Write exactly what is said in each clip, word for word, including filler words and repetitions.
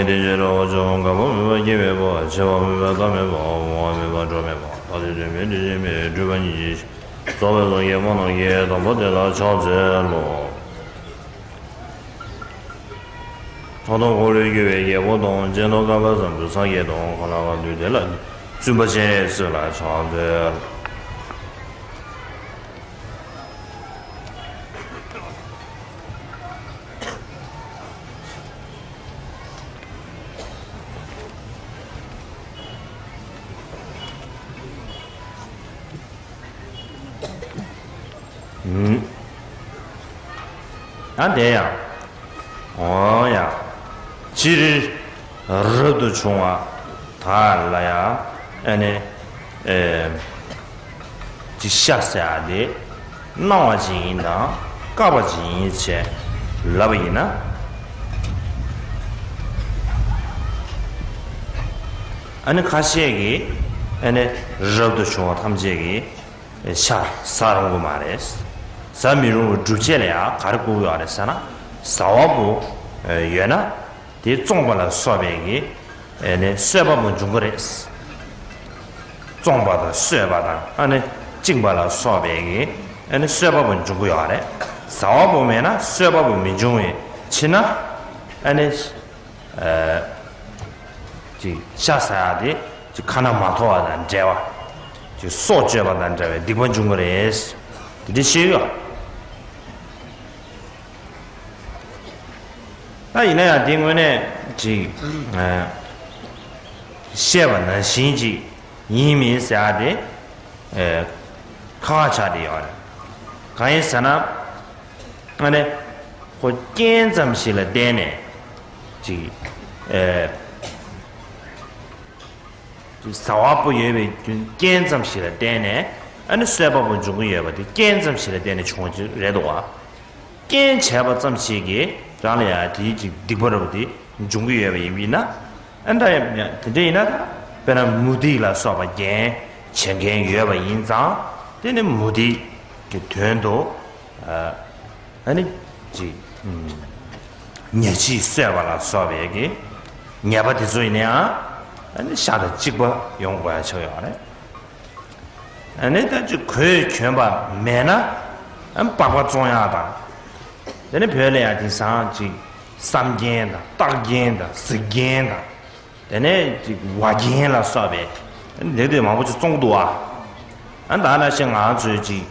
དེ་ཕྱིར་རོ་ཅོག་འགག་པ་མེད་པ་སྐྱེ་བའི་སྒོ། འཆི་བ་མེད་པ་མཐའ་མེད་པ། འོང་བ་མེད་པ་འགྲོ་མེད་པ། ཐ་དད་དོན་མེད་དྲི་ཞིམ་པའི་སྤྲུལ་པ་ཉིད་ཀྱི་ཞིང་། རྫོགས་པའི་སངས་རྒྱས་སྨོན་ལམ་གྱི་དང་པོ་དེ་ལ་ཕྱག་འཚལ་ལོ། ཐོག་མཐའ་འཁོར་ལོས་སྒྱུར་བའི་རྒྱལ་པོ་དང་། གཅེར་ཐུབ་བསྐལ་པ་བཟང་པོའི་སངས་རྒྱས་དང་། གང་ལ་བ་དུས་དེ་ལ་བཙུན་པ་སྤྱན་རས་གཟིགས་ལ་ཕྱག་འཚལ། ཨ་དེ་ཡང་། འོ་ཡང་། སྤྱིར་རབ་ཏུ་བྱུང་བ་དག་ལ་ཡང་ཨ་ནི་ཨེ་ཅིག་ཤ་ཟ་ཡ་དེ་གནང་བ་ཅིག་ཡིན་དང་བཀག་པ་ཅིག་ཡིན་ཞེས་ལབ་པ་ཡིན་ན། ཨ་ནི་ཁ་ཤས་ཀྱིས་ཨ་ནི་རབ་ཏུ་བྱུང་བ་ཐམས་ཅད་ཀྱིས་ཤ་ཟ་རུང་གི་མ་རེད། ཟ་མི་རུང་བའི་སྒྲུབ་བྱེད་ལ་ཡང་ག་རེ་བཀོད་ཡོད་རེད་ཟེར་ན། ཟ་བ་པོ་ཡོད་ན་དེ་བཙོངས་པ་ལ་སོགས་པའི་གི་ཨ་ནི་གསོད་པ་པོ་འབྱུང་གི་རེད། བཙོངས་པ་དང་གསོད་པ་དང་ཨ་ནི་བཅིངས་པ་ལ་སོགས་པའི་གི་ཨ་ནི་གསོད་པ་པོ་འབྱུང་གི་ཡོད་རེད། ཟ་བ་པོ་མེད་ན་གསོད་པ་པོ་མི་འབྱུང་བའི་ཕྱིར་ན་ཨ་ནི། ཅིག་ཤ་ཟ་ཡག་དེ་ཅིག་ཁ་ན་མ་ཐོ་བ་དང་འབྲེལ་བ། ཅིག་སྲོག་གཅོད་པ་དང་འབྲེལ་བའི་སྡིག་པ་འབྱུང་གི་རེད། དེ་འདྲ་བཤད་ཡོད། ད་ཡིན་ན་ཡང་དེ་དངོས་གནས་ཅིག་བཤད་པ་ནང་བཞིན་ཅིག་ཡིན་མིན་ཟེར་ཡག་དེ། ཨེ། ཁག་ཆགས་བསྡད་ཡོད་རེད། གང་ཡིན་ཟེར་ན། ཨ་ནི། ཁོ་རྐྱེན་ཙམ་ཞིག་ལ་བརྟེན་ནས། ཅིག་ཨེ། ཅིག་ཟ་བ་པོ་ཡོད་པའི་རྐྱེན་ཙམ་ཞིག་ལ་བརྟེན་ནས། ཨ་ནི་གསོད་པ་པོ་འབྱུང་གི་ཡོད་པ་དེ་རྐྱེན་ཙམ་ཞིག་ལ་བརྟེན་ནས་བྱུང་བ་ཅིག་རེད་འདུག་བ། རྐྱེན་བྱས་པ་ཙམ་ཞིག་གིས་རང་ལ་ཡང་དེའི་ཅིག་སྡིག་པ་འདྲ་བོ་དེ་འབྱུང་གི་ཡོད་པ་ཡིན་ན། ཨ་འདྲ་ཡང་དེ་འདྲ་ཡིན་ན་ད། དཔེར་ན་མུ་སྟེགས་ལ་སོགས་པ་རྐྱེན་བྱེད་མཁན་ཡོད་པ་ཡིན་ཙང་། དེ་ནི་མུ་སྟེགས་ཀྱི་དོན་དུ། ཨ་ནི་ཅིག་ཉ་ཕྱིས་གསོད་པ་ལ་སོགས་པའི་གི་ཉེས་པ་དེ་ཚོ་ཡིན་ན་ཡང་། ཨ་ནི་ཤ་དང་གཅིག་པ་ཡོང་དགོས་ཡ་ཆགས་ཡོད་རེད། ཨ་ནི་ད་ཅིག་གོས་གྱོན་པ་མེད་ན་ཨ་ནི་པགས་པ་བཙོང་ཡག་དང་། དེ་ནི་བོད་ལ་ཡང་དེང་སང་ཅིག་བསམ་རྒྱན་དང་རྟགས་རྒྱན་དང་གཟིག་རྒྱན་དང་། དེ་ནས་ཅིག་བ་རྒྱན་ལ་སོགས་པའི་ལེགས་སྤྱོད་མང་པོ་ཅིག་བཙོང་གི་འདུག་ཨ། ཨ་ད་ནང་བཞིན་ང་ཚོའི་ཅིག་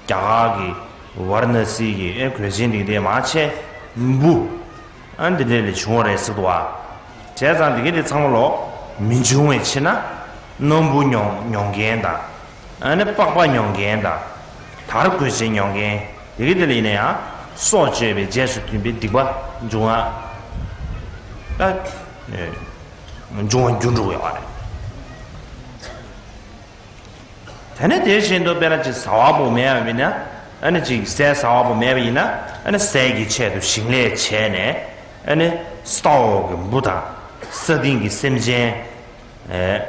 རྒྱ་གར་གྱི་ཝཱ་ར་ཎ་སི་གི་ཨེ་གོས་ཆེན་འདི་འདྲ་མང་ཆེ་འབུ། ཨ་འདི་འདྲ་ལས་བྱུང་བ་རེད་ཟེར་འདུག་ཨ། བྱས་ཙང་འདི་ག་འདི་ཚང་མ་ལོ་མི་འབྱུང་བའི་ཕྱིར་ན་སྣམ་བུ་མྱོང་མྱོང་མཁན་དང་། ཨ་ནི་པགས་པ་མྱོང་མཁན་དང་། དར་གོས་ཆེན་མྱོང་མཁན་འདི་ག་འདི་ལ་ཡིན་ན་ཡང་སྲོག་གཅོད་པའི་རྗེས་སུ་མཐུན་པའི་སྡིག་པ་འབྱུང་བ། ད་འབྱུང་བ་འགྱུར་འགྲོ་གི་ཡོད་རེད། དེ་ནས་དེ་བཞིན་དུ་དཔེར་ན་ཅིག་ཟ་བ་པོ་མེད་པ་ཡིན་ན། ཨ་ནི་ཅིག་ཟས་ཟ་བ་པོ་མེད་པ་ཡིན་ན། ཨ་ནི་ཟས་ཀྱི་ཆེད་དུ་ཞིང་ལས་བྱས་ནས། ཨ་ནི་ས་འོག་གི་འབུ་དང་། ས་སྟེང་གི་སེམས་ཅན། ཨེ།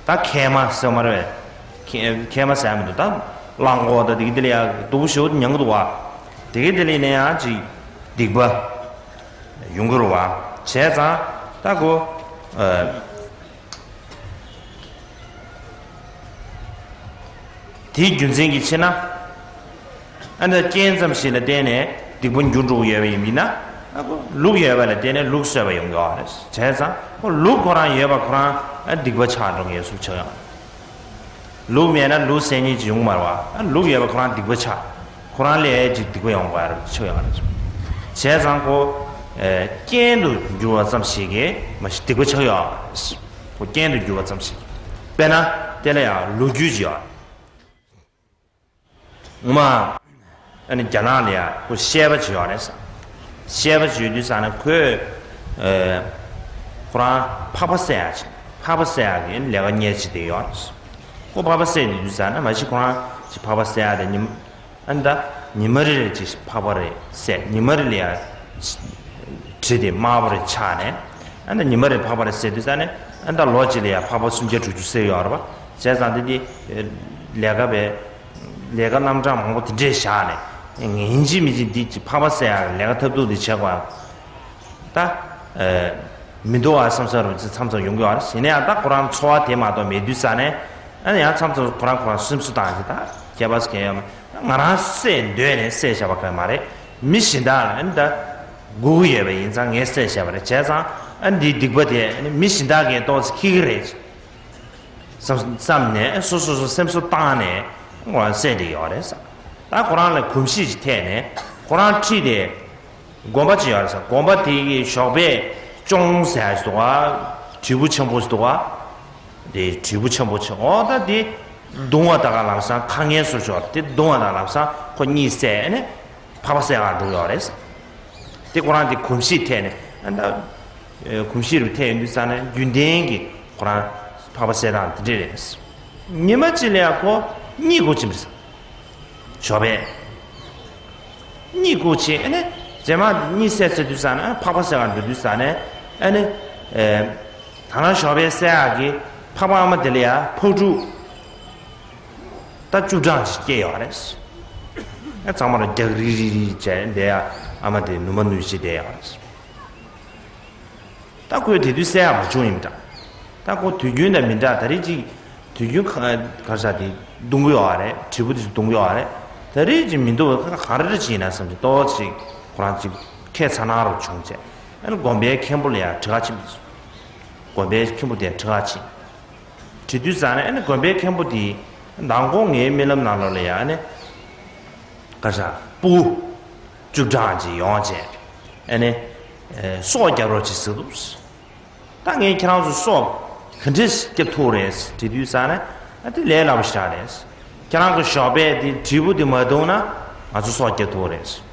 ད་མཁལ་མ་ཟེར་མ་རེད། མཁལ་མཁལ་མ་ཟེར་མི་འདུག་ད་གླང་གོག་ད་དེ་གི་དེ་ལ་ཡ་སྡུག་པོ་ཞེ་པོ་མྱང་གི་འདུག་བ། དེ་གི་དེ་ལ་ཡིན་ན་ཡང་ཅིག་སྡིག་པ་ཡོང་གི་རེད་བ། བྱས་ཙང་ད་ཁོ། ཨེ། དེའི་རྒྱུ་མཚན་གྱི་ཕྱིར་ན། ཨ་ནི་རྐྱེན་ཙམ་ཞིག་ལ་བརྟེན་ནས་སྡིག་པ་འགྱུར་འགྲོ་གི་ཡོད་པ་ཡིན་ན། ཨ་ཁོ་ལུག་ཡོད་པ་ལ་བརྟེན་ནས་ལུག་གསོད་པ་ཡོང་གི་ཡོད་རེད། བྱས་ཙང་ཁོ་ལུག་ཁོ་རང་ཡོད་པ་ཁོ་རང་ཨ་སྡིག་པ་ཆགས་འགྲོ་མཁན་སུ་ཆགས་ཡོང་། ལུག་མེད་ན་ལུག་ཟས་རྙེད་ཅིག་ཡོང་མ་རེད་བ། ཨ་ལུག་ཡོད་པ་ཁོ་རང་སྡིག་པ་ཆགས། ཁོ་རང་ལ་ཨེ་ཅིག་སྡིག་པ་ཡོང་དགོས་ཡ་རེད་ཆགས་ཡོང་རེད། བྱས་ཙང་ཁོ་ཨེ་རྐྱེན་དུ་འགྱུར་བ་ཙམ་ཞིག་གིས་མ་གཞི་སྡིག་པ་ཆགས་ཡོང་རེད། ཁོ་རྐྱེན་དུ་འགྱུར་བ་ཙམ་ཞིག་དཔེར་ན་དེ་ལ་ཡང་ལོ་རྒྱུས་ཅིག་ཡོད། ངོ་མ། ཨ་ནི་རྒྱ་ནག་ལ་ཡང་ཁོ་བཤད་པ་ཅིག་ཡོད་རེད་ས། བཤད་པ་ཅིག་ཡོད་དུས་ས་ན་ཁོས། ཨེ། ཁོ་རང་ཕག་པ་བསད་ཡག་ཅིག་ཕག་པ་བསད་ཡག་གི་ལས་ཀ་གཉེར་བྱེད་དེ་ཡོད་རེད། ཁོ་ཕག་པ་བསད་དུས་ས་ན་མ་གཞི་ཁོ་རང་ཅིག་ཕག་པ་བསད་ཡག་དེ་ཉིན། ཨ་ནི་ད་ཉི་མ་རེ་རེ་ཅིག་ཕག་པ་རེ་བསད། ཉི་མ་རེ་ལ་ཡ་བྲིས་ཏེ་དམར་པོ་རེ་ཆགས་ནས། ཨ་ནི་ད་ཉི་མ་རེ་ཕག་པ་རེ་བསད་དུས་ས་ནས། ཨ་ནི་ད་ལོ་གཅིག་ལ་ཡ་ཕག་པ་སུམ་བརྒྱ་དྲུག་ཅུ་བསད་ཡོད་རེད་པ། བྱས་ཙང་དེ་དེ་ལས་ཀ་བས་ལས་ཀ་རྣམ་གྲངས་མང་པོ་དེ་འདྲས་བཞག་ནས། ཡིན་གཅིག་མིན་གཅིག་འདི་ཅིག་ཕག་པ་བསད་ཡག་ལས་ཀ་ཐབས་སྡུག་འདི་བྱེད་དགོས་ཡ། ད། ཨ་མི་འདུག་ཨ་བསམ་བསམ་རུ་མཚམས་མཚམས་ཡོང་གི་ཡོད་རེད། ཡིན་ན་ཡང་ད་ཁོ་རང་ཚོར་བ་དེ་མ་གཏོགས་མེད་དུས་ཙ་ནས། ཨ་ནི་ཡང་མཚམས་མཚམས་ཁོ་རང་ཁོ་རང་སེམས་གསོ་བཏང་གི། ད་ཁྱད་པར་གང་ཡང་མེད། ང་རང་བསད་འདོད་ནས་བསད་བཞག་པ་གང་མ་རེད། མི་གཞན་དག་ལ་ཨ་ནི་ད་སྒུག་གི་ཡོད་པ་ཡིན་ཙང་ངས་བསད་བཞག་པ་རེད། བྱས་ཙང་ཨ་ནི་འདིའི་སྡིག་པ་དེ་ཨ་ནི་མི་གཞན་དག་གིས་ཏོག་ཙམ་འཁྱེར་གྱི་རེད། བསམ་བསམ་ནས་སོ་སོ་སོ་སེམས་གསོ་བཏང་ནས་ཁོ་རང་བསད་བསྡད་ཡོད་རེད་ཟེར། ད་ཁོ་རང་ལ་གོམས་གཤིས་ཀྱི་ཐད་ནས་ཁོ་རང་ཁྲིད་དེ་དགོན་པ་ཅིག་ཡོད་རེད་ཟེར། དགོན་པ་དེ་གི་ཞོགས་པའི་ཅོང་ཟེར་ཡ་ཞིག་འདུག་ག་དྲིལ་བུ་ཆེན་པོ་ཞིག་འདུག་ག་དེ་དྲིལ་བུ་ཆེན་པོ་ཆེ་འོ་ད་དེ་བརྡུང་བ་ད་ག་ལབ་སང་ཁ་ངན་སོ་ཅོག་དེ་བརྡུང་བ་ད་ལབ་སང་ཁོ་གཉིད་སད་ནས་འཕགས་པ་བསད་ག་འགྲོ་གི་ཡོད་རེད། དེ་ཁོ་རང་དེ་གོམས་གཤིས་ཐད་ནས་ཨ་ད་གོམས་གཤིས་རུ་ཐད་ཡོང་དུས་ཙ་ནས་རྒྱུན་ལྡན་གྱི་ཁོ་རང་འཕགས་པ་བསད་སྟངས་དེ་འདྲས་རེད། ཉི་མ་གཅིག་ལ་ཡང་ཁོ་གཉིད་ཁུག་ཕྱིན་པ་རེད། ཞོགས་པས་གཉིད་ཁུག་ཕྱིན་ཨ་ནི་རྗེས་མ་གཉིད་སད་ཚར་དུས་ཙ་ནས་འཕགས་པ་བསད་ག་འགྲོ་དུས་ཙ་ནས་ཨ་ནི་ད་རང་ཞོགས་པས་བསད་ཡག་གི་འཕགས་པ་ཨ་མ་དེ་ལ་ཡང་ཕག་ཕྲུག་ད་བཅུ་གྲངས་ཅིག་སྐྱེས་ཡོད་རེད། ཨ་ཚང་མ་ལ་རྒྱག་རི་རི་རི་བྱས་བསྡད་ཡ། ཨ་མ་དེ་ནུ་མ་ནུས་ཤིག་བསྡད་ཡོད་རེད། ད་ཁོས་དེ་དུས་བསད་ཡ་མ་བྱུང་ཡིན་པ་འདྲ། ད་ཁོ་དུས་རྒྱུན་དང་མི་འདྲ། ད་རེས་ཅིག་དུས་རྒྱུན་ཁ་ཁར་ཤ་དེ་བརྡུང་གི་ཡོད་རེད། དྲིལ་བུ་དེ་ཚོ་བརྡུང་གི་ཡོད་རེད། ད་རེས་ཅིག་མི་འདུག་ག་ག་རེ་རེ་ཅིག་ཡིན་ན་བསམ་གྱི་ཏོག་ཙམ་ཁོ་རང་ཅིག་ཁས་ཚ་ན་རུ་བྱུང་བྱས། ཨ་ནི་དགོན་པའི་མཁན་པོ་ལ་ཡང་དྲི་བ་ཕྱིན། དགོན་པའི་མཁན་པོ་དེ་དྲི་བ་ཕྱིན། དྲི་དུས་ཙང་ནས་ཨ་ནི་དགོན་པའི་མཁན་པོ་དེས་མདང་དགོང་ངའི་རྨི་ལམ་ནང་ལོགས་ལ་ཡང་ཨ་ནི་ཁ་ཤ་སྤུ་གུ་བཅུ་གྲངས་ཅིག་ཡོང་བྱས་ཨ་ནི་སྲོག་སྐྱབས་རོགས་བྱེད་ཟེར་འདུག་ད་ངས་ཁྱེད་རང་ཚོ་སྲོག་ག་འདྲས་སྐྱབས་ཐུབ་རེད་དྲི་དུས་ཙང་ནས་ཨ་དེ་ལས་སླ་པོ་ཞིག་རེད། ཁྱེད་རང་གི་ཞོགས་པས་དེ་དྲིལ་བུ་དེ་མ་བརྡུངས་ན་ང་ཚོ་སྲོག་སྐྱབས་ཐུབ་རེད།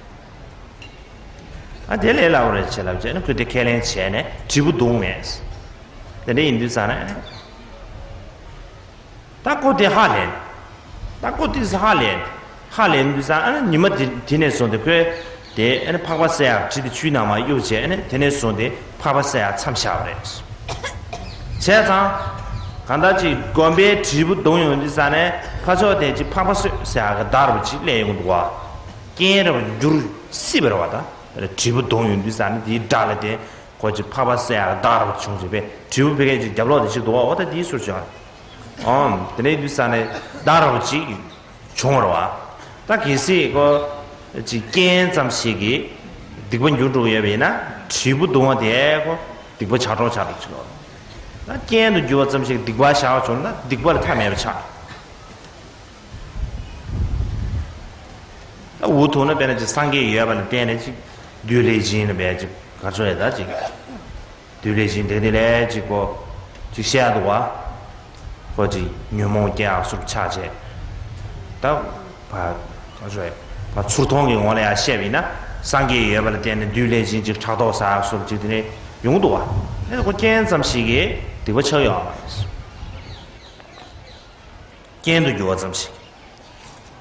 ཨ་དེ་ལས་སླ་པོ་རེད་བྱས་ལབ་བྱས་ནས་ཁོས་དེ་ཁས་ལེན་བྱས་ནས་དྲིལ་བུ་བརྡུངས་ནས། དེ་འདྲ་ཡིན་དུས་ཙང་ནས་ད་ཁོ་དེ་ཧ་ལས། ད་ཁོ་དེ་ཧ་ལས། ཧ་ལས་དུས་ཙང་ཨ་ནི་ཉི་མ་དེ་དེ་ནས་བཟུང་སྟེ་ཁོས་དེ་ཨ་ནི་འཕགས་པ་བསད་ཡག་གྲི་དེ་ཆུའི་ནང་མར་གཡུགས་བྱས་ཨ་ནི་དེ་ནས་བཟུང་སྟེ་འཕགས་པ་བསད་ཡག་མཚམས་བཞག་པ་རེད། བྱས་ཙང་གང་ལྟར་ཅིག་དགོན་པའི་དྲིལ་བུ་བརྡུངས་ཡོང་དུས་ཙང་ནས་ཕར་ཕྱོགས་དེ་ཅིག་འཕགས་པ་གསོད་ཟེར་ཡག་གི་བརྡ་རུ་ཅིག་སླེབས་ཡོང་འདུག་བ། རྐྱེན་རེ་བ་འགྱུར་སྲིད་པ་རེད་བ། ད་དྲིལ་བུ་བརྡུངས་ཡོང་དུས་ཙང་ནས་དེའི་སྒྲ་ལ་དེ་ཁོ་ཅིག་འཕགས་པ་བསད་ཡག་གི་བརྡ་རུ་བྱུང་ཅིག་པས་དྲིལ་བུ་ཕ་གིར་ཅིག་རྒྱབ་ལོག་དེ་ཅིག་འདུག་བ། འོ་ད་དེའི་ཟུར་བྱུང་། ཨོམ། དེ་ནས་དུས་ས་ནས་བརྡ་རུ་ཅིག་བྱུང་བ་རེད་བ། ད་གལ་སྲིད་ཁོ་ཅིག་རྐྱེན་ཙམ་ཞིག་གིས་སྡིག་པ་འགྱུར་འགྲོ་གི་ཡོད་པ་ཡིན་ན་དྲིལ་བུ་བརྡུང་བ་དེ་ཁོ་སྡིག་པ་ཆགས་གྲོགས་ཆགས་འགྲོ་ཅིག་ལོ། ད་རྐྱེན་དུ་འགྱུར་བ་ཙམ་ཞིག་སྡིག་པ་བཞག་བྱུང་ན་སྡིག་པ་ལ་མཐའ་མེད་པ་ཆགས། ད་འུ་ཐུག་ན་དཔེར་ན་ཅིག་སངས་རྒྱས་ཡོད་པ་ལ་བརྟེན་ནས་ཅིག་བདུད་ལས་སྦྱིན་ལ་བས་ཅིག་ག་ཚོད་ཡོད་ད་ཅིག་བདུད་ལས་སྦྱིན་དེ་ནི་ལས་ཅིག་གོ་ཅིག་བཤད་འདུག་བ། ཁོ་ཅིག་ཉོན་མོངས་སྐྱེ་ཡག་སུབ་ཆགས་བྱས། ད་བ་ག་ཚོད་བ་ཚུར་མཐོང་གི་ངོ་ལ་ཡང་བཤད་པ་ཡིན་ན་སངས་རྒྱས་ཡོད་པ་ལ་བརྟེན་ནས་བདུད་ལས་སྦྱིན་ཅིག་ཕྲག་དོག་ཟ་ཡག་སུབ་ཅིག་དེ་ནས་ཡོང་འདུག་བ། ཨེ་ཁོ་རྐྱེན་ཙམ་ཞིག་གིས་སྡིག་པ་ཆགས་ཡོད་མ་རེད། རྐྱེན་དུ་འགྱུར་བ་ཙམ་ཞིག་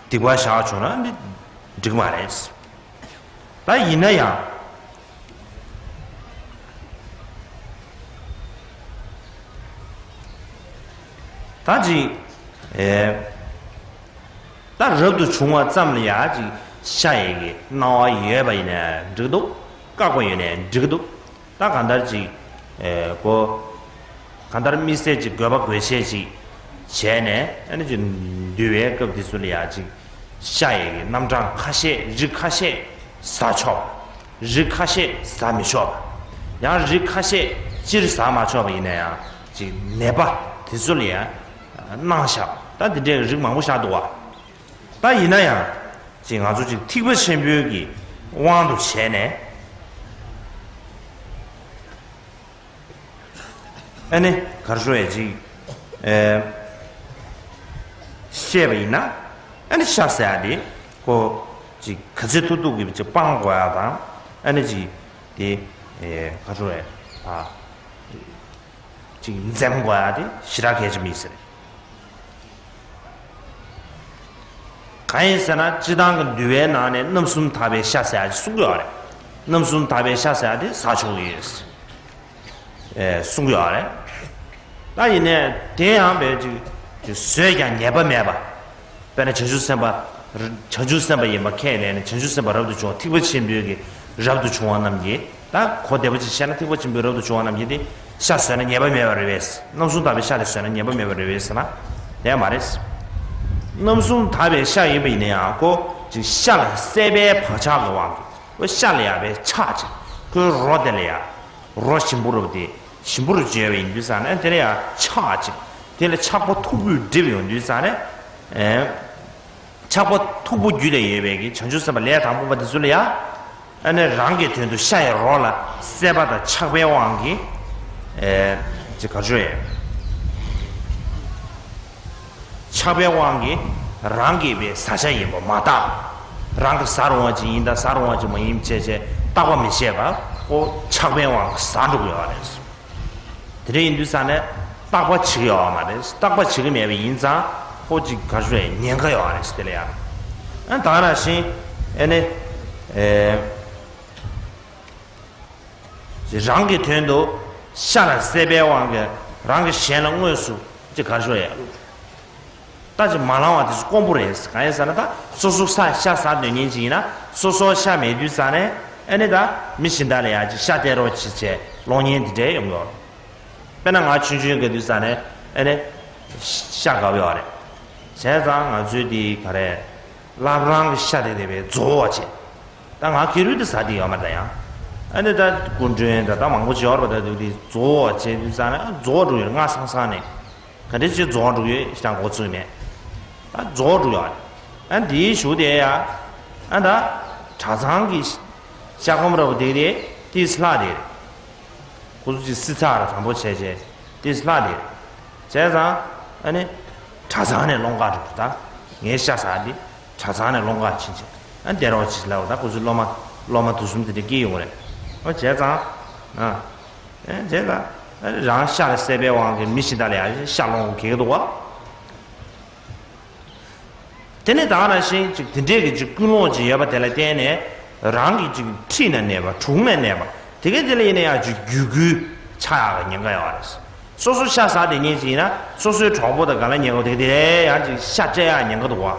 སྡིག་པ་བཞག་བྱུང་ན་འདི་འགྲིག་མ་རེད། ད་ཡིན་ན་ཡང་ད་ཅིག་ཨེ་ད་རབ་ཏུ་བྱུང་བ་ཙམ་ལ་ཡང་ཅིག་ཤ་ཡི་གི་སྣང་བ་ཡོད་པ་ཡིན་ན་འགྲིག་འདུག་བཀག་པ་ཡོད་ན་འགྲིག་འདུག་ད་གང་ལྟར་ཅིག་ཨེ་གོ་གང་ལྟར་དམིགས་བསལ་ཅིག་དགོས་པ་དགོས་ཆེད་ཅིག་བྱས་ནས་ཨ་ནི་ཅིག་འདུལ་བའི་སྐབས་དེ་ཚོ་ལ་ཡང་ཅིག་ཤ་ཡི་གི་རྣམ་གྲངས་ཁ་ཤས་རིགས་ཁ་ཤས་ཟ་ཆོག་པ། རིགས་ཁ་ཤས་ཟ་མི་ཆོག་པ། ཡང་རིགས་ཁ་ཤས་སྤྱིར་ཟ་མ་ཆོག་པ་ཡིན་ན་ཡང་ཅིག་ནད་པ་དེ་ཚོ་ལ་ཡང་གནང་བཞག་ད་དེ་འདྲའི་རིགས་མང་པོ་བཞག་འདུག་བ། ད་ཡིན་ན་ཡང་ཅིག་ང་ཚོ་ཅིག་ཐེག་པ་ཆེན་པོའི་གི་དབང་དུ་བྱས་ནས་ཨ་ནི་ག་རེ་ཞུ་ཡས་ཅིག་ཨེ་བཤད་པ་ཡིན་ན་ཨ་ནི་ཤ་ཟ་ཡ་དེ་ཁོ་ཅིག་ག་ཚོད་ཐུབ་ཐུབ་ཀྱིས་ཅིག་སྤང་དགོས་ཡ་དང་ཨ་ནི་ཅིག་དེ་ཨེ་ག་རེ་ཞུ་ཡས་ཨ། ཅིག་འཛེམ་དགོས་ཡ་དེ་ཞེ་དྲག་གལ་ཆེན་པོ་ཡིན་ཟེར། གང་ཡིན་ཟེར་ན་སྤྱི་བཏང་གི་འདུལ་བའི་ནང་ནས་རྣམ་གསུམ་དག་པའི་ཤ་ཟ་ཡ་ཅིག་གསུང་གི་ཡོད་རེད། རྣམ་གསུམ་དག་པའི་ཤ་ཟ་ཡ་དེ་ཟ་ཆོག་གི་ཡོད་ཟེར། ཨེ་གསུང་གི་ཡོད་རེད། ད་ཡིན་ནའི་དེ་ཡང་བས་ཅིག་ཅིག་ཟོས་ཀྱང་ཉེས་པ་མེད་པ། དཔེར་ན་བྱང་ཆུབ་སེམས་དཔའ་བྱང་ཆུབ་སེམས་དཔའ་ཡིན་པ་ཁས་ལེན་ནས་བྱང་ཆུབ་སེམས་དཔའ་རབ་ཏུ་བྱུང་བ་ཐེག་པ་ཆེན་པོའི་གི་རབ་ཏུ་བྱུང་བ་རྣམས་ཀྱིས་ ད་གོ་བདེ་པོ་ཅིག་བཤད་ན། ཐེག་པ་ཆེན་པོའི་རབ་ཏུ་བྱུང་བ་རྣམས་ཀྱིས་དེ་ཤ་ཟོས་ན་ཉེས་པ་མེད་པ་རེད་པས། རྣམ་གསུམ་དག་པའི་ཤ་དེ་ཟོས་ན་ཉེས་པ་མེད་པ་རེད་པས་ཟེར་ན། དེ་མ་རེད། རྣམ་གསུམ་དག་པའི་ཤ་ཡིན་པ་ཡིན་ན་ཡང་། ཁོ་ཅིག་ཤ་ལ་བསྲེས་པའི་བག་ཆགས་ཀྱི་དབང་གིས། ཁོ་ཤ་ལ་ཡང་བའི་ཆགས་ཅིག་ཁོའི་རོ་དེ་ལ་ཡང་། རོ་ཞིམ་པོ་རུ་དེ་ཞིམ་པོ་རུ་བརྗོད་པ་ཡིན་དུས་ཙང་ནས། དེ་ལ་ཡང་ཆགས་ཅིག་དེ་ལ་ཆགས་པ་མཐུག་པོས་བསྒྲིབས་ཡོང་དུས་ཙང་ནས། ཨེ། ཆགས་པ་མཐུག་པོ་རྒྱུད་ལ་ཡོད་པའི་གི་བྱང་ཆུབ་སེམས་དཔའ་ལས་དང་པོ་པ་དེ་ཚོ་ལ་ཡང་། ཨ་ནི་རང་གི་དོན་དུ་ཤ་ཡི་རོ་ལ་བསྲེས་པ་དང་ཆགས་པའི་དབང་གིས། ཨེ། ཅིག་ག་ཚོད་ཡོད། ཆགས་པའི་དབང་གིས་རང་གི་བའི་ཟ་བྱ་ཡིན་པ་མ་བརྟགས། རང་གི་ཟ་རུང་བ་ཅིག་ཡིན་དང་ཟ་རུང་བ་ཅིག་མ་ཡིན་བྱས་བྱས་བརྟག་པ་མི་བྱས་པར་ཁོ་ཆགས་པའི་དབང་གིས་ཟ་འགྲོ་གི་ཡོད་རེད། དེ་འདྲ་ཡིན་དུས་ཙང་ནས་བརྟག་པ་བྱེད་ཀྱི་ཡོད་མ་རེད། བརྟག་པ་བྱེད་ཀྱི་མེད་པ་ཡིན་ཙང་ཁོ་ཅིག་ག་ཚོད་ཉེན་ཁ་ཡོད་རེད། དེ་ལ་ཡང་། ཨ། ད་ག་ནང་བཞིན། ཨ་ནི། ཨེ། རང་གི་དོན་དུ་ཤ་ལ་བསྲེས་པའི་དབང་གིས་རང་གི་ཞལ་ལ་དངོས་སུ་ཅིག་ག་ཚོད་ཡོད། ད་ཅིག་མ་བླངས་པ་དེ་ཚོ་དཀོན་པོ་རེད། གང་ཡིན་ཟེར་ན། ད་སོ་སོ་ཤ་ཤ་ཟ་འདོད་མཁན་ཅིག་ཡིན་ན། སོ་སོ་ཤ་མེད་དུས་ཙང་ནས། ཨ་ནི་ད་མི་གཞན་དག་ལ་ཡང་ཅིག་ཤ་སྟེར་རོགས་བྱེད་བྱས་སློང་མཁན་དེ་འདྲ་ཡོང་གི་ཡོད། དཔེར་ན་ང་ཆུང་ཆུང་གི་དུས་ཙང་ནས། ཨ་ནི་ཤ་དགའ་བོ་ཡོད་རེད། བྱས་ཙང་ང་ཚོའི་དེ་ག་རེ། བླ་བྲང་གི་ཤ་དེ་དེ་བས་རྫོགས་པ་བྱས། ད་ང་ཁེར་རུ་དེ་ཟ་དེ་ཡོད་མ་རེད་ཡང་། ཨ་ནི་ད་སྐུ་མགྲོན་ད་ད་མང་པོ་བྱས་ཡོད་རེད་པ། ད་དེ་དེ་རྫོགས་པ་བྱས་དུས་ཙང་ནས། ཨ། རྫོགས་འགྲོ་ཡོད་རེད། ང་སང་སང་ནས། ག་འདྲ་ཅིག་རྫོགས་འགྲོ་ཡོད་ཤག་འགོ་ཚུགས་ནས། ཨ། རྫོགས་འགྲོ་ཡོད་རེད། ཨ། འདིའི་གཞུག་དེ་ཡ། ཨ། ད་གྲྭ་ཚང་གི་ཤ་སྐོམ་ར་བོ་དེ་རེད། ཏིས་ལྷག་དེ་རེད། ཁོ་ཚོ་ཅིག་བསྲེས་ཚར་ར་དང་པོ་བྱས་བྱས་ཏིས་ལྷག་དེ་རེད། བྱས་ཙང་། ཨ་ནི་གྲྭ་ཚང་ནས་སློང་ག་འགྲོ་རེད། ད་ངའི་ཤ་ཟ་དེ་གྲྭ་ཚང་ནས་སློང་ག་ཕྱིན་བྱས། ཨ། སྟེར་རོགས་བྱེད་ལབ། ད་ཁོ་ཚོའི་སློབ་མ་སློབ་མ་དུ་གསུམ་དེ་འདྲ་སྐྱེས་ཡོང་གི་རེད། ཨ། བྱས་ཙང་། ཨ། ཨ། བྱས་ཙང་། ཨ། རང་ཤ་ལ་བསྲེས་པའི་དབང་གིས་མི་གཞན་དག་ལ་ཡང་ཤ་སློང་གི་འདུག་བ། དེ་ནས་ད་ག་ནང་བཞིན་ཅིག་དེ་འདྲས་ཀྱི་ཅིག་ཀུན་སློང་ཅིག་ཡོད་པ་དེ་ལ་བརྟེན་ནས། རང་གི་ཅིག་འཁྲིས་ན་གནས་པ། དྲུང་ན་གནས་པ་དེ་གའི་དེ་ལ་ཡིན་ན་ཡང་ཅིག་རྒྱུད་སྐུལ་ཆགས་ཡག་གི་ཉེན་ཁ་ཡོད་རེད། སོ་སོ་ཤ་ཟ་བསྡད་མཁན་ཅིག་ཡིན་ན། སོ་སོའི་གྲོགས་པོ་དང་ག་ལ་ཉེ་བོ་དེ་དེ་ཡང་ཅིག་ཤ་སྤྲད་ཡག་ཉེན་ཁ་འདུག་བ།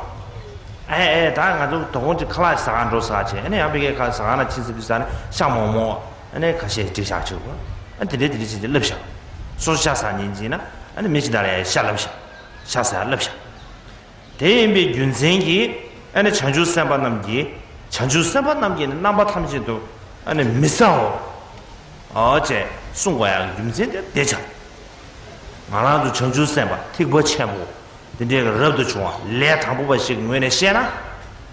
ཨེ་ཨེ། ད་ང་ཚོ་དོ་དགོང་ཅིག་ཁ་ལག་ཟ་ག་འགྲོ་ཟེར་བྱས། ཨ་ནི་ཡང་ཕ་གིའི་ཁ་ལག་ཟ་ཁང་ནང་ཕྱིན་ཚར་དུས་ཙང་ནས་ཤ་མོག་མོག་ཨ་ནི་ཁ་ཤས་སྒྲིག་བཞག་བྱུང་བ། ཨ། དེ་འདྲས་དེ་འདྲས་བྱས་ཏེ་བསླབས་བཞག་སོ་སོ་ཤ་ཟ་མཁན་ཅིག་ཡིན་ན། ཨ་ནི་མི་གཞན་དག་ལ་ཡང་ཤ་བསླབས་བཞག་ཤ་ཟ་ཡག་བསླབས་བཞག་དེ་ཡིན་པའི་རྒྱུ་མཚན་གྱིས། ཨ་ནི་བྱང་ཆུབ་སེམས་དཔའ་རྣམས་ཀྱིས། བྱང་ཆུབ་སེམས་དཔའ་རྣམས་ཀྱིས་ནི་རྣམ་པ་ཐམས་ཅད་དུ། ཨ་ནི་མི་ཟའོ། ཨོ་ཅེས་གསུང་དགོས་ཡག་གི་རྒྱུ་མཚན་དེ་དེ་ཆགས། ང་རང་ཚོ་བྱང་ཆུབ་སེམས་དཔའ་ཐེག་པ་ཆེན་པོ་དེ་འདྲའི་རབ་ཏུ་བྱུང་བ་ལས་དང་པོ་པ་ཞིག་གི་ངོས་ནས་བཤད་ན།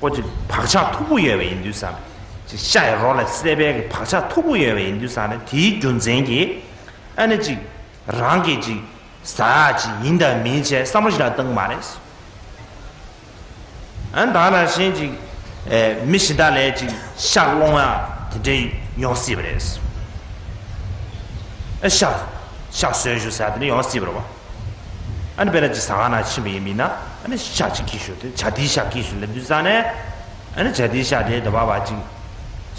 ཁོ་ཅིག་བག་ཆགས་མཐུག་པོ་ཡོད་པ་ཡིན་དུས་ཙང་། ཅིག་ཤ་ཡི་རོ་ལ་བསྲེས་པའི་གི་བག་ཆགས་མཐུག་པོ་ཡོད་པ་ཡིན་དུས་ཙང་ནས། དེའི་རྒྱུ་མཚན་གྱིས། ཨ་ནི་ཅིག་རང་གིས་ཅིག་ཟ་ཡག་ཅིག་ཡིན་དང་མིན་བྱས་བསམ་བློ་ཞིག་ལ་བཏང་གི་མ་རེད། ཨ་ནི་ད་ག་ནང་བཞིན་ཅིག་ཨེ། མི་གཞན་དག་ལ་ཅིག་ཤ་སློང་ཡག་དེ་འདྲ་ཡོང་སྲིད་པ་རེད། ཨ། ཤ་ཤ་ཟོས་ཤོག་ཟེར་ཡག་དེ་འདྲ་ཡོང་སྲིད་པ་རེད་བ། ཨ་ནི་དཔེར་ན་ཅིག་ཟ་ཁང་ནང་ཕྱིན་པ་ཡིན་ན། ཨ་ནི་ཤ་ཅིག་སྐྱེས་ཤོག་དེ་བྱ་དེའི་ཤ་སྐྱེས་ཤོག་ལབ་དུས་ཙང་ནས། ཨ་ནི་བྱ་དེའི་ཤ་དེ་དེ་བ་བ་ཅིག་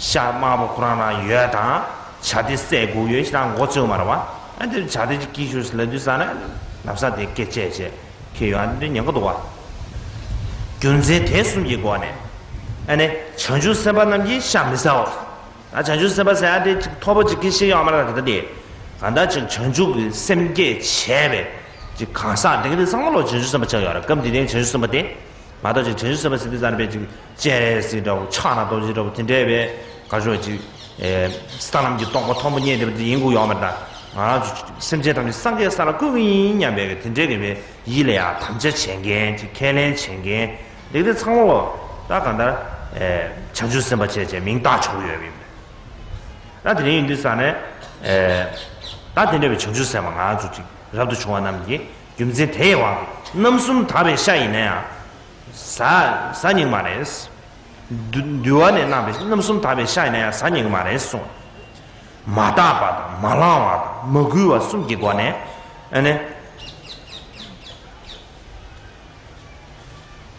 ཤ་དམར་པོ་ཁོ་རང་རང་ཡོད་དང་། བྱ་དེ་བསད་དགོས་ཡོད་ཤི་དང་མགོ་ཚོས་མ་རེད་བ། ཨ་ནི་དེ་བྱ་དེ་ཅིག་སྐྱེས་ཤོག་ལབ་དུས་ཙང་ནས་ལམ་སང་དེ་སྐད་བཅད་བྱས། ཁྱེད་ཡོང་འདི་ཉེན་ཁ་འདུག་བ། རྒྱུ་མཚན་དེ་གསུམ་གྱི་སྒོ་ནས། ཨ་ནི་བྱང་ཆུབ་སེམས་དཔའ་རྣམས་ཀྱིས་ཤ་མི་ཟའོ། ད་བྱང་ཆུབ་སེམས་དཔའ་ཟེར་ཡག་དེ་ཅིག་མཐོ་པོ་ཅིག་གི་ཤེས་ཡོད་མ་རེད་ད་དེ། གང་ལྟར་ཅིག་བྱང་ཆུབ་ཀྱི་སེམས་བསྐྱེད་བྱས་པའི་ཅིག་གང་ཟག་དེ་ག་དེ་ཚང་མ་ལོ་བྱང་ཆུབ་སེམས་དཔའ་ཆགས་ཡོད་རེད། སྐབས་འདི་དེ་བྱང་ཆུབ་སེམས་དཔའ་དེ། མ་གཏོགས་ཅིག་བྱང་ཆུབ་སེམས་དཔའ་ཟེར་དུས་ཙམ་པའི་ཅིག་སྤྱན་རས་གཟིགས་འདྲ་བོ། ཕྱག་ན་རྡོ་རྗེ་འདྲ་བོ། དེ་འདྲའི་བའི་ག་ཞོག་ཅིག་ཨེ། ས་ལམ་གྱི་རྟོགས་པ་མཐོན་པོ་རྙེད་བསྡད་པ་དེ་ཡིན་དགོས་ཡོད་མ་རེད་ད། ང་རང་ཚོ་སེམས་ཅན་ཐམས་ཅད་སངས་རྒྱས་ས་ལ་བཀོད་ཀྱི་ཡིན་སྙམ་པའི་དེ་འདྲའི་གི་བའི་ཡིད་ལ་ཡང་དམ་བཅའ་བྱེད་མཁན་ཅིག་ཁས་ལེན་བྱེད་མཁན་འདི་ག་དེ་ཚང་མ་ལོ། ད་གང་ལྟར་ཨེ། བྱང་ཆུབ་སེམས་དཔའ་བྱས་བྱས་མིང་བཏགས་ཆོག་གི་ཡོད་པ་ཡིན་པས། ད་དེ་འདྲ་ཡིན་དུས་ཙང་ནས་ཨེ། ད་དེ་འདྲ་བའི་བྱང་ཆུབ་སེམས་དཔའ་ང་རང་ཚོ་ཅིག་རབ་ཏུ་བྱུང་བ་རྣམས་ཀྱིས་རྒྱུ་མཚན་དེའི་དབང་གིས། རྣམ་གསུམ་དག་པའི་ཤ་ཡིན་ན་ཡང་ཟ་ཟ་སྙིང་མ་རེད། འདུལ་འདུལ་བ་ནས་གནང་བའི་རྣམ་གསུམ་དག་པའི་ཤ་ཡིན་ན་ཡང་ཟ་སྙིང་མ་རེད་གསུངས། མ་བརྟགས་པ་དང་མ་བླངས་པ་དང་མ་བསྐུལ་བ་གསུམ་གྱི་སྒོ་ནས། ཨ་ནི་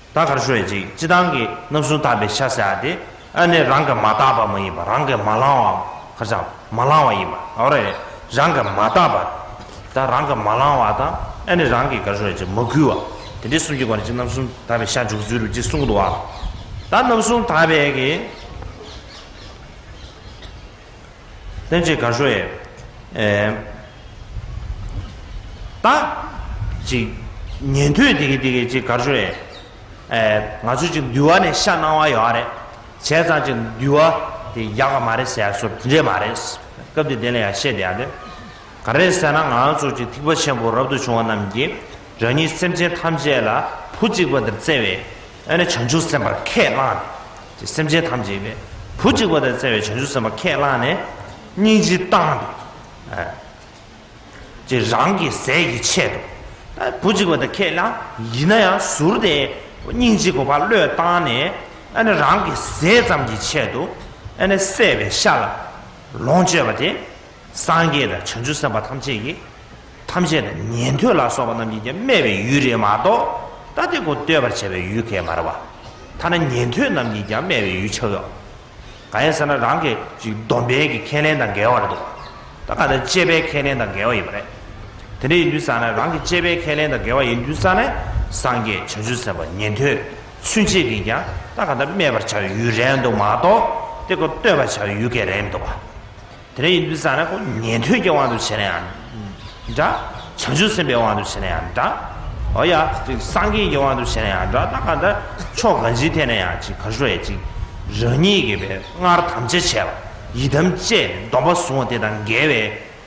ད་ག་རེ་ཞུ་ཡ་ཅིག་སྤྱིར་བཏང་གི་རྣམ་གསུམ་དག་པའི་ཤ་ཟེར་ཡ་དེ། ཨ་ནི་རང་གིས་མ་བརྟགས་པ་མ་ཡིན་པ། རང་གིས་མ་བླངས་པ། ག་རེ་ཟེར། མ་བླངས་པ་ཡིན་པ། འོ་རེད། རང་གིས་མ་བརྟགས་པ། ད་རང་གིས་མ་བླངས་པ་དང་། ཨ་ནི་རང་གིས་ག་རེ་ཞུ་ཡ་ཅིག་མ་བསྐུལ་བ། དེ་འདྲའི་གསུམ་གྱི་སྒོ་ནས་ཅིག་རྣམ་གསུམ་དག་པའི་ཤ་འཇུག་ཚུལ་རུ་ཅིག་གསུངས་འདུག་བ། ད་རྣམ་གསུམ་དག་པའི་གི། དེ་ཅིག་ག་ཞོ་ཡེ། ཨེ། ད། ཅིག་ཉན་ཐོས་དེ་གི་དེ་གི་ཅིག་ག་ཞོ་ཡེ། ཨེ། ང་ཚོ་ཅིག་འདུལ་བ་ནས་ཤ་གནང་བ་ཡོད་རེད། བྱས་ཙང་ཅིག་འདུལ་བ་དེ་ཡག་ག་མ་རེད་ཟེར་ཡ་སོགས་དེ་འདྲས་མ་རེད། སྐབས་དེ་དེ་ལ་ཡང་བཤད་བསྡད་ཡ་དེ། ག་རེ་ཟེར་ན་ང་ཚོ་ཅིག་ཐེག་པ་ཆེན་པོ་རབ་ཏུ་བྱུང་བ་རྣམས་ཀྱིས་རང་ཉིད་སེམས་ཅན་ཐམས་ཅད་ལ་བུ་གཅིག་པ་དེར་བརྩེ་བའི་ཨ་ནི་བྱང་ཆུབ་སེམས་དཔར་ཁས་བླངས་ནས། སེམས་ཅན་ཐམས་ཅད་པའི་བུ་གཅིག་པ་དེར་བརྩེ་བའི་བྱང་ཆུབ་སེམས་དཔར་ཁས་བླངས་ནས་སྙིང་རྗེ་བཏང་སྟེ། ཨ། ཅིག་རང་གི་ཟས་ཀྱི་ཆེད་དུ། ད་བུ་གཅིག་པ་དེ་ཁས་བླངས་ཡིན་ན་ཡང་ཟུར་དེ་སྙིང་རྗེ་གོ་བ་བློས་བཏང་ནས་ཨ་ནི་རང་གི་ཟས་ཙམ་གྱི་ཆེད་དུ་ཨ་ནི་བསད་པའི་ཤ་ལ་ལོངས་སྤྱོད་པ་དེ། སངས་རྒྱས་དང་བྱང་ཆུབ་སེམས་དཔའ་ཐམས་ཅད་ཀྱིས། ཐམས་ཅད་དང་ཉན་ཐོས་ལ་སོགས་པ་རྣམས་ཀྱིས་ཀྱང་སྨད་པའི་ཡུལ་རེད་མ་གཏོགས། ད་དེ་ཁོ་བསྟོད་པར་བྱ་བའི་ཡུལ་གང་ཡང་མ་རེད་བ། ཐ་ན་ཉན་ཐོས་རྣམས་ཀྱིས་ཀྱང་སྨད་པའི་ཡུལ་ཆགས་ཡོད། གང་ཡིན་ཟེར་ན་རང་གི་ཅིག་སྡོམ་པའི་གི་ཁས་ལེན་དང་འགལ་བ་རེད་འདུག་ད་ག་ད་བཅས་པའི་ཁས་ལེན་དང་འགལ་བ་ཡིན་པ་རེད། དེ་འདྲ་ཡིན་དུས་ཙང་ནས་རང་གི་བཅས་པའི་ཁས་ལེན་དང་འགལ་བ་ཡིན་དུས་ཙང་ནས་སངས་རྒྱས་བྱང་ཆུབ་སེམས་དཔའ་ཉན་ཐོས་ཚུན་ཆད་ཀྱིས་ཀྱང་ད་ག་ད་སྨད་པར་བྱ་བའི་ཡུལ་རེད་འདུག་མ་གཏོགས། དེ་ཁོ་བསྟོད་པར་བྱ་བའི་ཡུལ་གང་རེད་མི་འདུག་བ། དེ་འདྲ་ཡིན་དུས་ཙང་ནས་ཁོ་ཉན་ཐོས་ཀྱི་དབང་དུ་བྱས་ན་ཡང་འདྲ། བྱང་ཆུབ་སེམས་དཔའི་དབང་དུ་བྱས་ན་ཡང་འདྲ། འོ་ཡ། ཅིག་སངས་རྒྱས་ཀྱི་དབང་དུ་བྱས་ན་ཡང་འདྲ། ད་ག་འདྲ་ཕྱོགས་གང་ཅིའི་ཐད་ནས་ཡང་ཅིག་ག་ཞོ་ཡ་ཅིག་རང་ཉིད་ཀྱིས་པའི་སྔར་དམ་བཅའ་བྱས་པ་ཡི་དམ་བཅས་ནས་སྡོམ་པ་བཟུང་བ་དེ་དང་འགལ་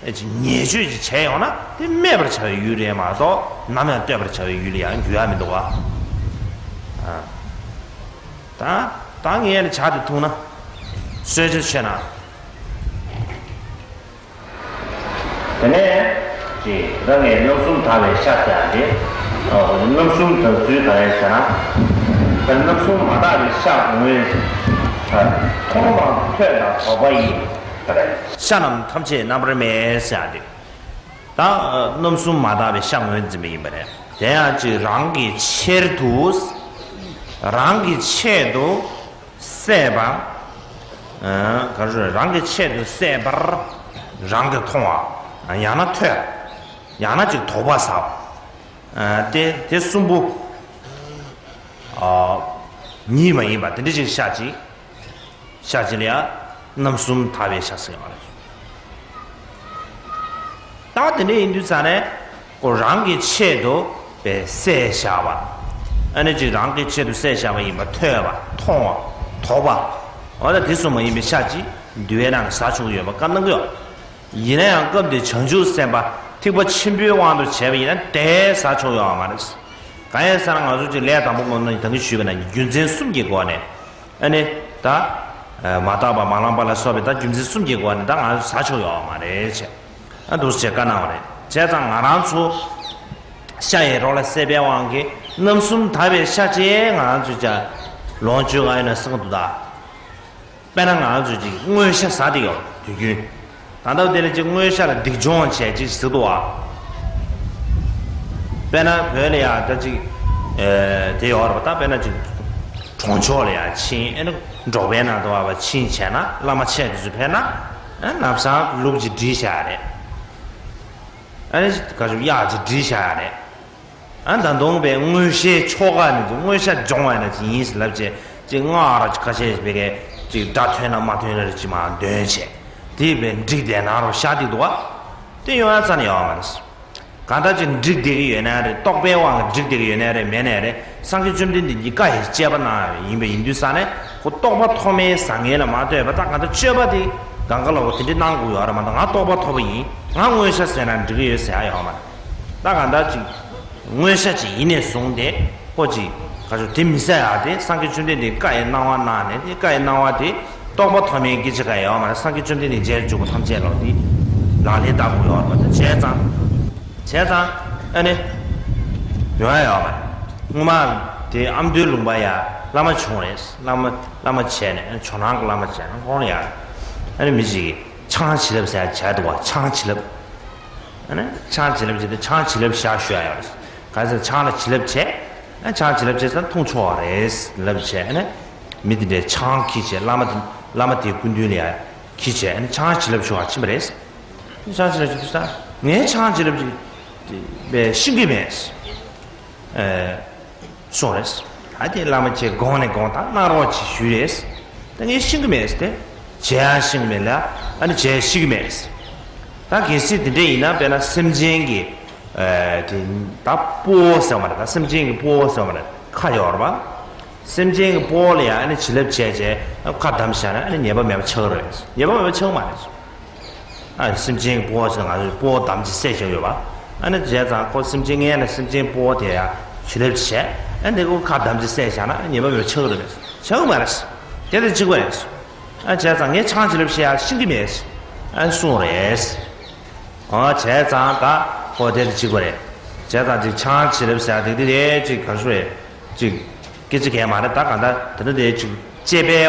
བའི་ཅིག་ཉེས་སྤྱོད་ཅིག་བྱས་ཡོང་ན་དེ་སྨད་པར་བྱ་བའི་ཡུལ་རེད་མ་གཏོགས་ནམ་ཡང་བསྟོད་པར་བྱ་བའི་ཡུལ་ལ་ཡང་འགྱུར་ཡ་མི་འདུག་བ། ཨ། ད་ད་ངས་ནི་ཇ་དེ་འཐུང་ན་གསོལ་ཇ་མཆོད་ན། དེ་ནས་ཅིག་རང་གི་རྣམ་གསུམ་དག་པའི་ཤ་ཟེར་ཡ་དེ། རྣམ་གསུམ་དག་ཚུལ་ག་རེ་ཟེར་ན། རྣམ་གསུམ་མ་དག་པའི་ཤ་ངོས། མཐོང་བའམ་ཐོས་དང་དོགས་པ་ཡིས། ཤ་རྣམས་ཐམས་ཅད་རྣམ་པར་སྨད་ཟེར་ཡ་དེ། ད་རྣམ་གསུམ་མ་དག་པའི་ཤ་ངོས་འཛིན་པ་ཡིན་པ་རེད། དེ་ཡང་ཅིག་རང་གི་ཆེད་དུ། རང་གི་ཆེད་དུ། བསད་པ། ཨ། ག་རེ་ཟེར། རང་གི་ཆེད་དུ་བསད་པར་རང་གིས་མཐོང་བ། ཡང་ན་ཐོས། ཡང་ན་ཅིག་དོགས་པ་ཟ་བ། ཨ། དེ་དེ་གསུམ་པོ། ཨ། ཉིད་མ་ཡིན་པ་དེ་འདྲ་ཅིག་ཤ་ཅིག་ཤ་ཅིག་ལ་ཡང་རྣམ་གསུམ་དག་པའི་ཤ་ཟེར་བ་རེད། ད་དེ་འདྲ་ཡིན་དུས་ཙང་ནས། ཁོ་རང་གི་ཆེད་དུ་བསད་བཞག་པ། ཨ་ནི་ཅིག་རང་གི་ཆེད་དུ་བསད་བཞག་པ་ཡིན་པ་ཐོས་པ་མཐོང་བ་དོགས་པ། འོ་ད་དེ་གསུམ་མ་ཡིན་པའི་ཤ་ཅིག་འདུལ་བའི་ནང་ནས་ཟ་ཆོག་གི་ཡོད་པ་བཀའ་གནང་གི་ཡོད། ཡིན་ན་ཡང་སྐབས་དེ་བྱང་ཆུབ་སེམས་དཔའ་ཐེག་པ་ཆེན་པོའི་དབང་དུ་བྱས་པ་ཡིན་ན་དེ་ཟ་ཆོག་ཡོད་མ་རེད། གང་ཡིན་ཟེར་ན་ང་ཚོ་ཅིག་ལས་དང་པོ་སྔོན་ན་ད་གིན་ཞུས་པ་ནང་བཞིན་རྒྱུ་མཚན་གསུམ་གྱི་སྒོ་ནས། ཨ་ནི། ད། མ་དག་པ་མ་བླངས་པ་ལ་སོགས་པའི་ད་རྒྱུ་མཚན་གསུམ་གྱི་སྒོ་ནས་ད་ང་ཚོ་ཟ་ཆོག་ཡོད་མ་རེད་ཅེས། ཨ། འདུག་སེ་བཀའ་གནང་བ་རེད། བྱས་ཙང་ང་རང་ཚོ་ཤ་ཡི་རོ་ལ་བསད་པའི་དབང་གིས་རྣམ་གསུམ་དག་པའི་ཤ་ཅིག་ང་རང་ཚོས་ཀྱང་ལོངས་སྤྱོད་ག་ཡོད་ན་བསམ་གྱི་འདུག་ད། དཔེར་ན་ང་ཚོས་ཅིག་སྔོ་ཤ་ཟ་བསྡད་ཡོད་དུས་རྒྱུན། ད་ལྟ་དེ་ལ་ཅིག་སྔོ་ཤ་ལ་སྡིག་སྦྱོང་བྱས་ཅིག་ཟེར་འདུག་བ། དཔེར་ན་བོད་ལ་ཡང་ད་ཅིག་ཨེ། དེ་ཡོད་རེད་པ། ད་དཔེར་ན་ཅིག་གྲོང་ཆོག་ལ་ཡང་ཕྱིན། ཨེ་ནི་འབྲོག་པའི་ནང་དུ་བ་བ་ཕྱིན་བྱས་ན་བླ་མ་ཆེ་དེ་ཚོ་ཕེབས་ན། ཨེ། ལམ་སང་ལུག་ཅིག་སྒྲིལ་བཞག་ཡ་རེད། ཨེ་ནི་ག་ཚོད་གཡག་ཅིག་སྒྲིལ་བཞག་ཡ་རེད། ཨ། ད་དུང་པའི་སྔོ་ཤའི་ཆོ་ག་ནི་ཚོ་སྔོ་ཤ་སྦྱོང་བ་ན་ཅི་ཡིན་ཟེར་ལབ་བྱས་ཅིག་སྔགས་ར་ཁ་ཤས་བེ་གས་ཅིག་སྒྲ་ཐོས་ན་མ་ཐོས་ན་རེ་ཅིག་མ་འདོན་བྱས། དེ་བས་འགྲིག་བསྡད་ན་རོ་ཤ་དེ་འདུག་བ། དེ་ཡོང་ཡ་རྩ་ནས་ཡོང་བ་མ་རེད། གང་ལྟར་ཅིག་འགྲིག་བསྡད་ཀྱི་ཡོད་ན་རེད། རྟོགས་པའི་དབང་གིས་འགྲིག་བསྡད་ཀྱི་ཡོད་ན་རེད། མེད་ན་རེད། སངས་རྒྱས་བཅོམ་ལྡན་འདས་ཀྱིས་བཀའ་ཡི་བཅས་པ་གནང་ཡིན་པ་ཡིན་དུས་ཙང་ནས་ཁོ་རྟོགས་པ་ཐོགས་མེད་བཟང་ངན་ལ་མ་ལྟོས་པ་ད་གང་ལྟར་སྤྱོད་པ་དེ་གང་ག་ལ་འོ་དེ་འདྲ་གནང་དགོས་ཡོད་རེད་མ་གཏོགས་ང་རྟོགས་པ་ཐོབ་པ་ཡིན། ང་སྔོ་ཤ་ཟོས་ན་འགྲིག་གི་ཡོད་ཟེར་ཡ་ཡོད་མ་རེད། ད་གང་ལྟར་ཅིག་སྔོ་ཤ་ཅིག་ཡིན་ནས་བཟུང་སྟེ་ཁོ་ཅིག་ག་ཚོད་དེ་མི་ཟ་ཡ་དེ་སངས་རྒྱས་བཅོམ་ལྡན་འདས་བཀའ་ཡི་གནང་བ་གནང་ནས་དེ་བཀའ་ཡི་གནང་བ་དེ་རྟོགས་པ་ཐོགས་མེད་ཀྱི་ཅི་ག་ཡོད་མ་རེད། སངས་རྒྱས་བཅོམ་ལྡན་འདས་མཇལ་འཇུག་པ་ཐམས་ཅད་ལ་དེ་ལག་ལེན་བསྟར་དགོས་ཡོད་རེད་པ། དེ་བྱས་ཙང་བྱས་ཙང་ཨ་ནི་ཡོང་ཡ་ཡོད་མ་རེད། སྔོན་མ་དེ་ཨ་མདོའི་ལུང་པ་ཡ་བླ་མ་བྱུང་རེད། བླ་མ་བླ་མ་བྱས་ནས་ཇོ་ནང་གི་བླ་མ་བྱས་ནས་ཁོང་ལ་ཡ་ཨ་ནི་མི་ཅིག་གིས་ཆང་བྱིན་རླབས་ཟེར་ཡ་བྱས་འདུག་བ། ཆང་བྱིན་རླབས། ཨ་ནི་ཆང་བྱིན་རླབས་བྱས་ཏེ་ཆང་བྱིན་རླབས་བཞག་ཞུ་ཡ་ཡོད་རེད། ག་ཚོད་ཆང་ལ་བྱིན་རླབས་བྱས། ཨ། ཆང་བྱིན་རླབས་བྱས་ཙང་འཐུང་ཆོག་པ་རེད་ལབ་བྱས། ཨ་ནི་མི་དེ་འདྲས་ཆང་འཁྱེར་བྱས་བླ་མ་དེ་བླ་མ་དེའི་སྐུ་མདུན་ལ་ཡ་འཁྱེར་བྱས། ཨ་ནི་ཆང་བྱིན་རླབས་ཞུ་བར་ཕྱིན་པ་རེད། ཆང་བྱིན་རླབས་ཞུ་དུས་ཙང་ངས་ཆང་བྱིན་རླབས་ཅིག་བས་ཤེས་ཀྱི་མེད། ཨེ། སོང་རེད། ཨ་དེ་བླ་མ་ཁྱེད་དགོངས་ནས་དགོངས་དག་གནང་རོགས་ཅིག་ཞུས་རེད། ད་ངས་ཤེས་ཀྱི་མེད་དེ། བྱས་ཤིང་མེད་ལ་ཨ་ནི་བྱས་ཤིག་མེད། ད་གལ་སྲིད་དེ་འདྲ་ཡིན་ན་དཔེར་ན་སེམས་ཅན་གྱི་ཨ་དེ་ད་དཔའ་བོ་ཟེར་བ་རེད། ད་སེམས་ཅན་གྱི་དཔའ་བོ་ཟེར་བ་རེད། ཁ་ཡོད་རེད་པ། སེམས་ཅན་གྱི་དཔའ་བོ་ལ་ཡང་ཨ་ནི་བྱིན་རླབས་བྱས་བྱས་ཁ་བསྡམས་བཞག་ན་ཨ་ནི་ཉེས་པ་མེད་པ་ཆགས་རེད། ཉེས་པ་མེད་པ་ཆགས་མ་རེད། ཨ་སེམས་ཅན་གྱི་དཔའ་བོ་ཟེར་ང་ཚོས་དཔའ་བོ་བསྡམས་ཀྱིས་བསད་བཞག་ཡོད་པ། ཨ་ནི་བྱས་ཙང་ཁོ་སེམས་ཅན་ངན་ལ་སེམས་ཅན་དཔའ་བོ་དེ་ཡང་བྱིན་རླབས་བྱས་ཨ་ནི་ཁོ་ཁ་བསྡམས་ཀྱིས་བསད་བཞག་ན་ཉེས་པ་མེད་པ་ཆགས་རེད། ཆགས་མ་རེད། དེ་དང་གཅིག་པ་རེད། ཨ་བྱས་ཙང་ངས་ཆང་བྱིན་རླབས་བྱེད་ཡ་ཤེས་ཀྱི་མེད། ཨ་གསུངས་རེད། ཨ་བྱས་ཙང་ད་ཁོ་དེ་དང་གཅིག་པ་རེད། བྱས་ཙང་ཅིག་ཆང་བྱིན་རླབས་ཟེར་ཡ་དེ་དེ་དེ་ཅིག་ག་རེ་ཞུ་རེད། ཅིག་སྐད་ཆ་གས་མ་རེད། ད་གང་ལྟར་དེ་འདྲ་དེ་ཅིག་བཅས་པའི་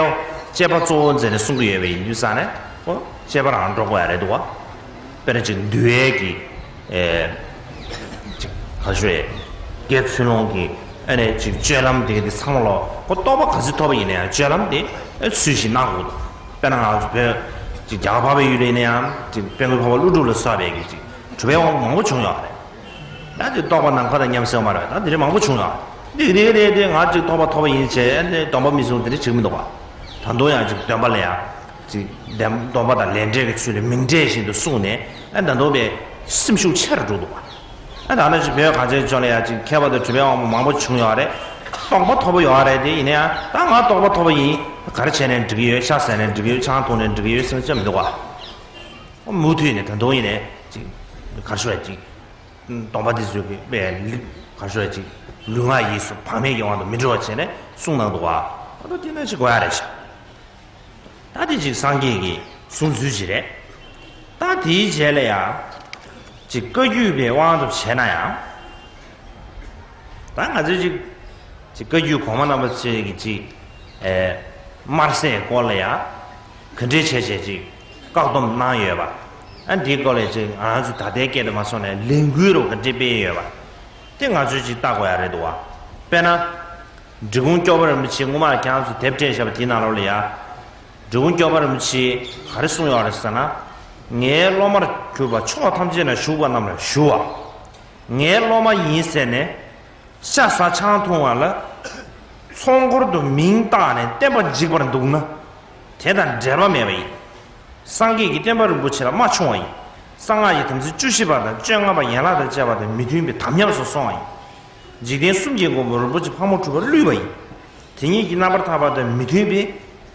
བཅས་པ་གཙོ་བོ་མཛད་ནས་གསུང་གི་ཡོད་པ་ཡིན་དུས་ཙང་ནས་ཁོ་བཅས་པ་རང་འགྲོ་དགོས་ཡ་རེད་འདུག་བ། དཔེར་ན་ཅིག་འདུལ་བའི་གི་ཨེ་ཅིག་ག་རེ་ཞུ་རེད། དགེ་ཚུལ་སློང་གི་ཨ་ནི་ཅིག་སྤྱོད་ལམ་དེ་དེ་ཚང་མ་ལོ་ཁོ་རྟོགས་པ་ག་ཚོད་ཐོབ་པ་ཡིན་ན་ཡང་སྤྱོད་ལམ་དེ་ཨེ་ཚུལ་བཞིན་གནང་དགོས་འདུག་དཔེར་ན་ང་ཚོ་བོད་ཅིག་རྒྱ་གར་འཕགས་པའི་ཡུལ་ལ་ཡིན་ན་ཡང་ཅིག་དཔལ་མགོན་འཕགས་པ་ཀླུ་སྒྲུབ་ལ་སོགས་པའི་གི་ཅིག་གྲུབ་པའི་དབང་པོ་མང་པོ་བྱུང་ཡོད་རེད། ད་དེ་རྟོགས་པ་ནམ་མཁའ་དང་མཉམ་ཟེར་བ་མ་རེད། ད་དེ་རིང་མང་པོ་བྱུང་ཡོད་རེད། འདི་འདི་འདི་འདི་ང་ཅིག་རྟོགས་པ་ཐོབ་པ་ཡིན་བྱས་འདི་སྡོམ་པ་མི་སྲུང་དེ་འདྲ་བྱེད་ཀྱི་མི་འདུག་བ། ད་དུང་ཡང་ཅིག་སྡོམ་པ་ལ་ཡང་ཅིག་སྡོམ་པ་དང་ལས་འབྲས་ཀྱི་ཚུལ་ལ་མིང་འབྲས་བཞིན་དུ་གསུངས་ནས་ཨ་ད་དུང་པའི་སེམས་ཤུགས་ཆེ་རུ་འགྲོ་འདུག་བ། ཨ་ད་ནི་ཅིག་བོད་གངས་ཅན་ལྗོངས་ལ་ཡང་ཅིག་མཁས་པ་དང་གྲུབ་པའི་དབང་པོ་མང་པོ་བྱུང་ཡོད་རེད། རྟོགས་པ་ཐོབ་པ་ཡོད་རེད། དེ་ཡིན་ན་ཡང་ད་ང་རྟོགས་པ་ཐོབ་པ་ཡིན། ག་རེ་བྱས་ནས་འགྲིག་གི་ཡོད། ཤ་ཟ་ནས་འགྲིག་གི་ཡོད། ཆང་འཐུང་ནས་འགྲིག་གི་ཡོད་ཟེར་ན་ཅི་མི་འདུག་བ། མུ་མཐུད་ནས་ད་དུང་ཡིན་ནས་ཅིག་ག་རེ་ཞུ་ཡ་ཅིག་སྡོམ་པ་འདི་ཚོའི་གི་དཔེ་ལུས་ག་རེ་ཞུ་ཡ་ཅིག་ལུས་ངག་ཡིད་གསུམ་བག་མེད་ཀྱི་དབང་དུ་མི་འགྲོ་བ་བྱས་ནས་གསུངས་གནང་འདུག་བ། ད་དེ་ནས་ཅིག་གོ་ཡ་རེད་ཤག་ད་དེ་ཅིག་སངས་རྒྱས་ཀྱི་གསུང་ཚུལ་ཅིག་རེད། ད་དེའི་རྗེས་ལ་ཡང་ཅིག་བཀའ་བརྒྱུད་པའི་དབང་དུ་བྱས་ན་ཡང་། ད་ང་ཚོས་ཅིག་ཅིག་བཀའ་བརྒྱུད་གོང་མ་རྣམ་པ་ཚོས་ཀྱི་ཅིག་ཨེ་དམར་ཟས་སྐོར་ལ་ཡང་ག་འདྲས་བྱས་བྱས་ཅིག་བཀག་སྡོམ་གནང་ཡོད་པ། ཨ་འདིའི་སྐོར་ལ་ཅིག་ང་རང་ཚོ་ད་ལྟའི་སྐད་དུ་མ་སོང་ནས་ལས་འགུལ་རོ་ག་འདྲས་སྤེལ་ཡོད་པ། དེ་ང་ཚོས་ཅིག་བལྟ་དགོས་ཡ་རེད་འདུག་བ། དཔེར་ན། འབྲི་གུང་སྐྱོབ་པ་རིན་པོ་ཆེ་སྔོན་མ་ཁྱེད་རང་ཚོ་དེབ་སྤྲད་བཞག་པ་དེའི་ནང་ལོགས་ལ་ཡ། འབྲི་གུང་སྐྱོབ་པ་རིན་པོ་ཆེས་ག་རེ་གསུངས་ཡོད་རེད་ཟེར་ན། ངའི་སློབ་མར་གྱུར་པ་ཕྱོགས་ཐམས་ཅད་ན་བཞུགས་པ་རྣམས་ལ་ཞུ་བ། ངའི་སློབ་མ་ཡིན་ཟེར་ནས་ཤ་ཟ་ཆང་འཐུང་བ་ལ་ཚོགས་འཁོར་དུ་མིང་བཏགས་ནས་བསྟན་པ་འཇིག་པར་འདུག་ན། དེ་དང་འབྲེལ་བ་མེད་པ་ཡིན། སངས་རྒྱས་ཀྱི་བསྟན་པ་རིན་པོ་ཆེ་ལ་རྨ་ཕྱུང་བ་ཡིན། གསང་སྔགས་ཀྱི་དམ་ཚིག་བཅུ་བཞི་པ་དང་བཅོ་ལྔ་པ་ཡན་ལག་དང་བཅས་པ་དང་མི་མཐུན་པའི་དམ་ཉམས་སུ་སོང་བ་ཡིན། འཇིག་རྟེན་གསུམ་གྱི་མགོན་པོ་རིན་པོ་ཆེ་ཕག་མོ་གྲུ་པ་བསླུས་པ་ཡིན། དེ་ཉིད་ཀྱི་རྣམ་པར་ཐར་པ་དང་མི་མཐུན་པའི་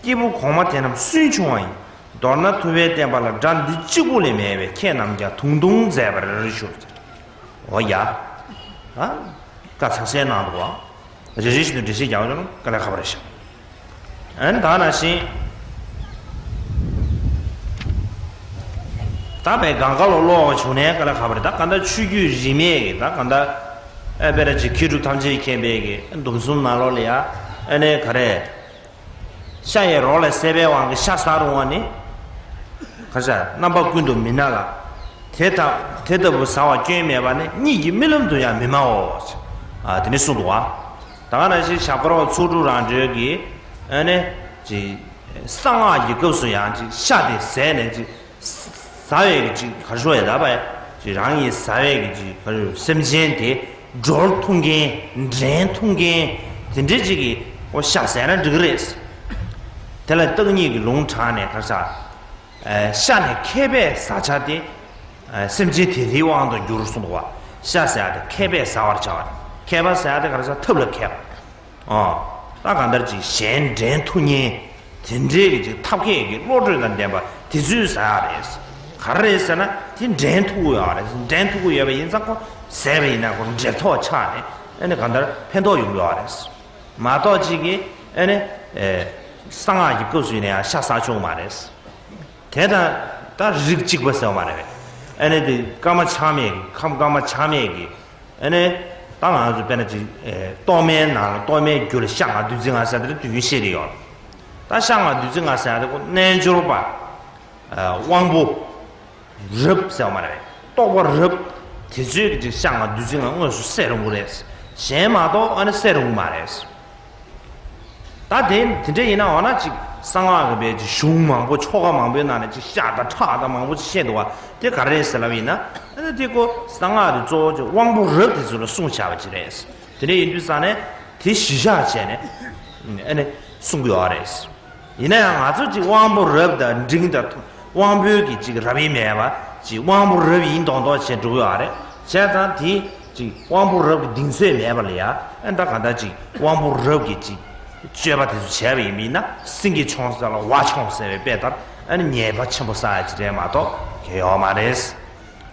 སྐྱེས་བུ་གོང་མ་དེ་རྣམས་སུན་ཕྱུང་བ་ཡིན། མདོར་ན་ཐུབ་པའི་བསྟན་པ་ལ་དགྲ་འདི་གཅིག་པུ་ལས་མེད་པས་ཁྱེད་རྣམས་ཀྱང་དུང་དུང་མཛད་པར་ཞུ། འོ་ཡ། ཨ། བཀའ་ཚ་གསལ་གནང་འདུག་བ། རེ་རེ་བཞིན་དུ་འགྲེལ་བཤད་རྒྱག་ཡོང་དཀའ་ལས་ཁག་པོ་རེད་ཤག་ཨན་ད་ནང་བཞིན། ད་བའི་གང་ག་ལོ་ཀློག་བྱུང་ནས་དཀའ་ལས་ཁག་པོ་རེད། ད་གང་ལྟར་ཆོས་བརྒྱུད་རིས་མེད་ཀྱི་ད་གང་ལྟར་ཨ་དཔེར་ན་ཅིག་མཁས་གྲུབ་ཐམས་ཅད་མཁྱེན་པའི་གི་སྡོམ་གསུམ་ནང་ལོགས་ལ་ཡ་ཨ་ནི་ག་རེ། ཤ་ཡི་རོ་ལ་སྲེད་པའི་དབང་གིས་ཤ་ཟ་རུང་བ་ནི། ག་ས་རྣམ་པ་ཀུན་ཏུ་མི་སྣང་ལ། དེ་ལྟ་དེ་ལྟ་བུ་ཟ་བ་སྐྱོན་མེད་པ་ནི་གཉིད་ཀྱི་རྨི་ལམ་དུ་ཡང་མི་སྨྲའོ། ཨ་དེ་ནི་གསུངས་འདུག་བ། ད་ག་ནང་བཞིན་ཞབས་དཀར་པོ་ཚོགས་དྲུག་རང་གྲོལ་གྱིས་ཨ་ནི་ཅི་གསང་སྔགས་ཀྱི་སྐབས་སུ་ཡང་ཅི་ཤ་དེ་ཟས་ནས་ཅི། ཟ་བའི་གི་ཅིག་ག་རེ་ཞུ་ཡ་ད་པ་ཅིག་རང་གིས་ཟ་བའི་གི་ཅིག་ག་རེ་ཞུ་སེམས་ཅན་དེ་སྒྲོལ་ཐུབ་མཁན་འདྲེན་ཐུབ་མཁན་དེ་འདྲའི་ཅིག་གི་ཨོ་ཤ་ཟས་ན་འགྲིག་གི་རེད། དེ་ལ་བརྟག་གཉིས་ཀྱི་ལུང་དྲངས་ནས་ག་རེ་ཟ། ཨ་ཤ་ནས་མཁས་པས་ཟ་བྱ་སྟེ། ཨ་སེམས་ཅན་དེ་དེའི་དབང་དུ་འགྱུར་གསུངས་འདུག་བ། ཤ་ཟ་ཡ་དེ་མཁས་པས་ཟ་བར་བྱ་བ་རེད། མཁས་པ་ཟ་ཡ་དེ་ག་རེ་ཟ་ཐབས་ལ་མཁས་པ། ཨ། ད་གང་ལྟར་ཅིག་གཞན་འདྲེན་ཐུབ་མཁན་དེ་འདྲའི་གི་ཅིག་ཐབས་མཁས་ཀྱི་བློ་གྲོས་དང་ལྡན་པ་དེ་ཚོས་ཟ་ཡག་རེད། ག་རེ་རེད་ཟེར་ན་དེ་འདྲེན་ཐུབ་ཀྱི་ཡོད་རེད། འདྲེན་ཐུབ་ཀྱི་ཡོད་པ་ཡིན་ཙང་ཁོ་ཟས་པ་ཡིན་ན་ཁོ་འབྲེལ་ཐོགས་ཆགས་ནས་ཨ་ནི་གང་ལྟར་ཕན་ཐོགས་ཡོང་གི་ཡོད་རེད། མ་གཏོགས་ཅིག་གིས་ཨ་ནི་ཨེ་གསང་སྔགས་ཀྱི་སྐབས་སུ་ཡིན་ན་ཡང་ཤ་ཟ་ཆོག་གི་མ་རེད། དེ་དང་ད་རིགས་གཅིག་པ་ཟེར་བ་མ་རེད་པས། ཨ་ནི་དེ་སྐར་མ་ཆགས་མེད་ཀྱི་ཁམས་སྐར་མ་ཆགས་མེད་ཀྱི། ཨ་ནི་ད་ང་ཚོ་དཔེར་ན་ཅིག་ཨེ་གཏོར་མའི་ནང་ལ་གཏོར་མའི་རྒྱུ་ལ་ཤ་ལྔ་བདུད་རྩི་ལྔ་ཟེར་དེ་དུས་རྒྱུན་བཤད་དེ་ཡོད། ད་ཤ་ལྔ་བདུད་རྩི་ལྔ་ཟེར་དེ་ཁོ་རྣལ་འབྱོར་པ། ཨ་དབང་པོ་རབ་ཟེར་བ་མ་རེད། རྟོགས་པ་རབ། དེ་ཚོས་ཀྱི་ཅིག་ཤ་ལྔ་བདུད་རྩི་ལྔ་དངོས་སུ་བསད་རུང་གི་རེད། གཞན་མ་གཏོགས་ཨ་ནི་བསད་རུང་གི་མ་རེད། ད་དེ་དེ་འདྲ་ཡིན་ན་འོ་ན་ཅིག་གསང་སྔགས་ཀྱི་བའི་ཅིག་གཞུང་མང་པོ་ཆོ་ག་མང་པོའི་ནང་ནས་ཅིག་ཤ་དང་ཁྲག་དང་མང་པོ་ཅིག་བཤད་འདུག་བ། དེ་ག་རེ་རེད་ཟེར་ལབ་ཡིན་ན་ཨ་ནི་དེ་ཁོ་གསང་སྔགས་དེ་གཙོ་བོ་ཅིག་དབང་པོ་རབ་དེ་ཚོ་ལ་གསུངས་བཞག་པ་ཅིག་རེད། དེ་འདྲ་ཡིན་དུས་ཙང་ནས་དེ་གཞི་བཞག་བྱས་ནས་ཨ་ནི་གསུང་གི་ཡོད་རེད། ཡིན་ན་ཡང་ང་ཚོ་ཅིག་དབང་པོ་རབ་དང་འབྲིང་དང་དབང་པོའི་གི་ཅིག་རབ་དབྱེ་མེད་པ་ཅིག་དབང་པོ་རབ་ཡིན་མདོག་མདོག་བྱས་འགྲོ་གི་ཡོད་རེད། བྱས་ཙང་དེ་ཅིག་དབང་པོ་རབ་ཀྱི་གདེང་ཚོད་མེད་པ་ལ་ཡ་ཨ་ད་ག་ད་ཅིག་དབང་པོ་རབ་ཀྱི་ཅིག་སྤྱོད་པ་དེ་ཚོ་བྱས་པ་ཡིན་མིན་ན་སེང་གེ་མཆོང་ས་ལ་ཝ་མཆོང་ཟེར་བའི་དཔེ་ལྟར་ཨ་ནི་ཉེས་པ་ཆེན་པོ་བསགས་ཡ་ཅིག་རེད་མ་གཏོགས་གལ་ཡོད་མ་རེད།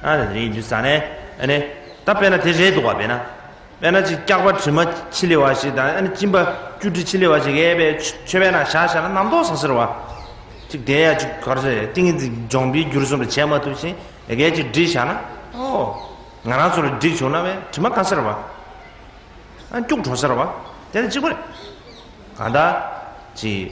ཨ་ནི་རེད་འདུག་ས་ནས་ཨ་ནི་ད་དཔེར་ན་དེ་རེད་འདུག་བ་དཔེར་ན། དཔེར་ན་ཅིག་སྐྱག་པ་དྲི་མ་ཆི་ལི་བ་ཞིག་དང་ཨ་ནི་གཅིན་པ་སྐྱུ་དྲི་ཆི་ལི་བ་ཞིག་ཡས་པའི་མཆོད་པའི་ནང་བཞག་བཞག་ན་རྣམ་རྟོག་ཟ་ཟེར་བ། ཅིག་དེ་ཡ་ཅིག་ག་རེ་ཟེར་ཏིང་ངེ་འཛིན་སྦྱོང་བའི་རྒྱུར་སོང་བ་བྱས་མ་ཐུབ་ཕྱིན་ཡ་གས་ཅིག་འགྲིག་བཞག་ན་ཨོ། ང་རང་ཚོ་ལ་འགྲིག་བྱུང་ན་བས་དྲི་མ་ག་ཟེར་བ། ཨ་སྐྱུག་བྲོ་ཟེར་བ། དེ་ནི་གཅིག་པ་རེད། གང་ལྟར་ཅིག་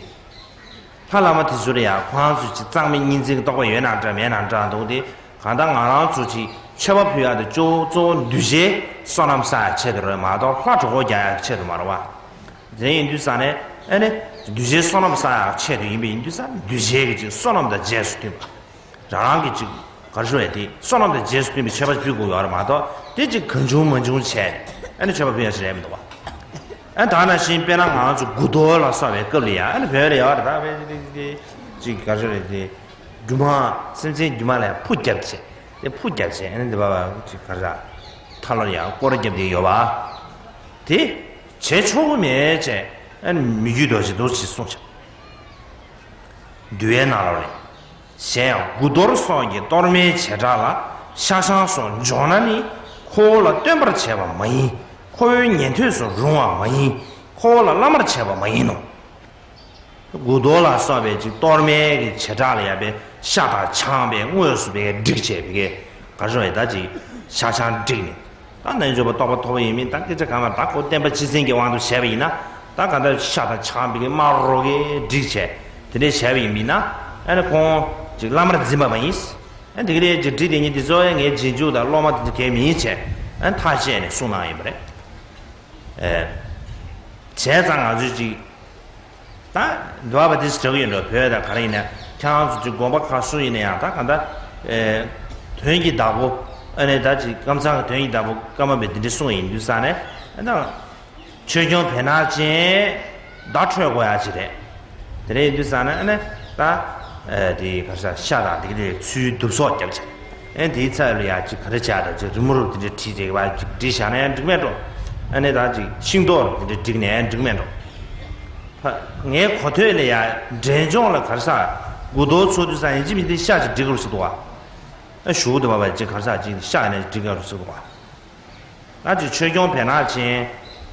ལྷ་བླ་མ་དེ་ཚོ་ལ་ཡང་ཁོང་ཚོས་ཅིག་གཙང་མའི་གཉིས་འཛིན་གྱི་རྟོགས་པ་ཡོད་ན་འདྲ་མེད་ན་འདྲ་འདུག་སྟེ། གང་ལྟར་ང་རང་ཚོ་ཅིག་མཆོད་པ་ཕུལ་ཡག་དེ་གཙོ་བོ་གཙོ་བོ་འདུས་བྱས་བསོད་ནམས་བསགས་ཡག་ཆེད་དུ་རེད་མ་གཏོགས་ལྷ་གྲོགས་པོ་རྒྱག་ཡག་ཆེད་དུ་མ་རེད་བ། དེ་ཡིན་དུས་ཙང་ནས་ཨ་ནི་འདུས་བྱས་བསོད་ནམས་བསགས་ཡག་ཆེད་དུ་ཡིན་པ་ཡིན་དུས་ཙང་འདུས་བྱས་ཀྱི་ཅིག་བསོད་ནམས་དང་རྗེས་སུ་མཐུན་པ། རང་རང་གི་ཅིག་ག་རེ་ཞུ་ཡ་དེ་བསོད་ནམས་དང་རྗེས་སུ་མཐུན་པའི་མཆོད་པ་ཕུལ་དགོས་ཡོད་རེད་མ་གཏོགས་དེ་ཅིག་གང་བྱུང་མང་བྱུང་བྱས་ཨ་ནི་མཆོད་པ་ཕུལ་ཡག་ཞིག་རེད་མི་འདུག་བ། ཨ་ད་ནང་བཞིན་དཔེར་ན་ང་ཚོ་དགུ་གཏོར་ལ་སོགས་པའི་སྐབས་ལ་ཡང་ཨ་ནི་བོད་ལ་ཡོད་རེད་ད་བས་དེ་དེ་ཅིག་ག་རེ་རེད་དེ་སྒྱུ་མ་སེམས་ཅན་སྒྱུ་མ་ལ་ཡང་ཕུ་བརྒྱབ་བྱས་དེ་ཕུ་བརྒྱབ་བྱས་ཨ་ནི་འདི་བ་བ་ཅིག་ག་རེ་ཐ་ལོར་ཡང་སྐོར་བརྒྱབ་བསྡད་ཡོད་པ་དེ་བྱེད་ཆོག་གི་མེད་བྱས་ཨ་ནི་མི་རྒྱུད་རྡོ་རྗེ་རྡོ་རྗེ་གསུངས་བྱས། འདུལ་བའི་ནང་ལོགས་ལས། གཞན་ཡང་དགུ་གཏོར་སོགས་ཀྱི་གཏོར་མའི་བྱེ་བྲག་ལ་ཤ་ཆང་སོགས་འཇོག་ན་ནི་ཁོ་བོ་ལ་སྟོན་པར་བྱས་པ་མ་ཡིན། ཁོ་བོའི་ཉན་ཐོས་སུ་རུང་བ་མ་ཡིན། ཁོ་བོ་ལ་བླ་མར་བྱས་པ་མ་ཡིན་ནོ། དགུ་གཏོར་ལ་སོགས་པའི་ཅིག་གཏོར་མའི་གི་བྱེ་བྲག་ལ་ཡ་པའི་ཤ་དང་ཆང་པའི་དངོས་སུ་པའི་བསྒྲིགས་བྱས་པའི་གི་ག་རེ་ཞུ་ཡ་ད་ཅིག་ཤ་ཆང་བསྒྲིགས་ནས། ད་རྣལ་འབྱོར་པ་རྟོགས་པ་ཐོབ་པ་ཡིན་མིན་ད་སྐད་ཆ་གང་མ་ད་ཁོ་བསྟན་པ་སྤྱི་བཙན་གྱི་དབང་དུ་བྱས་པ་ཡིན་ན་ད་ག་ད་ཤ་དང་ཆང་བི་གི་དམར་རོ་གི་བསྒྲིགས་བྱས་དེ་འདྲས་བྱས་པ་ཡིན་མིན་ན་ཨ་ནི་ཁོང་ཅིག་བླ་མར་འཛིན་པ་མ་ཡིན། ཨ་དེ་ག་ལས་ཅིག་བསྒྲིགས་དེ་ཉིད་དེ་ཚོ་ངའི་རྗེས་འཇུག་དང་སློབ་མ་དེ་ཚོ་གལ་མིན་བྱས་ཨ་ཐག་བཅད་ནས་གསུངས་གནང་ཡིན་པ་རེད། ཨེ། བྱས་ཙང་ང་ཚོས་ཅིག་ད་འདུལ་བ་པ་དེ་ཞིག་གྲགས་ཡོད་འགྲོ་བོད་དང་ག་རེ་ཡིན་ན་ཁྱེད་རང་ཚོ་ཅིག་དགོན་པ་ཁག་སུ་ཡིན་ན་ཡང་ད་ག་ད་ཨེ། དོན་གྱི་བདག་པོ་ཨ་ནི་ད་ཅིག་ཀམ་ཚང་གི་དོན་གྱི་བདག་པོ་ཀརྨ་པས་འདི་འདྲ་གསུངས་ཡིན་དུས་ས་ནས་ཨ་ད་ཆོས་སྐྱོང་བེར་ནག་ཅན་བརྡ་འཕྲོད་དགོས་ཡ་ཅིག་རེད། དེ་འདྲ་ཡིན་དུས་ཙང་ནས་ཨ་ནི་ད་ཨེ་དེ་ག་ས་ཤ་དང་དེ་ག་དེ་ཚུལ་གདུབ་སོགས་བརྒྱབ་ཅིག་ཨེ་དེའི་ཚབ་ལ་ཡ་ཅིག་ག་རེ་བྱ་དང་ཅིག་རི་མོ་རུ་དེ་འདྲ་བྲིས་བྱས་པ་ཅིག་བྲིས་བཞག་ན་ཡང་འགྲིག་མེད་འགྲོ། ཨ་ནི་ད་ཅིག་ཤིང་ཏོག་རུ་དེ་འདྲ་བསྒྲིགས་ནས་ཡང་འགྲིག་མེད་འགྲོ། ཕ་ངའི་གོ་ཐོས་ལ་ཡ་འབྲས་ལྗོངས་ལ་ག་རེ་ས་དགུ་གཏོར་ཚོགས་དུས་ཙང་ཡིན་གཅིག་མིན་གཅིག་ཤ་ཅིག་བསྒྲིགས་དགོས་ཟེར་འདུག་བ། ཨ་ཞུ་དུ་བ་བ་ཅིག་ག་རེ་ས་ཅིག་ཤ་ནས་བསྒྲིགས་དགོས་ཟེར་འདུག་བ། ད་ཅིག་ཆོས་སྐྱོང་བེར་ནག་ཅན།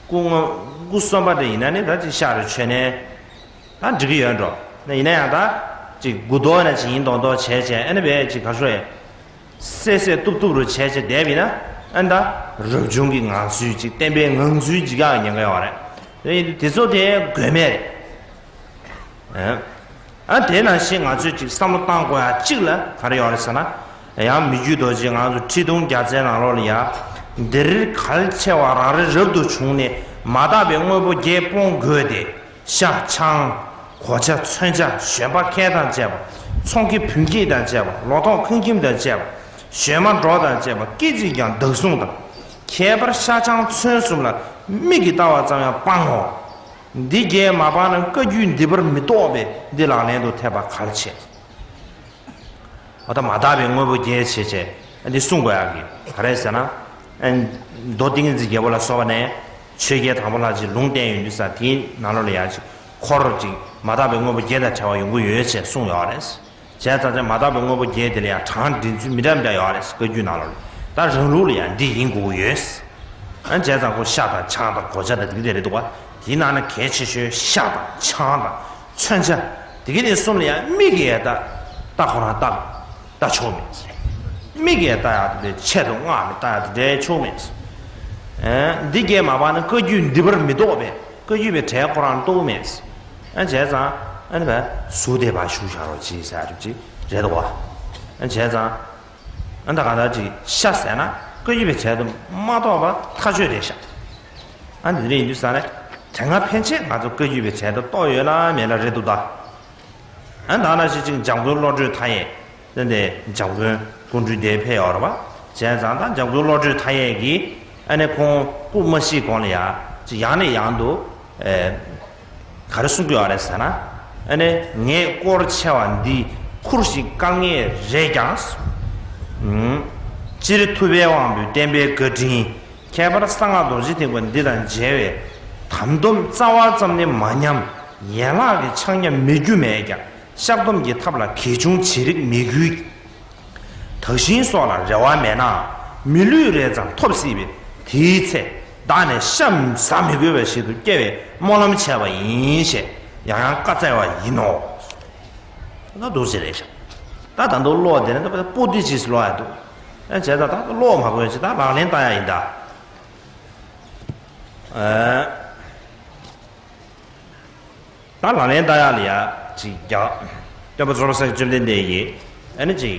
སྐུ་ངོ་སྐུ་གསོན་པ་དེ་ཡིན་ན་ནི་ད་ཅིག་ཤ་རུ་མཆོད་ནས་ད་འགྲིག་གི་ཡོད་འགྲོ། ན་ཡིན་ན་ཡང་ད་ཅིག་དགུ་གཏོར་ན་ཅིག་ཡིན་མདོག་མདོག་བྱས་བྱས་ཨ་ནི་བས་ཅིག་ག་ཚོད་སད་སད་གཏུབ་གཏུབ་རུ་བྱས་བྱས་བསྡད་པ་ཡིན་ན་ཨ་ནི་ད་རབ་བྱུང་གི་ངང་ཚུལ་ཅིག་བསྟན་པའི་ངང་ཚུལ་ཅིག་ཡག་ཉེན་ཁ་ཡོད་རེད། དེ་དེ་ཚོ་དེ་དགོས་མེད་རེད། ཨ་དེ་ནང་བཞིན་ང་ཚོས་ཅིག་བསམ་བློ་བཏང་དགོས་ཡ་གཅིག་ལ་ག་རེ་ཡོད་རེད་ཟེར་ན། ཡང་མི་རྒྱུད་རྡོ་རྗེ་ང་ཚོ་ཁྲི་གདུང་བརྒྱ་རྩའི་ནང་ལོགས་ལ་ཡ། འདིར་གལ་ཆེ་བ་རང་རེ་རབ་ཏུ་བྱུང་ནས་མ་དག་པའི་དངོས་པོ་བརྒྱད་སྤོང་དགོས་ཏེ། ཤ་ཆང་། གོ་ཆ་མཚོན་ཆ་བཞོན་པ་ཁལ་དང་བཅས་པ། ཚོང་ཁེ་བུན་སྐྱིད་དང་བཅས་པ་ལོ་ཏོག་ཁང་ཁྱིམ་དང་བཅས་པ། བཞོན་མ་འགྲོ་དང་བཅས་པ་སྐད་ཅིག་ཀྱང་བདག་བཟུང་དང་། ཁྱད་པར་ཤ་ཆང་མཚོན་གསུམ་ལ་མིག་གིས་ལྟ་བ་ཙམ་ཡང་སྤང་ངོ་། འདི་བརྒྱད་མ་སྤངས་ན་བཀའ་བརྒྱུད་འདི་པར་མི་གཏོགས་པས་འདི་ལག་ལེན་དུ་ཐེབས་པ་གལ་ཆེ། འོ་ད་མ་དག་པའི་དངོས་པོ་བརྒྱད་བྱས་བྱས་འདི་གསུང་དགོས་ཡག་གི་ག་རེ་ཟེར་ན། མདོ་ཏིང་འཛིན་རྒྱལ་པོ་ལ་སོགས་པ་ནས་ཆོས་རྒྱལ་དང་པོ་ལྷ་གཅིག་ལུང་བསྟན་ཡོང་དུས་ས་དེའི་ནང་ལོགས་ལ་ཡག་ཅིག་འཁོར་ཅིག་མ་དག་པའི་དངོས་པོ་བརྒྱད་དང་བྲལ་བ་ཡོང་གི་ཡོད་ཅེས་གསུངས་ཡོད་རེད། བྱས་ཙང་ཅང་མ་དག་པའི་དངོས་པོ་བརྒྱད་དེ་ལ་ཡང་གྲངས་འདྲེན་ཚུལ་མི་འདྲ་མི་འདྲ་ཡོད་རེད་བཀའ་བརྒྱུད་ནང་ལོགས་ལ། ད་རང་ལུགས་ལ་ཡང་འདི་ཡིན་དགོས་ཀྱི་ཡོད། ཨ་བྱས་ཙང་ཁོ་ཤ་དང་ཆང་དང་གོ་ཆ་དང་འདི་ག་དེ་རེད་འདུག་བ། དེའི་ནང་ན་གལ་ཆེ་ཤོས་ཤ་དང་ཆང་དང་མཚོན་ཆ་འདི་ག་དེ་གསུམ་ལ་ཡང་མིག་གིས་ཡང་ལྟ་ལྟ་ཁོ་རང་ལྟ་ལྟ་ཆོག་མེད། མིག་གིས་ཡང་ལྟ་ཡག་དེ་འདྲའི་ཆེད་དུ་མངགས་ནས་ལྟ་ཡག་དེ་འདྲའི་ཆོག་མེད། ཨ་འདི་བརྒྱད་མ་སྤངས་ན་བཀའ་བརྒྱུད་འདི་པར་མི་གཏོགས་པས། བཀའ་བརྒྱུད་པའི་གྲལ་ཁོ་རང་གཏོགས་མེད། ཨ་བྱས་ཙང་ཨ་ནི་བས་ཟུར་དེ་བ་ཞུ་བཞག་རོགས་གྱིས་ཟེར་རེད་ཅིག་རེད་དོ། ཨ་བྱས་ཙང་ཨ་ད་ག་ད་ཅིག་ཤ་ཟེར་ན་བཀའ་བརྒྱུད་པའི་གྲལ་དུ་མ་གཏོགས་པ་ཐག་ཆོད་རེད་ཤག་ཨ་འདི་རེད་ཡིན་དུས་ས་ནས་དེ་སྔ་ཕན་ཆད་ང་ཚོ་བཀའ་བརྒྱུད་པའི་གྲལ་དུ་གཏོགས་ཡོད་ལ་མེད་ལ་རེད་འདུག་ད། ཨ་ད་ན་ཞིག་ཅིག་འཇམ་མགོན་བློ་གྲོས་མཐའ་ཡས། ཏན་ཏན་འཇམ་མགོན་སྐུ་འཕྲུལ་དེ་ཕེབས་ཡོད་རེད་བ། བྱས་ཙང་ད་འཇམ་མགོན་བློ་གྲོས་མཐའ་ཡས་ཀྱིས་ཨ་ནི་ཁོང་སྐུ་མ་ཤི་གོང་ལ་ཡ་ཅིག་ཡང་ནས་ཡང་དུ་ཨེ་ག་རེ་གསུང་གི་ཡོད་རེད་ཟེར་ན། ཨ་ནི་ངས་དཀོར་ཆེ་བ་འདི་ཁུར་ཞིག་བཀལ་ངེས་རེད་ཀྱང་། ཨུམ། སྤྱིར་ཐུབ་པའི་དབང་པོས་བསྟན་པའི་བཀའ་དྲིན། ཁྱད་པར་གསང་སྔགས་རྡོ་རྗེ་ཐེག་པ་འདི་དང་མཇལ་བའི་དམ་སྡོམ་རྩ་བ་ཙམ་ནི་མ་ཉམས། ཡན་ལག་གི་ཕྱག་ཉམས་མེད་རྒྱུ་མེད་ཀྱང་། བཤགས་སྡོམ་གྱི་ཐབས་ལ་གལ་ཆུང་བྱེད་རིགས་མི་དགོས། དག་ཞིང་སོགས་ལ་རེ་བ་མེད་ནའང་མི་ལུས་རེ་ཙམ་ཐོབ་སྲིད་པས། དེའི་ཚེ་བདག་ནི་ཤ་ཟ་མི་དགོས་པ་ཞིག་ཏུ་སྐྱེ་བའི་སྨོན་ལམ་བྱས་པ་ཡིན་ཞེས་ཡང་ཡང་བཀའ་སྩལ་བ་ཡིན་ནོ། ད་འདུག་ཟེར་རེད་ཤག་ད་ད་འདུག་ཀློག་དེ་ནས་ད་སྤུ་ཏི་ཅིས་ཀློག་ཡ་འདུག་ཨ་བྱས་ད་ད་ཀློག་མ་དགོས་ཅི་ད་ལག་ལེན་བསྟར་ཡ་ཡིན་ད། ཨ། ད་ལག་ལེན་བསྟར་ཡག་ལ་ཡ་ཅིག་རྒྱག་སྟོན་པ་ཚོགས་པ་སངས་རྒྱས་བཅོམ་ལྡན་འདས་ཀྱིས་ཨ་ནི་ཅིག་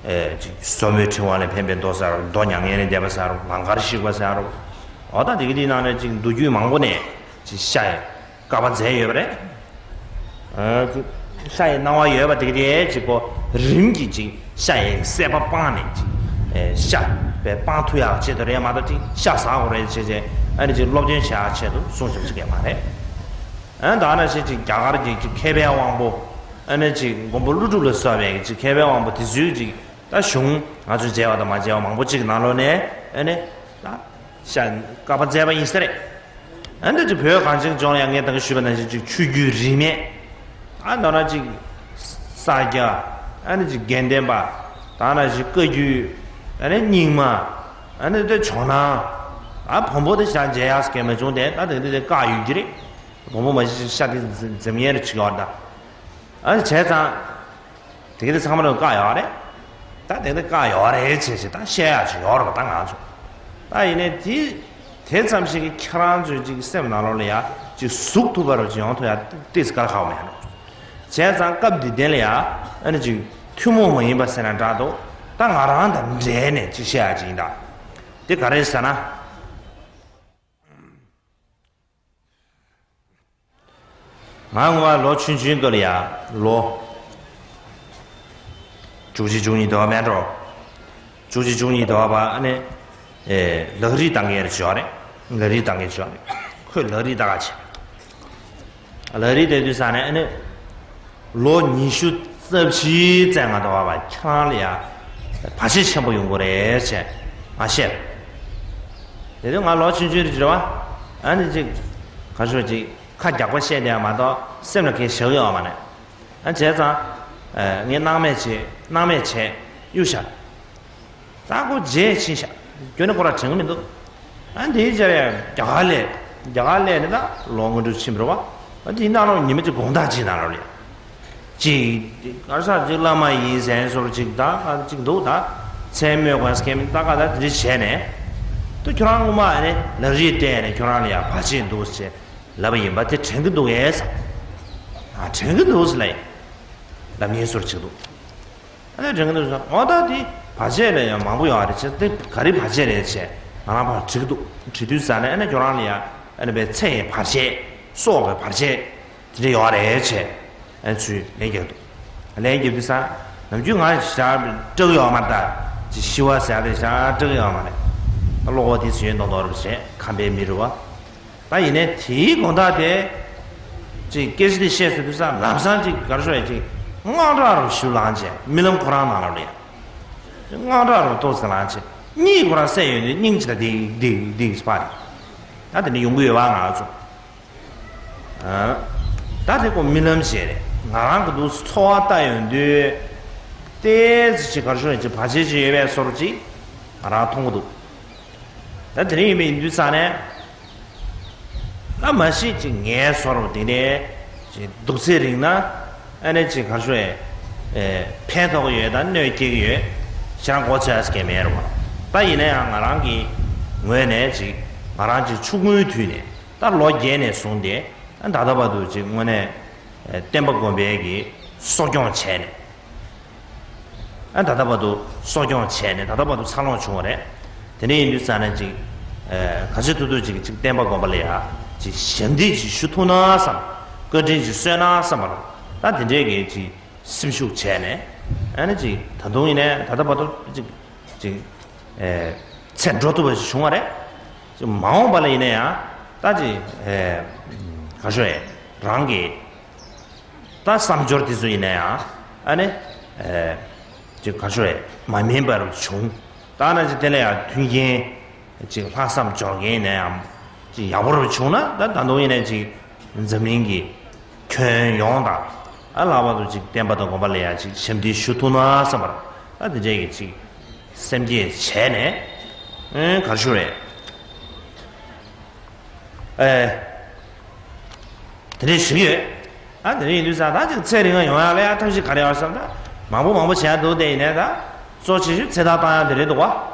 ཨེ་ཅིག་སོར་མོས་ཕྲེང་བ་ལས་འཕེན་པའི་མདོ་ཟེར་རོ། མདོ་མྱ་ངན་ལས་འདས་པ་ཟེར་རོ། ལང་ཀར་གཤེགས་པ་ཟེར་རོ། འོ་ད་དེ་གི་དེའི་ནང་ནས་ཅིག་མདོ་རྒྱུད་མང་པོ་ནས་ཅིག་ཤ་ཡི་བསྐལ་པ་མཛད་ཡོད་པ་རེད། ཨ་ཅིག་ཤ་ཡི་སྣང་བ་ཡོད་པ་དེ་གི་དེ་ཅིག་གོ་རིམ་གྱིས་ཅིག་ཤ་ཡི་སྲེད་པ་སྤངས་ནས་ཅིག་ཨེ་ཤ་བས་སྤང་ཐུབ་ཡག་ཆེད་དུ་རེད་མ་གཏོགས་ཅིག་ཤ་ཟ་དགོས་རེད་བྱས་བྱས་ཨ་ནི་ཅིག་སློབ་སྟོན་བྱེད་ཡག་ཆེད་དུ་གསུངས་བྱུང་ཅིག་ཡོད་མ་རེད། ཨ་ནི་ད་ནང་བཞིན་ཅིག་རྒྱ་གར་གྱི་ཅིག་མཁས་པའི་དབང་པོ། ཨ་ནི་ཅིག་མགོན་པོ་ཀླུ་སྒྲུབ་ལ་སོགས་པའི་ཅིག་མཁས་པའི་དབང་པོ་དེ་ཚོས་ཅིག་ད་གཞུང་ང་ཚོས་མཇལ་བ་དང་མ་མཇལ་བ་མང་པོ་ཅིག་ནང་ལོགས་ནས་ཨ་ནི་ད་ཤ་བསྐལ་པ་མཛད་པ་ཡིན་ས་རེད། ཨ་ནི་ཅིག་བོད་གངས་ཅན་ལྗོངས་ལ་ཡང་ངས་ད་གིན་ཞུས་པ་ནང་བཞིན་ཅིག་ཆོས་བརྒྱུད་རིས་མེད། ཨ་ནི་ད་ནང་ཅིག་ས་སྐྱ། ཨ་ནི་ཅིག་དགེ་ལྡན་པ། ད་ནང་བཞིན་བཀའ་བརྒྱུད། ཨ་ནི་རྙིང་མ། ཨ་ནི་དེ་ཇོ་ནང་། ཨ་བོན་པོ་དེ་ཤ་མཇལ་ཡག་སྐལ་མ་བྱུང་སྟེ་ད་དེ་འདི་དེ་བཀག་ཡོད་ཀྱི་རེད། བོན་པོ་མ་གཞི་ཤ་དེ་འཛེམ་ཡས་རེ་བྱེད་ཀྱི་ཡོད་རེད་ད། ཨ་ནི་བྱས་ཙང་། དེ་ག་དེ་ཚང་མ་ལ་བཀག་ཡོད་རེད། ད་དེ་ག་དེ་བཀག་ཡོད་རེད་བྱས་བྱས་ད་བཤད་ཡག་ཅིག་ཡོད་རེད་པ་ད་ང་ཚོ། ད་ཡིན་ནའི་དེ་དེ་ཙམ་ཞིག་གིས་ཁྱེད་རང་ཚོའི་ཅིག་སེམས་ནང་ལོགས་ལ་ཡ་ཅིག་ཟུག་ཐུབ་པ་རུ་ཅིག་ཡོང་ཐུབ་ཡ་ཏིས་དཀའ་ལས་ཁག་མེད་རེད། བྱས་ཙང་སྐབས་འདི་དེ་ལ་ཡ་ཨ་ནི་ཅིག་ཐུན་མོང་མ་ཡིན་པ་ཟེར་ན་འདྲ་འདུག་ད་ང་རང་དང་འབྲེལ་ནས་ཅིག་བཤད་ཡག་ཅིག་ཡིན་ད། དེ་ག་རེ་ཟེར་ན། ང་སྔོན་མ་ལོ་ཆུང་ཆུང་སྐབས་ལ་ཡ་ལོ་བཅུ་གཅིག་བཅུ་གཉིས་དེ་བ་མེད་འགྲོ། བཅུ་གཅིག་བཅུ་གཉིས་དེ་བ་བ་ཨ་ནི་ཨེ་ལག་རིས་བཏང་མཁན་རེ་བྱོས་རེད། ལག་རིས་བཏང་མཁན་བྱོས་རེད། ཁོས་ལག་རིས་ལྟ་ག་བྱས། ལག་རིས་བལྟས་དུས་ས་ནས་ཨ་ནི་ལོ་ཉི་ཤུ་རྩ་བཞི་ཙམ་ང་དང་བ་བ་ཁྱེད་རང་ལ་ཡ་བར་ཆད་ཆེན་པོ་ཡོང་གི་རེད་ཅེས་ང་བཤད། དེ་དུས་ང་ལོ་ཆུང་ཆུང་རེད་ཅེས་བ། ཨ་ནི་ཅིག་ག་ཤོད་ཅིག་ཁ་རྒྱག་པ་བཤད་བསྡད་ཡ་མ་གཏོགས་སེམས་ལ་གང་བཞག་ཡོད་མ་རེད། ཨ་བྱས་ཙང་ངས་སྣང་མེད་བྱས་སྣང་མེད་བྱས་གཡུག་བཞག་ད་ཁོ་རྗེས་ཕྱིན་ཤག་རྒྱུན་ནས་ཁོ་ར་དྲན་གི་མི་འདུག་ཨ་འདིའི་རྗེས་ལ་རྒྱ་གར་ལས་རྒྱ་གར་ལས་ནི་ད་ལོ་སྔོན་འགྲོ་ཕྱིན་པ་རེད་བ། ཨ་འདིའི་ནང་ལོགས་ཉི་མ་གཅིག་དགོང་དག་གཅིག་ནང་ལོགས་ལ་ཅིག་གར་ས་ཅིག་བླ་མ་ཡིན་ཟེར་སོར་ཅིག་ད་ག་ཅིག་འདུག་ད་མཚན་སྨོས་དགོས་སྐད་མི་ད་ག་ད་དེ་འདྲ་བྱས་ནས་ད་ཁྱོད་རང་ངོ་མ་ཨ་ནི་ལག་རིས་སྤྲད་ནས་ཁྱོད་རང་ལ་ཡང་བར་ཆད་འདུག་ཟེར་ལབ་པ་ཡིན་པ་དེ་དྲན་གི་འདུག་ཨེ་ཟེར། ཨ་དྲན་གི་འདུག་ཟེར་ལབ་ཡིན། ལབ་ཉེས་སོར་ཅིག་འདུག་ཨ་ནི་དྲན་གི་འདུག་ཟེར། འོ་ད་དེ་བར་ཆད་ལ་ཡང་མང་པོ་ཡོད་རེད་བྱས་དེ་ག་རེ་བར་ཆད་རེད་བྱས་ང་རང་ཕར་དྲི་གི་འདུག་དྲི་དུས་ས་ནས་ཨ་ནི་ཁྱོད་རང་ལ་ཡང་ཨ་ནི་པའི་ཚེ་ཡི་བར་ཆད་སྲོག་གི་བར་ཆད་དེ་འདྲ་ཡོད་རེད་བྱས་ཨ་ནི་ཚུར་ལན་རྒྱག་གི་འདུག་ལན་རྒྱག་དུས་ས་ནམ་རྒྱུན་ང་ཞག་སྐྲག་གི་ཡོད་མ་རེད་ད་ཅི་ཤི་བ་ཟེར་ཡ་དེ་ཞག་སྐྲག་གི་ཡོད་མ་རེད། ཨ་ཀློག་པ་དེ་ཚོ་ཡོན་མདོག་མདོག་རེད་བྱས་ཁམས་པའི་མི་རེད་བ། ད་ཡིན་ནའི་དེའི་དགོང་དག་དེ་ཅིག་སྐད་ཆ་དེ་བཤད་ཟེར་དུས་ས་ལམ་སང་ཅིག་ག་རེ་ཞུ་ཡ་ཅིག་དངངས་སྐྲག་རུ་ཞུ་ལངས་བྱས་རྨི་ལམ་ཁོ་རང་ནང་ལ་རེད། དངངས་སྐྲག་རུ་ཏོག་ཙམ་ལངས་བྱས་གཉིད་ཁོ་རང་སད་ཡོང་དུས་སྙིང་ཅིག་ད་ལྡིག་ལྡིག་ལྡིག་ཅིག་སྤར་རེད། ད་དེ་འདྲ་ཡོང་གི་ཡོད་པ་ང་ཚོ། ཨ། ད་དེ་ཁོ་རྨི་ལམ་ཞིག་རེད། ང་རང་གི་འདུག་ཚོར་བ་ལྟ་ཡོང་དུས་ཏོག་ཙམ་ཅིག་ག་རེ་ཞུ་ཡ་ཅིག་བར་ཆད་ཅིག་ཡོད་པའི་བཟོ་འདྲ་ཅིག་ང་རང་མཐོང་གི་འདུག་ད་དེ་རིང་ཡིན་པ་ཡིན་དུས་ཙང་ནས་ད་མ་གཞི་ཅིག་ངའི་བཟོ་འདྲ་དེ་ནས་ཅིག་འདུག་ཚེ་རིང་ན་ཨ་ནི་ཅིག་ག་རེ་ཞུ་ཡ་ཨེ་ཕན་ཐོགས་ཀྱི་ཡོད་དང་གནོད་སྐྱེལ་གྱི་ཡོད་ཞེ་དྲག་མགོ་ཚོས་ཡ་ཟེར་མཁན་མེད་རེད་བ། ད་ཡིན་ན་ཡང་ང་རང་གི་ངོས་ནས་ཅིག་ང་རང་ཅིག་ཆུང་ངུའི་དུས་ནས་ད་ལོ་བརྒྱད་ནས་བཟུང་སྟེ་ད་ལྟ་བར་དུ་ཅིག་དངོས་གནས་བསྟན་པ་སྒོམ་པའི་གི་གསོ་སྐྱོང་བྱས་ནས། ཨ་ད་ལྟ་བར་དུ་གསོ་སྐྱོང་བྱས་ནས་ད་ལྟ་བར་དུ་འཚར་ལོངས་བྱུང་བ་རེད། དེ་འདྲ་ཡིན་དུས་ཙང་ནས་ཅིག་ཨ་ག་ཚོད་ཐུབ་ཐུབ་ཅིག་ཅིག་བསྟན་པ་སྒོམ་པ་ལ་ཡ་ཅིག་ཞབས་འདེགས་ཅིག་ཞུ་ཐུབ་ན་བསམ། བཀའ་དྲིན་ཅིག་གསོས་ན་བསམ་པ་རེད། ད་དེ་འདྲའི་གི་ཅིག་སེམས་ཤུགས་བྱས་ནས་ཨ་ནི་ཅིག་ད་དུང་ཡིན་ནའི་ད་ལྟ་བར་དུ་ཅིག་ཅིག་ཨེ་ཚེ་འགྲོ་ཐུབ་པ་ཞིག་བྱུང་བ་རེད། ཅིག་མ་འོངས་པ་ལ་ཡིན་ན་ཡང་ད་ཅིག་ཨེ་ག་ཞུ་ཨེ་རང་གི་ད་བསམ་སྦྱོར་དེ་ཚོ་ཡིན་ན་ཡང་ཨ་ནི། ཨེ། ཅིག་ག་ཚོད་རེད། མ་སྨིན་པར་བྱུང་། ད་ན་ཅིག་དེ་ལ་ཡང་མཐུན་རྐྱེན། ཅིག་ལྷག་བསམ་སྦྱོར་མཁན་ཡིན་ན་ཡང་ཅིག་ཡག་པོ་རུ་བྱུང་ན། ད་ད་དུང་ཡིན་ན་ཅིག་འཛམ་གླིང་གི་ཁྱོན་ཡོངས་དང་། ཨ་ལྷག་པར་དུ་ཅིག་བསྟན་པ་དང་དགོན་པ་ལ་ཡང་ཅིག་ཞབས་འདེགས་ཞུ་ཐུབ་ན་བསམ་པར། ད་དེ་འདྲའི་གི་ཅིག་སེམས་བསྐྱེད་བྱས་ནས། ཨེ། ག་ཚོད་རེད། ཨེ། དེ་འདྲའི་ཞིག་ཡོད། ཨ། དེ་འདྲ་ཡིན་དུས་ཙང་ད་ཅིག་ཚད་རིང་ང་ཡོང་ཡག་ལ་ཡང་ཐབས་ཤེས་ག་རེ་ཡོད་བསམ་ད། མང་པོ་མང་པོ་བྱས་འདུག་དེ་ཡིན་ནའི་ད། གཙོ་ཆེ་ཤོས་ཚེ་ཐར་བཏང་ཡག་དེ་རེད་འདུག་བ།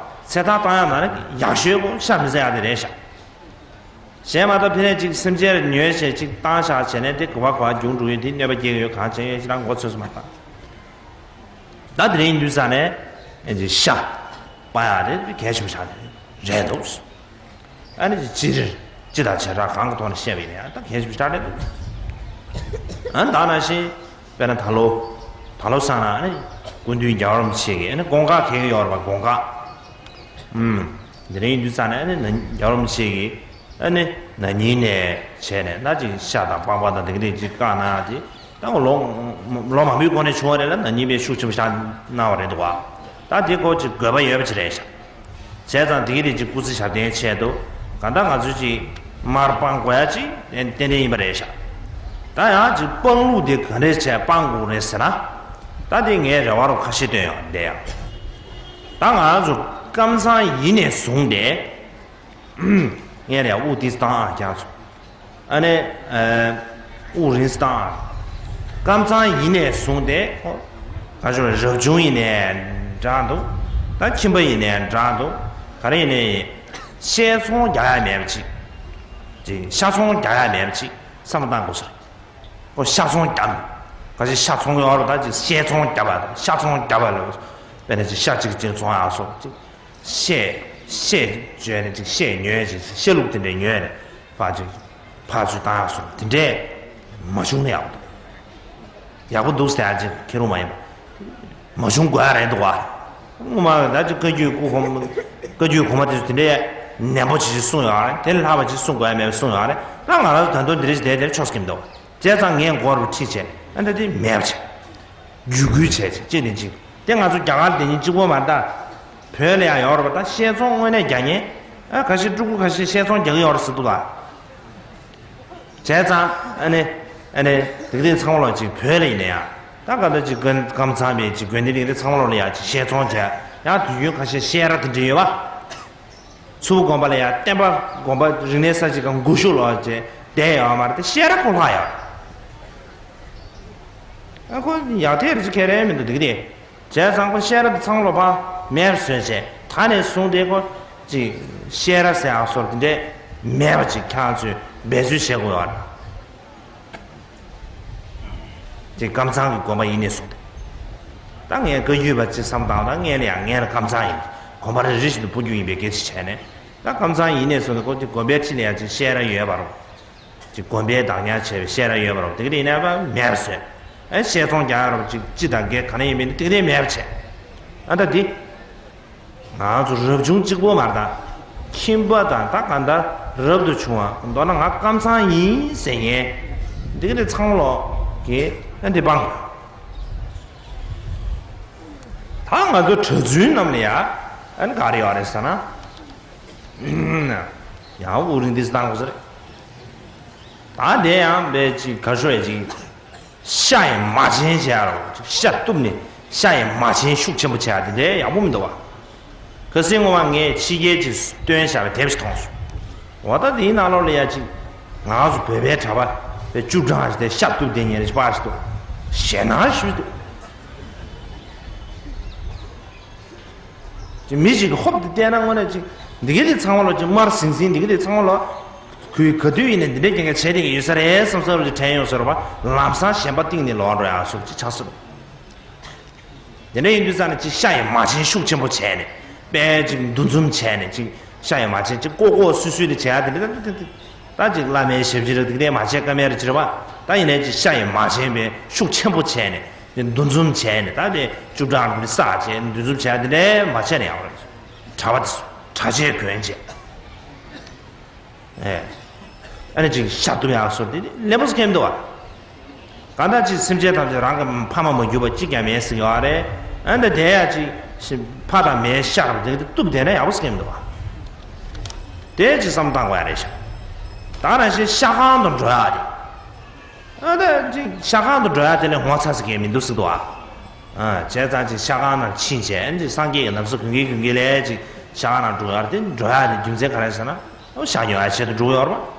ཚེ་ཐར་བཏང་ཡག་ན་ནི་ཡག་ཤོས་ཀོ་ཤ་མི་ཟ་ཡག་དེ་རེད་ཤག་གཞན་མ་གཏོགས་ཕི་ནས་ཅིག་སེམས་ཅན་ཉོས་བྱས་ཅིག་བཏང་བཞག་བྱས་ནས་དེ་ག་བ་ག་བ་རྒྱུག་འགྲོ་ཡོད། དེ་གནོད་པ་སྐྱེལ་གི་ཡོད། གང་བྱས་ཡོད་ཅིག་རང་མགོ་ཚོས་སུ་མ་བཏང་། ད་དེ་རིང་དུས་ས་ནས་ཨེ་ཅིག་ཤ་པ་ཡག་དེ་གལ་ཆེན་པོ་ཆགས་ནས་རེད་འདུག་ཨ་ནི་སྤྱིར་སྤྱི་དང་བྱེ་བྲག་གང་གི་ཐོག་ནས་བཤད་པ་ཡིན་ན་ཡང་ད་གལ་ཆེན་པོ་ཞེ་དྲག་རེད་འདུག་ཨ་ནི་ད་ནང་བཞིན་དཔེར་ན་ད་ལོ། ད་ལོ་སང་ན་ཨ་ནི་སྐུ་མདུན་རྒྱལ་བ་རིན་པོ་ཆེ་གིས་ཨ་ནི་དགོངས་དག་གལ་ཡོད་རེད་པ། དགོངས་དག་ཨུམ། དེ་རིང་དུས་ས་ནས་ཨ་ནི་རྒྱལ་བ་རིན་པོ་ཆེ་གིས་ཨ་ནི་ན་ནིང་ནས་བྱས་ནས་ད་ཅིག་ཤ་དང་པགས་པ་དང་དེ་ག་དེ་ཅིག་བཀག་གནང་དེ། ད་ལོ་ལོ་མང་པོའི་གོང་ནས་བྱུང་བ་རེད་ལ། ན་ནིང་པས་ཤུགས་ཆེན་པོ་བཞག་གནང་བ་རེད་འདུག་བ། ད་དེ་སྐོར་ཅིག་དགོས་པ་ཡོད་པ་ཅིག་རེད་ཤག་བྱས་ཙང་དེ་གི་རིགས་ཀྱི་སྐུ་ཚེ་ཞབས་བརྟན་ཆེད་དུ་གང་ལྟར་ང་ཚོས་ཅིག་མར་སྤང་དགོས་ཡ་ཅིག་ཏན་ཏན་ཡིན་པ་རེད་ཤག་ད་ཡང་ཅིག་སྤང་ལུགས་དེ་ག་འདྲས་བྱས་སྤང་དགོས་རེད་ཟེར་ན། ད་དེ་ངས་རེ་བ་རུ་ཁ་ཤས་བཏོན་ཡོང་བསྡད་ཡང་། ད་ང་ཚོ་ཀམ་ཚང་ཡིན་ནས་བཟུང་སྟེ། ངས་རེ་དབུགས་ཏིས་བཏང་ཨ་རྒྱག་ཚོ། ཨ་ནི། ཨ། དབུགས་རིང་བཏང་ཨ། ཀམ་ཚང་ཡིན་ནས་བཟུང་སྟེ། ཁོ། ག་ཞོར་རབ་བྱུང་ཡིན་ནའི་འདྲ་འདུག་ད་ཁྱིམ་པ་ཡིན་ནའི་འདྲ་འདུག་ག་རེ་ཡིན་ནའི། བཤས་ཚོང་རྒྱག་ཡ་མེད་པ་ཅིག་ཅིག་ཤ་ཚོང་རྒྱག་ཡ་མེད་པ་ཅིག་བསམ་བློ་བཏང་དགོས་ས་རེད། ཁོ་ཤ་ཚོང་རྒྱབ། ཁ་ཅིག་ཤ་ཚོང་ཡོད་རེད། ད་ཅིག་བཤས་ཚོང་རྒྱབ་པ་དང་ཤ་ཚོང་རྒྱབ་པ་ལ། དཔེར་ན་ཅིག་ཤ་གཅིག་གཅིག་ཚོང་ཡག་སོགས་ཅིག་བཤས། བཤས་བྱས་ནས་ཅིག་བཤས་ཉོས་ཅིག་བཤས་ལུགས་དེ་འདྲས་ཉོས་ནས་ཕར་ཅིག་ཕར་ཚུར་བཏང་ཡག་སོགས་དེ་འདྲས་མ་བྱུང་ན་ཡག་པོ་འདུག་ཡག་པོ་འདུག་ཟེར་ཡག་ཅིག་ཁེར་རོ་མ་ཡིན་པ། མ་བྱུང་དགོས་ཡག་རེད་འདུག་བ། སྔོན་མ་ད་ཅིག་བཀའ་བརྒྱུད་སྐུ་གོང་། བཀའ་བརྒྱུད་གོང་མ་དེ་ཚོ་དེ་འདྲས་ནན་པོ་ཅིག་ཅིག་གསུངས་ཡོད་རེད། དེ་ལས་ལྷག་པ་ཅིག་གསུང་དགོས་ཡག་མེད་པ་གསུངས་ཡོད་རེད། ད་ང་རང་ཚོ་ད་དུང་འདི་འདྲས་ཅིག་བསྡད་དེར་ཆོག་གི་མི་འདུག་བྱས་ཙང་ངས་མགོ་རུ་ཁྲིད་བྱས་ཨ་ད་དེ་མེད་པ་བྱས། བརྒྱུད་སྐུལ་བྱས་བྱས་ཅེས་ནས་ཅིག་དེ་ང་ཚོ་རྒྱ་གར་དེ་ཉིད་གཅིག་པོ་མ་རེད་ད། བོད་ལ་ཡང་ཡོད་རེད་པ། ད་བཤས་ཚོང་དངོས་གནས་རྒྱག་མཁན། ཨ་ཁ་ཤས་ཕྲུ་གུ་ཁ་ཤས་བཤས་ཚོང་རྒྱག་གི་ཡོད་རེད་ཟེར་འདུག་བ། བྱས་ཙང་ཨ་ནི། ཨ་ནི་དེ་ག་དེ་ཚང་མ་ལོག་ཅིག་བོད་ལ་ཡིན་ན་ཡང་། ད་ག་ད་ཅིག་དཀོན་ཀམ་ཚང་པའི་ཅིག་དགོན་སྡེ་དེ་ག་དེ་ཚང་མ་ལོག་ལ་ཡང་ཅིག་བཤས་ཚོང་བྱས། ཡང་དུས་རྒྱུན་ཁ་ཤས་བཤས་ར་དེ་འདྲ་ཡོད་པ། མཚུར་ཕུ་དགོན་པ་ལ་ཡང་བསྟན་པ་དགོན་པ་རིག་གནས་གསར་བརྗེ་ཁང་སྒོ་ཕྱུགས་ལོག་བྱས་བསྡད་ཡོད་མ་རེད་དེ། བཤས་ར་ཁོ་ལྷག་ཡོད་རེད། ཨ་ཁོ་ཡག་ཐེ་རེ་ཅིག་ཁེ་རེ་མི་འདུག་དེ་ག་དེ། བྱས་ཙང་ཁོ་བཤས་ར་དེ་ཚང་མ་ལོག་ཕར་མེད་པ་བཟོས་བྱས། ད་ནས་བཟུང་སྟེ་ཁོ་ཅིག་བཤས་ར་ཟེར་ཡག་སོགས་དེ་འདྲས་མེད་པ་ཅིག་ཁྱེད་རང་ཚོས་འབད་རྩོལ་བྱེད་དགོས་ཡོད་རེད། ཅིག་ཀམ་ཚང་གི་དགོན་པ་ཡིན་ནས་བཟུང་སྟེ། ད་ངས་བཀའ་བརྒྱུད་པ་ཅིག་བསམ་བཏང་། ད་ངས་ལ་ཡང་ངས་ལ་ཀམ་ཚང་ཡིན། དགོན་པ་རེ་རེ་བཞིན་དུ་སྤོ་རྒྱུ་ཡིན་པའི་སྐད་ཆ་བྱས་ནས། ད་ཀམ་ཚང་ཡིན་ནས་བཟུང་སྟེ་ཁོ་ཅིག་དགོན་པའི་ཁྲི་ལ་ཡང་ཅིག་བཤས་ར་ཡོད་པ་རེད། ཅིག་དགོན་པའི་བདག་ཉར་བྱས་པའི་བཤས་ར་ཡོད་པ་རེད། དེ་ག་དེ་ཡིན་ན་ཡང་མེད་པ་བཟོས། ཨ་བཤས་ཚོང་རྒྱག་ཡག་རེད་པ། ཅིག་སྤྱི་དང་སྒེར་ག་ནས་ཡིན་མིན་དེ་ག་དེ་མེད་པ་བྱས། ཨ་ད་འདི། ང་ཚོ་རབ་བྱུང་གཅིག་པོ་མ་རེད་ད། ཁྱིམ་པ་དང་ད་ག་འདྲ་རབ་ཏུ་བྱུང་བ། མདོར་ན་ང་ཀམ་ཚང་ཡིན་ཟེར་མཁན་འདི་ག་དེ་ཚང་མ་ལོག་གིས་ཨ་འདི་སྤང་དགོས། ད་ང་ཚོ་གྲྭ་བཙུན་རྣམས་ལ་ཡང་ཨ་ནི་ག་རེ་ཡོད་རེད་ཟེར་ན། ཡང་དབུགས་རིང་འདི་བཏང་དགོས་ས་རེད། ད་དེ་ཡང་དཔེ་ཅིག་ག་ཤོད་ཡ་ཅིག་ཤ་ཡི་མ་བྱན་བྱས་ཡ་རོ། ཤ་གཏུབ་ནས་ཤ་ཡི་མ་བྱན་ཤུགས་ཆེན་པོ་བྱས་ཡ་དེ་འདྲའི་ཡག་པོ་མི་འདུག་བ། ཁ་སང་སྔོན་མ་ངས་ཕྱི་རྒྱལ་གྱི་སྟོན་བཞག་པའི་དེབ་ཞིག་མཐོང་སོང་། འོ་ད་དེའི་ནང་ལོགས་ལ་ཡ་ཅིག་ང་ཚོ་བོད་པའི་གྲྭ་པ་དཔེ་བཅུ་གྲངས་ཤིག་དེ་ཤ་གཏུབ་བསྡད་མཁན་རེ་ཞིག་པ་ཞིག་འདུག་ཞེད་སྣང་ཞེ་པོ་འདུག་ཅིག་མི་ཞིག་གིས་ཧོབ་སྟེ་བལྟས་ན་དངོས་གནས་ཅིག་འདི་ག་དེ་ཚང་མ་ལོག་ཅིག་དམར་ཟིང་ཟིང་། འདི་ག་དེ་ཚང་མ་ལོག་ཁོས་ག་དུས་ཡིན་ནའི་འདི་འདྲའི་རྐྱང་རྐྱང་བྱས་བསྡད་ཀྱི་ཡོད་ས་རེད་བསམ་བསམ་རུ་ཅིག་དྲན་ཡོང་ས་རེད་པ། ལམ་སང་ཞེན་པ་གཏིང་ནས་ལོག་འགྲོ་ཡག་སོགས་ཅིག་ཆགས་སྲིད། དེ་འདྲ་ཡིན་དུས་ཙང་ནས་ཅིག་ཤ་ཡི་མ་བྱན་ཤུགས་ཆེན་པོ་བྱས་ནས་དཔེ་ཅིག་འདུ་འཛོམས་བྱས་ནས་ཅིག་ཤ་ཡི་མ་བྱན་ཅིག་ལྐོག་ལྐོག་སུད་སུད་དེ་བྱས་ཡ་དེ་འདྲ་ད་ད་ད་ད་ཅིག་བླ་མའི་ཞབས་ཕྱི་རེད། དེ་འདྲ་མ་བྱས་ཀ་མེད་རེད་ཅེས་རེད་པ། ད་ཡིན་ནའི་ཅིག་ཤ་ཡི་མ་བྱན་པའི་ཤུགས་ཆེན་པོ་བྱས་ནས། དེ་འདུ་འཛོམས་བྱས་ནས་ད་དེ་བཅུ་གྲངས་རེ་བསགས་བྱས་འདུ་འཛོམས་བྱས་དེ་འདྲའི་མ་བྱས་ན་ཡག་པོ་རེད། གྲྭ་པ་དེ་ཚོ་གྲྭ་ཆས་གྱོན་བྱས། ཨེ། ཨ་ནི་ཅིག་ཤ་གཏུབ་ཡག་སོགས་དེ་ལེན་པོ་སྐྱེ་མི་འདུག་བ། གང་ལྟར་ཅིག་སེམས་ཅན་ཐམས་ཅད་རང་གི་ཕ་མ་མ་གྱུར་པ་གཅིག་ཀྱང་མེད་ཟེར་གྱི་ཡོད་རེད། ཨ་འདི་དེ་ཡང་ཅིག་ཕ་དང་མའི་ཤ་རུ་དེ་གཏུབ་བསྡད་ན་ཡག་པོ་ཟེར་གྱི་མི་འདུག་བ། དེ་ཅིག་བསམ་བློ་བཏང་དགོས་ཡ་རེད་ཤག་ད་ག་ནང་བཞིན་ཤ་ཁང་དུ་འགྲོ་ཡ་དེ། ཨ་ད་ཅིག་ཤ་ཁང་དུ་འགྲོ་ཡ་དེ་ལས་ངོ་ཚ་ཟེར་གྱི་མི་འདུག་ཟེར་འདུག་བ། ཨ་བྱས་ཙང་ཅིག་ཤ་ཁང་ནང་ཕྱིན་བྱས་ཨ་ཅིག་སངས་རྒྱས་ཀྱི་ལམ་སྲོལ་གོན་གྱིན་གོན་གྱིན་ལས་ཅིག་ཤ་ཁང་ནང་འགྲོ་ཡ་དེ་འགྲོ་ཡ་དེ་རྒྱུ་མཚན་ག་རེ་ཟེར་ན། ཨོ་ཤ་ཉོ་ཡ་ཆེད་དུ་འགྲོ་གི་ཡོད་རེད་བ།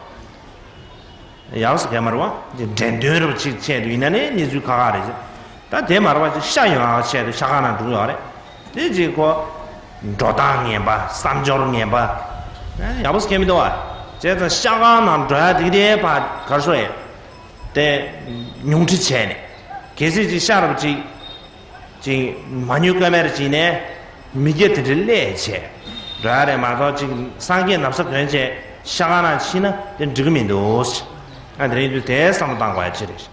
ཡག་སོ་གས་མ་རེད་བ། འགྲན་བསྡུར་རབ་ཅིག་ཆེད་དུ་ཡིན་ན་ནི་གནས་ཚུལ་ཁག་ཁག་རེད། ད་དེ་མ་རེད་བ་ཅིག་ཤ་ཡོང་ཡག་ཆེད་དུ་ཤ་ཁང་ནང་འགྲོ་ཡོད་རེད། དེ་ཅིག་ཁོ་འགྲོ་སྟངས་ངན་པ་བསམ་སྦྱོར་ངན་པ། ཡག་པོ་སྐྱེ་མི་འདུག་བ། བྱས་ཙང་ཤ་ཁང་ནང་འགྲོ་ཡ་དེ་གི་དེ་ཕར་གར་སོ་ཡས། དེ་ཉུང་འཕྲི་བྱས་ནས་གལ་སྲིད་ཅིག་ཤ་རབ་ཅིག་ཅིག་མ་ཉོས་ཀ་མེར་ཅིག་ནས་མི་སྐྱ་དེ་འདྲ་སླེབས་བྱས་འགྲོ་ཡ་རེད་མ་གཏོགས་ཅིག་སངས་རྒྱས་ན་བཟའ་གོན་བྱས་ཤ་ཁང་ནང་ཕྱིན་ན་དེ་འགྲིག་གི་མི་འདུག་ཨ་དེ་རིང་དུས་དེ་བསམ་བློ་བཏང་དགོས་ཡ་ཅི་རེད།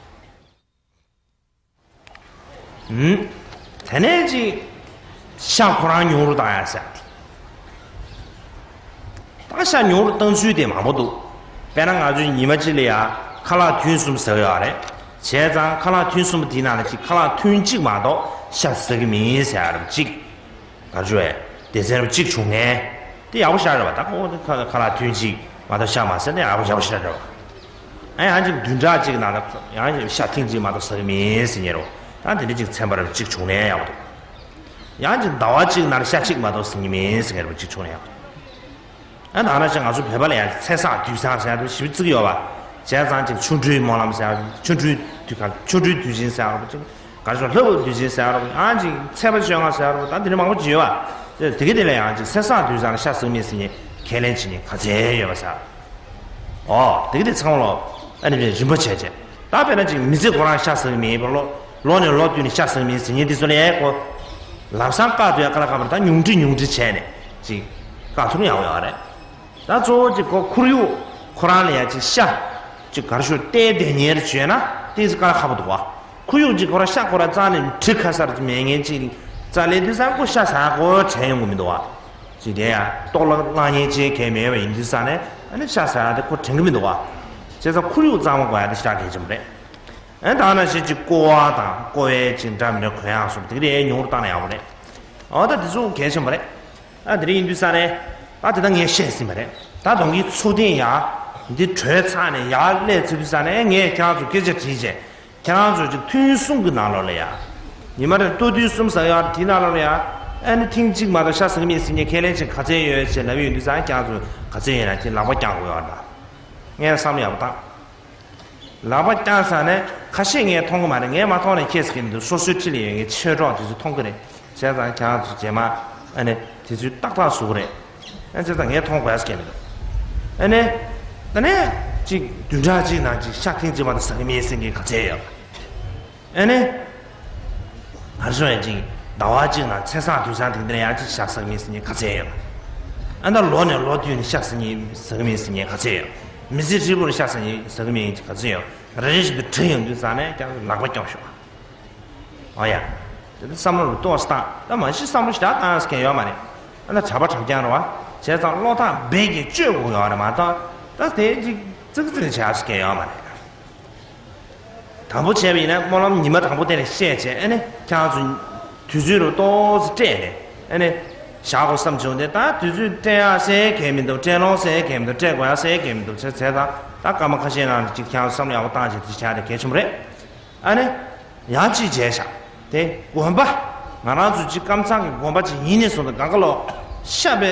ཨུམ། དེ་ནས་ཅིག་ཤ་ཁོ་རང་ཉུང་རུ་བཏང་ཡ་ཟེར། ད་ཤ་ཉུང་རུ་བཏང་ཚུལ་དེ་མང་པོ་འདུག་དཔེར་ན་ང་ཚོས་ཉི་མ་གཅིག་ལ་ཡ་ཁ་ལག་ཐུན་གསུམ་ཟ་གི་ཡོད་རེད། བྱས་ཙང་ཁ་ལག་ཐུན་གསུམ་དེའི་ནང་ལ་ཅིག་ཁ་ལག་ཐུན་གཅིག་མ་གཏོགས་ཤ་ཟ་གི་མིན་ཟེར་ཡ་རེད་ཅིག་ག་རེ་ཞུ་བས་སྡེ་ཚན་རབ་གཅིག་བྱུང་ངས། དེ་ཡག་པོ་ཤར་རེད་བ། ད་ཁོ་ཁ་ཁ་ལག་ཐུན་གཅིག་མ་གཏོགས་ཤ་མ་ཟ་ནས་ཡག་པོ་ཡག་པོ་ཤར་རེད་བ། ཨ་ཡང་ཅིག་བདུན་ཕྲག་གཅིག་ནང་ལ་ཡང་ཤ་ཐེངས་གཅིག་མ་གཏོགས་ཟ་གི་མིན་ཟེར་ཉེ་རོ། ད་དེ་འདྲ་ཅིག་ཚན་པ་རབ་གཅིག་བྱུང་ནས་ཡག་པོ་འདུག་ཡང་ཅིག་ཟླ་བ་གཅིག་ནང་ལ་ཤ་གཅིག་མ་གཏོགས་ཟ་གི་མིན་ཟེར་ཉེ་རོ་གཅིག་བྱུང་ནས་ཡག་པོ་འདུག་ཨ་ད་ང་ང་ཚོ་བོད་པ་ལ་ཡང་ཚེས་བཟང་དུས་བཟང་ཟེར་ཡ་ཞིབ་བརྩི་གི་ཡོད་པ། བྱས་ཙང་ཅིག་ཆོ་འཕྲུལ་སྨོན་ལམ་ཟེར་ཡ་ཆོ་འཕྲུལ་དུས་ག་ཆོ་འཕྲུལ་དུས་ཆེན་ཟེར་ཡ་ཅིག་ག་ཚོད་ལྷ་བབས་དུས་ཆེན་ཟེར་རོ། ཨང་ཅིག་ཚེས་པ་བཅོ་ལྔ་ཟེར་རོ། ད་འདི་འདྲ་མང་པོ་ཅིག་ཡོད་པ། དེ་གི་དེ་ལ་ཡང་ཅིག་ཚེས་བཟང་དུས་བཟང་ལ་ཤ་ཟ་མི་ཟིན་ནས་ཁས་ལེན་བྱེད་ནས་ག་ཚད་ཡོད་པ་ཟེར། ཨོ་དེ་གི་དེ་ཚང་མ་ལོ་ཨ་ནི་རིམ་པ་བྱས་བྱས། ད་དཔེར་ན་ཅིག་མི་ཚེ་ཁོ་རང་ཤ་ཟ་གི་མིན་པ་ལོ་ལོ་ནས་ལོ་བསྟུད་ནས་ཤ་ཟ་གི་མིན་ཟིན་ནས་འདི་ཚོ་ལ་ཡ་ཁོ་ལམ་སང་བཀག་ཐུབ་ཡ་དཀའ་ལས་ཁག་པ་རེད། ད་ཉུང་འཕྲི་ཉུང་འཕྲི་བྱས་ནས་ཅིག་བཀག་ཐུབ་ན་ཡག་པོ་ཡོད་རེད། ད་གཙོ་བོ་གཅིག་ཁོ་ཁོར་ཡུག་ཁོ་རང་ལ་ཡ་གཅིག་ཤ་གཅིག་གར་ཞུ་བལྟས་བསྡད་ཉེར་བྱོས་ན་ཏོག་ཙམ་དཀའ་ལས་ཁག་པོ་འདུག་བ། ཁོར་ཡུག་གཅིག་ཁོ་རང་ཤ་ཁོ་རང་རྩ་ནས་དྲི་ཁ་གསར་གྱི་མེད་མཁན་གཅིག་རྩ་ལས་དུས་སང་ཁོ་ཤ་ཟ་ཁོ་དྲན་ཡོང་གི་མི་འདུག་བ། ཅིག་དེ་ཡ་ལྟོགས་ལ་ལངས་ཉེན་ཅན་གལ་མེད་པ་ཡིན་དུས་ས་ནས་ཨ་ནི་ཤ་ཟ་ཡ་དེ་ཁོ་དྲན་གི་མི་འདུག་བ། བྱས་ཙང་ཁོར་ཡུག་གཙང་མ་དགོས་ཡ་དེ་ཞེ་དྲག་གལ་ཆེན་པོ་རེད། ཨ་ད་ནང་བཞིན་ཅིག་ཀོ་བ་དང་ཀོ་བའི་ཅིག་འདྲ་མི་འདྲ་གོན་ཡག་སོགས་དེ་ག་རེ་ཉུང་རུ་བཏང་ན་ཡག་པོ་རེད། ཨོ་ད་དེ་ཚོ་གལ་ཆེན་པོ་རེད། ཨ་དེ་རིང་ཡིན་དུས་ས་རེད། ད་དེ་ད་ངས་བཤད་ཟིན་པ་རེད། ད་གདོང་གི་ཚུགས་ཐེངས་ཡ། འདི་གྲོལ་ཚར་ནས་ཡར་སླེབས་ཚར་དུས་ས་ནས་ངས་ཁྱེད་རང་ཚོ་སྐད་ཆ་དྲིས་བྱས། ཁྱེད་རང་ཚོ་ཅིག་ཐུན་གསུམ་གྱི་ནང་ལོགས་ལ་ཡ། ཉི་མ་རེར་ལྟོ་ཐུན་གསུམ་ཟ་ཡ་དེའི་ནང་ལོགས་ལ་ཡ། ཨ་ནི་ཐེངས་གཅིག་མ་གཏོགས་ཤ་ཟ་གི་མིན་ཟེར་མཁན་ཁས་ལེན་བྱེད་ག་ཚད་ཡོད་ཅེས་ལབ་ཡོང་དུས་ས་ཁྱེད་རང་ཚོ་ག་ཚད་ཡོད་ན་དེ་ལག་པ་བརྐྱང་དགོས་ཡོད་རེད། ངས་བསམ་བློ་ཡག་པོ་བཏང་། ལག་པ་བརྐྱངས་ས་ནས་ཁ་ཤས་ངས་མཐོང་གི་མ་རེད། ངས་མ་མཐོང་ནས་ཁྱེད་ཟེར་གྱི་མི་འདུག་སོ་སོའི་འཁྲིས་ལ་ཡོད་མཁན་ཆོས་གྲོགས་དེ་ཚོས་མཐོང་གི་རེད། བྱས་ཙང་ཁྱེད་རང་ཚོ་རྗེས་མ་ཨ་ནི་དེ་ཚོའི་ཏག་ཏག་བཟོ་གི་རེད། ཨ་བྱས་ཙང་ངས་མཐོང་དགོས་ཟེར་གྱི་མི་འདུག་ཨ་ནི་ད་ནས་གཅིག་བདུན་ཕྲག་གཅིག་ནང་གཅིག་ཤ་ཐེངས་གཅིག་མ་གཏོགས་ཟ་གི་མེད་ཟེར་མཁན་ག་ཚད་ཡོད། ཨ་ནི། ག་རེ་ཟེར་ཡང་ཅིག་ཟླ་བ་གཅིག་ནང་ཚེས་བཟང་དུས་བཟང་དེ་འདྲ་ཡང་ཅིག་ཤ་ཟ་གི་མིན་ཟེར་མཁན་ག་ཚད་ཡོད། ཨ་ད་ལོ་ནས་ལོ་བསྟུད་ནས་ཤ་ཟ་གི་ཟ་གི་མིན་ཟེར་མཁན་ག་ཚད་ཡོད། མི་ཚེ་ཧྲིལ་པོར་ཤ་ཟ་གི་ཟ་གི་མིན་ག་ཚད་ཡོད། རེ་རེ་བཞིན་དུ་དྲི་ཡོང་དུས་ཙང་ནས་ཀྱང་ལག་པ་བརྐྱངས་ཤོག་ཨོ་ཡ། དེ་ཚོ་བསམ་བློ་རུ་གཏོང་སྟངས་ད་མ་གཞི་བསམ་བློ་ཞེ་དྲག་བཏང་ཡག་ཡོད་མ་རེད། ཨ་ན་གྲྭ་པ་གྲྭ་རྐྱང་རེད་བ། བྱས་ཙང་བློ་ཐག་རྦད་ཀྱིས་གཅོད་དགོས་ཡོད་རེད་མ་གཏོགས་ད་དེ་ཅིག་ཙིག་ཙིག་བྱས་ཡག་ཡོད་མ་རེད། དང་པོ་བྱས་པ་ཡིན་ན་སྨོན་ལམ་ཉི་མ་དང་པོ་དེ་ལ་བཤད་བྱས་ཨ་ནི་ཁྱེད་རང་ཚོ་དུས་ཚོད་རུ་ཏོག་ཙམ་སྤྲད་ནས་ཨ་ནི་བཞག་དགོས་བསམ་བྱུང་སྟེ། ད་དུས་ཚོད་སྤྲད་ཡག་ཟེར་གང་ཡང་མི་འདུག་སྤྲད་ལོང་ཟེར་གང་ཡང་མི་འདུག་སྤྲད་དགོས་ཡག་ཟེར་གང་ཡང་མི་འདུག་བྱས་ཙང་ད་སྐར་མ་ཁ་ཤས་ནང་ལ་ཅིག་ཁྱེད་རང་ཚོ་བསམ་བློ་ཡག་པོ་བཏང་བྱས་དེ་བྱས་དེ་གལ་ཆེན་པོ་རེད། ཨ་ནི་ཡང་ཅིག་བྱས་ཤག་དེ་དགོན་པ་ང་རང་ཚོ་ཅིག་ཀམ་ཚང་གི་དགོན་པ་ཅིག་ཡིན་ནས་བཟུང་སྟེ་གང་ག་ལོ་ཤ་པའི་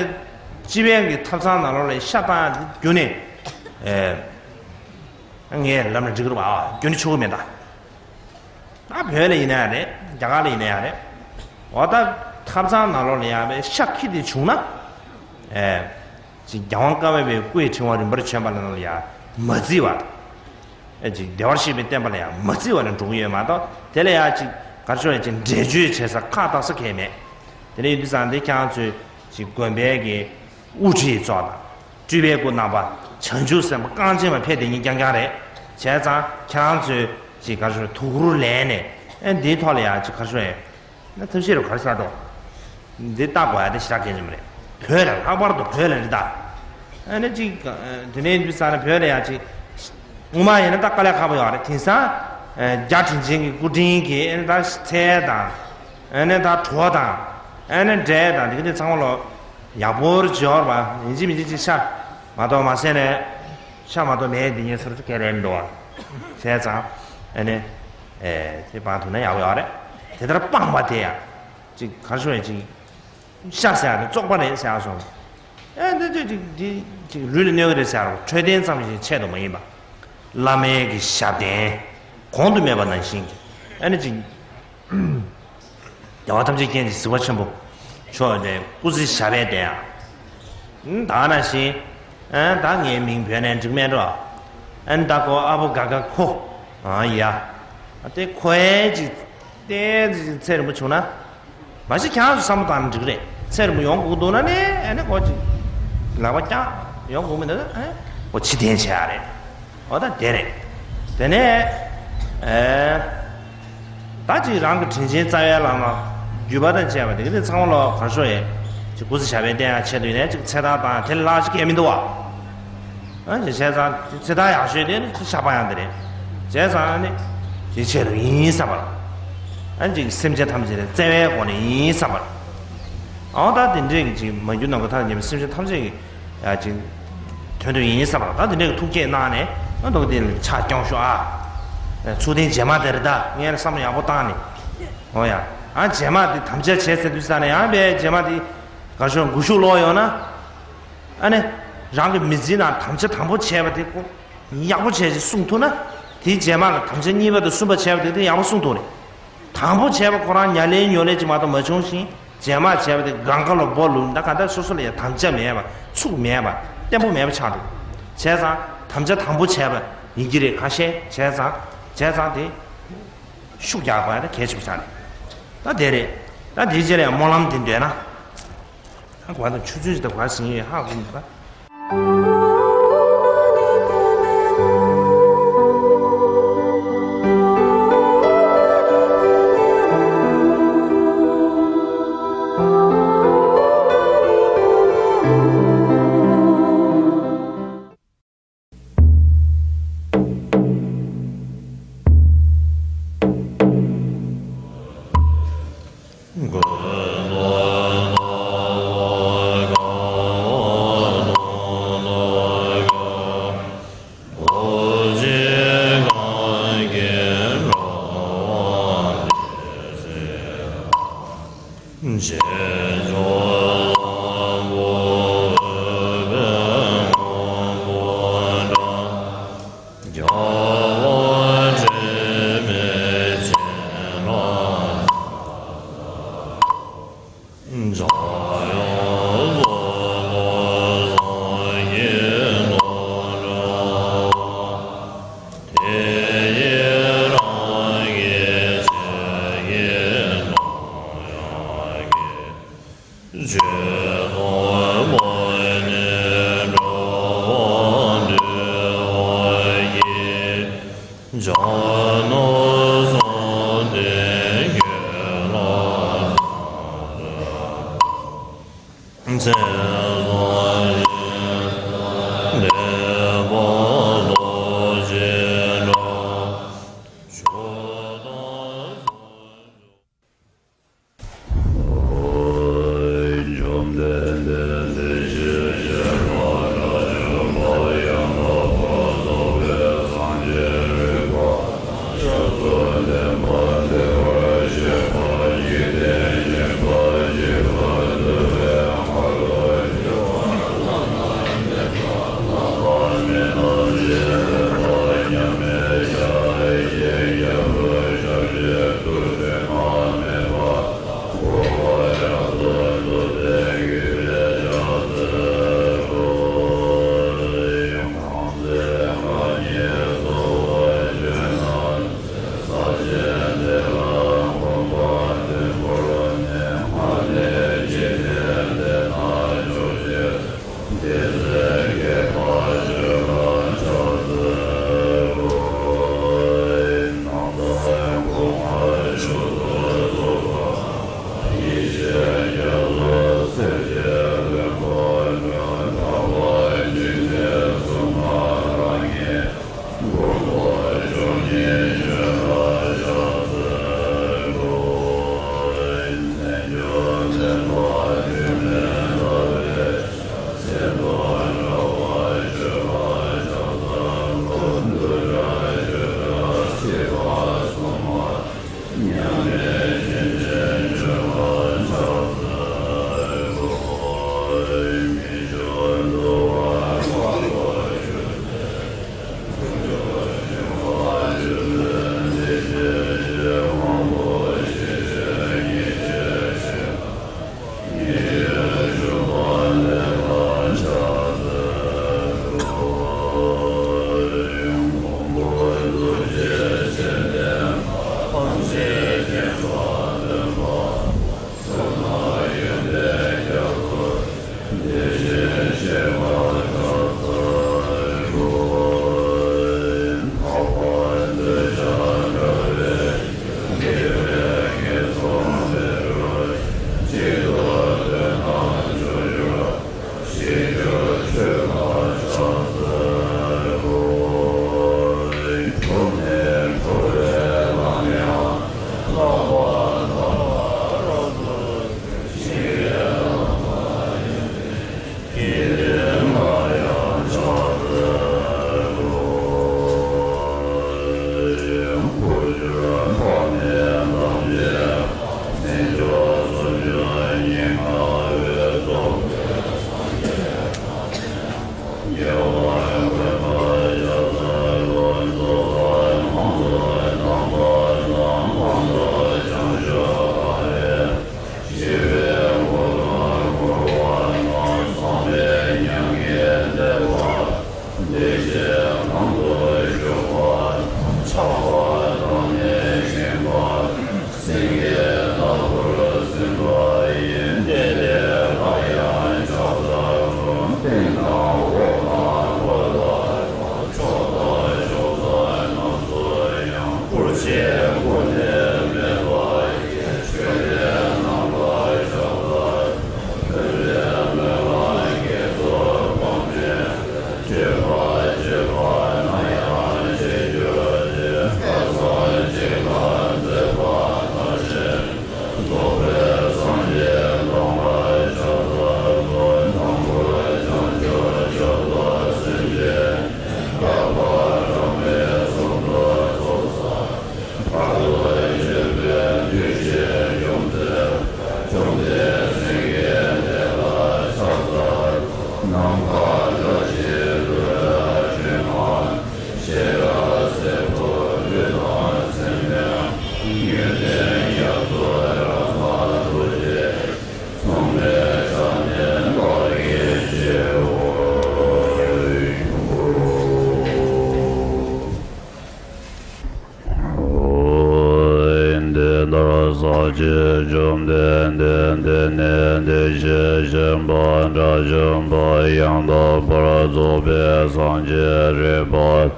སྤྱི་པའི་གི་ཐབ་ཚང་ནང་ལོགས་ལ་ཤ་བཏང་ཡག་དེ་རྒྱུན་ནས་ཨེ། ངས་ལབ་ན་འགྲིག་གི་རེད་བ། རྒྱུན་ཆོག་གི་མེད་ད། ད་བོད་ལ་ཡིན་ན་ཡང་རེད། རྒྱ་གར་ལ་ཡིན་ན་ཡང་རེད། འོ་ད་ཐབ་ཚང་ནང་ལོགས་ལ་ཡང་བའི་ཤ་ཁྱི་དེ་བྱུང་ན། ཨེ། ཅིག་རྒྱལ་དབང་ཀ་བ་པའི་སྐུའི་ཕྲེང་བ་རིམ་པར་བྱོན་པ་ལ་ནང་ལ་ཡང་མ་བརྩི་བར། ཨེ་ཅིག་བདེ་བར་གཤེགས་པའི་བསྟན་པ་ལ་ཡང་མ་བརྩི་བ་ལ་འགྲོ་གི་ཡོད་མ་གཏོགས་དེ་ལ་ཡང་ཅིག་གར་ཤོར་ཡང་ཅིག་འགྲེལ་བརྗོད་བྱེད་ས་ཁག་བཏགས་ས་གང་ཡང་མེད། དེ་ནས་ཡིན་དུས་ཙང་དེ་ཁྱེད་རང་ཚོས་ཅིག་དགོན་པའི་གི་དབུ་ཁྲིད་ཚོ་དང་། སྤྲུལ་པའི་སྐུ་རྣམ་པ་བྱང་ཆུབ་སེམས་དཔའ་རྐང་རྗེན་མ་ཕེབས་བསྡད་མཁན་རྐྱང་རྐྱང་རེད། བྱས་ཙང་ཁྱེད་རང་ཚོས་ཅིག་ག་རེ་ཟེར་དུག་རུ་ལེན་ནས་ཨ་འདིའི་ཐོག་ལ་ཡང་ཅིག་ག་རེ་ཟེར་ན་ཐབས་ཤེས་རུ་ག་རེ་ཟེར་འགྲོ། འདི་ལྟ་དགོས་ཡ་དེ་ཞེ་དྲག་གལ་ཆེན་པོ་རེད། བོད་ལ་ལྷག་པར་དུ་བོད་ལ་རེད་ད། ཨ་ནི་ཅིག་དེ་ནས་འདི་ས་ན་བོད་ལ་ཡང་ཅིག་སྔོན་མ་ཡིན་ན་ད་དཀའ་ལས་ཁག་པོ་ཡོད་རེད། དེང་སང་ ཨེ་རྒྱ་དྲིན་ཅན་གྱི་སྐུ་དྲིན་གྱིས་ཨེ་ནི་ད་ཚལ་དང་། ཨེ་ནི་ད་བྲོ་དང་། ཨེ་ནི་འབྲས་དང་འདི་ག་འདི་ཚང་མ་ལོ་ཡག་པོར་སྦྱོར་བ་ཡིན་གཅིག་མིན་གཅིག་ཅིག་ཤ་མ་གཏོགས་མ་ཟས་ནས། ཤ་མ་གཏོགས་མེད་འདི་ངས་ཟེར་གྱི་རེད་འདུག་བ། བྱས་ཙང་ཨེ་ནི་ཨེ་དེ་སྤང་ཐུབ་ན་ཡག་ཡོད་རེད། དེ་ལྟར་སྤངས་པ་དེ་ཡང་ཅིག་གར་ཤོར་ཡང་ཅིག་ཤ་ཟེར་ཡ་དེ་བཙོག་པ་རེད་ཟེར་ཡ་སོང་། ཨེ་འདི་ཅིག་ཅིག་འདི་ཅིག་ལུས་ལ་གནོད་གི་རེད་ཟེར་ཡ་རོ། འཕྲོད་བསྟེན་ཙམ་ཞིག་ཆེད་དུ་མ་ཡིན་པ། བླ་མའི་གི་ཞབས་བརྟན་གོང་དུ་སྨྲས་པ་ནང་བཞིན་གྱི་ཨེ་ནི་ཅིག་རྒྱལ་བ་ཐམས་ཅད་མཁྱེན་ཅིང་གཟིགས་པ་ཆེན་པོ་མཆོག་ནས་སྐུ་ཚེ་ཞབས་པད་བརྟན་ཡ། ད་ནང་བཞིན་ཨ་ད་ངའི་མིང་བོས་ནས་འགྲིག་མེད་འགྲོ། ཨ་ད་ཁོ་ཨ་བོ་དགའ་དགའ་ཁོ་ཨ་ཡ། ཨ་དེ་ཁོ་ཨེ་ཅིག་བསྟན་ཅིག་ཚེ་རིང་པོ་བྱུང་ན། མ་གཞི་ཁྱེད་རང་ཚོ་བསམ་བློ་བཏང་ན་འགྲིག་རེད། ཚེ་རིང་པོ་ཡོང་དགོས་འདུག་ན་ནི་ཨ་ནི་ཁོ་ཅིག་ལག་པ་བརྐྱངས་ཡོང་དགོས་མི་འདུག་ཨ་ཁོ་ཕྱིར་འཐེན་བྱེད་ཡ་རེད། འོ་ད་དེ་རེད། དེ་ནས་ཨེ། ད་ཅིག་རང་གི་དྲིན་ཆེན་རྩ་བའི་བླ་མ་བརྒྱུད་པ་དང་བཅས་པ་དེ་ག་དེ་ཚང་མ་ལོ་གར་ཤོར་ཡས་ཅིག་སྐུ་ཚེ་ཞབས་པད་བརྟན་ཡག་ཆེད་དུ་ཡིན་ནས་ཅིག་ཚེ་ཐར་དང་དེ་ལ་ལྷག་ཅིག་གལ་མི་འདུག་བ། ཨ་ཅིག་བྱས་ཙང་ཚེ་ཐར་ཡག་ཤོས་དེ་ནི་ཅིག་ཤ་སྤང་ཡག་དེ་རེད། བྱས་ཙང་ནི་ཅིག་ཆེད་དུ་ཡིན་བསམ་པ། ཨ་ཅིག་སེམས་ཅན་ཐམས་ཅད་ལ་བརྩེ་བའི་སྒོ་ནས་ཡིན་བསམ་པ། ཨའོ་ད་དེ་འདྲས་ཀྱི་ཅིག་མ་གྱུར་ནམ་མཁའ་མཐའ་ལ་ཉེ་བའི་སེམས་ཅན་ཐམས་ཅད་ཀྱི། ཡ་ཅིག་དོན་དུ་ཡིན་བསམ་པ་ད་དེ་འདྲའི་ཐུགས་བསྐྱེད་གནང་ནས་ཨ་འདུག་དེ་ལ་ཕྱག་སྐྱོང་ཤོག་ཨ། ཚུལ་ལྡན་རྗེས་མ་དེ་རེད་ད་ངས་བསམ་བློ་ཡག་པོ་བཏང་ནས། འོ་ཡ། ཨ་རྗེས་མ་དེ་དམ་བཅའ་བྱས་ཚར་དུས་ས་ནས་ཡང་བས་རྗེས་མ་དེ་ག་ཤོག་མགོ་གཞུག་ལོག་ཡོང་ན། ཨ་ནི། རང་གི་མི་ཚེའི་ནང་དམ་བཅའ་དང་པོ་བྱས་པ་དེ་ཁོ་ཡག་པོ་བྱས་ཅིག་སྲུང་ཐུབ་ན། དེའི་རྗེས་མ་ལ་དམ་བཅའ་གཉིས་པ་དང་གསུམ་པ་བྱས་པ་དེ་དེ་ཡག་པོ་སྲུང་ཐུབ་རེད། དང་པོ་བྱས་པ་ཁོ་རང་ཉ་ལེན་ཉོ་ལེན་ཅིག་མ་གཏོགས་མ་བྱུང་ཞིང་། རྗེས་མ་བྱས་པ་དེ་གང་ག་ལ་སྦོ་ལུག་ད་ག་ད་སོ་སོ་ལ་ཡང་དམ་བཅའ་མེད་པ་ཚུགས་མེད་པ་བརྟན་པོ་མེད་པ་ཆགས་འདུག་བྱས་ཙང་དམ་བཅའ་དང་པོ་བྱས་པ་ཡིན་གྱི་རེད་ཁ་ཤས་བྱས་ཙང་བྱས་ཙང་དེ་ཤུགས་རྒྱག་པ་ཡང་ད་གལ་ཆེན་པོ་ཆགས་རེད། ད་དེ་རེད། ད་དེའི་རྗེས་ལ་ཡང་སྨོན་ལམ་དེ་འདོན་ན། ཧ་གོ་བ་དང་ཆུ་ཚོད་ཅིག་དང་གོ་བ་ཟིན་ཡོད་ཧ་གོ་མི་འདུག་ག་འདི་ལྟར་སངས་རྒྱས་བཅོམ་ལྡན་འདས་འདི་ནས་འདི་ཞེས་བྱ་བ་དགྲ་བཅོམ་པ་ཡང་དག་པར་རྫོགས་པའི་སངས་རྒྱས་རིག་པ།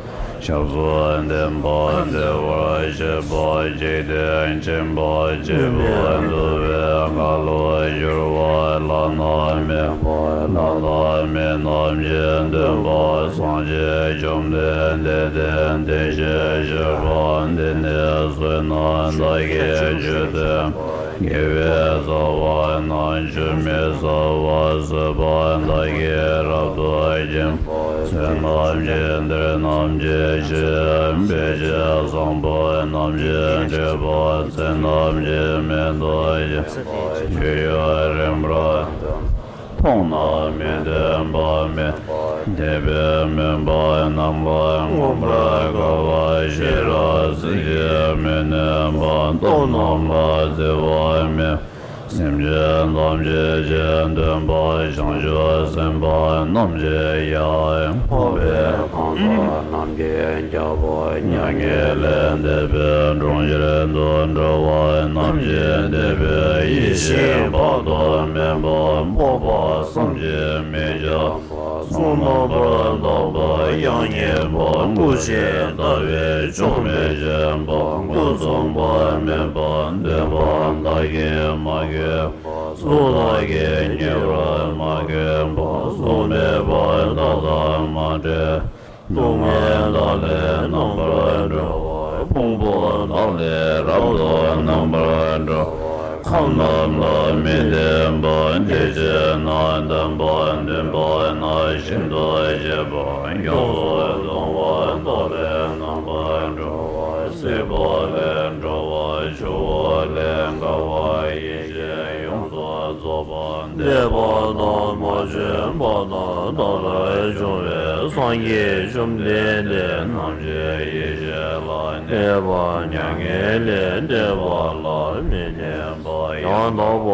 ཞབས་སུ་ལྡན་པ། བདེ་བར་གཤེགས་པ། འཇིག་རྟེན་མཁྱེན་པ། སྐྱེས་བུ་འདུལ་བའི་ཁ་ལོ་སྒྱུར་བ། བླ་ན་མེད་པ། བླ་ན་མེད་རྣམས་ཀྱི་སྟོན་པ། སངས་རྒྱས་བཅོམ་ལྡན་འདས་དེ་འདི་ཞེས་བྱ་བ་འདི་ནས་བསོད་ནམས་དག་གི་ཆོས་སྟོན། དགེ་བའི་རྩ་བ་རྣམས་ཆུད་མི་ཟ་བར་བཟོད་པ་དག་གིས་རབ་ཏུ་བརྒྱན། བསོད་ནམས་ཀྱི་གཏེར་རྣམས་ཀྱི་ཕྱིར། འཕེལ་ཕྱིར་བཟང་པོ་རྣམས་ཀྱི་འབྲས་བུ། ཚེ་རྣམས་ཀྱི་སྨོན་འདུན་ཅན། སྤྱོད་ཡུལ་རིམ་པར་མཐོང་ན་མི་ལྡན་པ་མེད། དད་པས་སྨོན་པ་རྣམས་ལ་མངོན་པར་དགའ་བ། ཤེས་རབ་སེམས་ཀྱིས་མི་གནས་པ། སྟོབས་རྣམས་ལ་བརྩེ་བ་མེད། སེམས་ཅན་ཐམས་ཅད་ཀྱི་སྟོན་པ་བྱང་ཆུབ་སེམས་དཔའ་རྣམས་ཀྱི་ཡང་འཕགས་པའི་གང་ཟག་རྣམས་ཀྱི་རྒྱལ་པོ། མྱ་ངན་ལས་འདས་པའི་གྲོང་ཁྱེར་དུ་འགྲོ་བ་རྣམས་ཀྱི་དད་པའི་ཡེ་ཤེས་དཔག་ཏུ་མེད་པ། འཕགས་པ་བསམ་གྱིས་མི་ཁྱབ་པ། གསུང་རྣམ་པར་དག་པ་དབྱངས་སྙན་པ། སྐུ་བཞི་ལྟ་བས་ཆོག་མི་ཤེས་པ། མགོ་རྩོམ་པ་མེད་པ། འདོད་པ་དག་གིས་མ་གོས་པ། གཟུགས་དག་གིས་མྱུར་བར་མ་གོས་པ། གཟུགས་མེད་པ་དག་དང་མ་འདྲེས། སྡུག་བསྔལ་དག་ལས་རྣམ་པར་གྲོལ་བ། ཕུང་པོ་དག་ལས་རབ་ཏུ་རྣམ་པར་གྲོལ་བ། ཁམས་རྣམས་ལ་མི་ལྡན་པ། སྐད་ཅིག་ན་བདེན་པ། བདེན་པ་ན་ཤིན་ཏུ་ཞི་བ། ཡོངས་སུ་གཏོང་བ་དག་ལས་རྣམ་པར་གྲོལ་བ། སྲིད་པ་ལས་གྲོལ་བ། ཆུ་བོ་ལས་བརྒལ་བ། ཡེ་ཤེས་ཡོངས་སུ་རྫོགས་པ། འདས་པ་དང་མ་བྱོན་པ་དང་། ད་ལྟར་བྱུང་བའི་སངས་རྒྱས་བཅོམ་ལྡན་འདས་རྣམས་ཀྱི་ཡེ་ཤེས་ལ་གནས་པ། མྱ་ངན་ལས་འདས་པ་ལ་མི་གནས་པ། ཡང་དག་པ་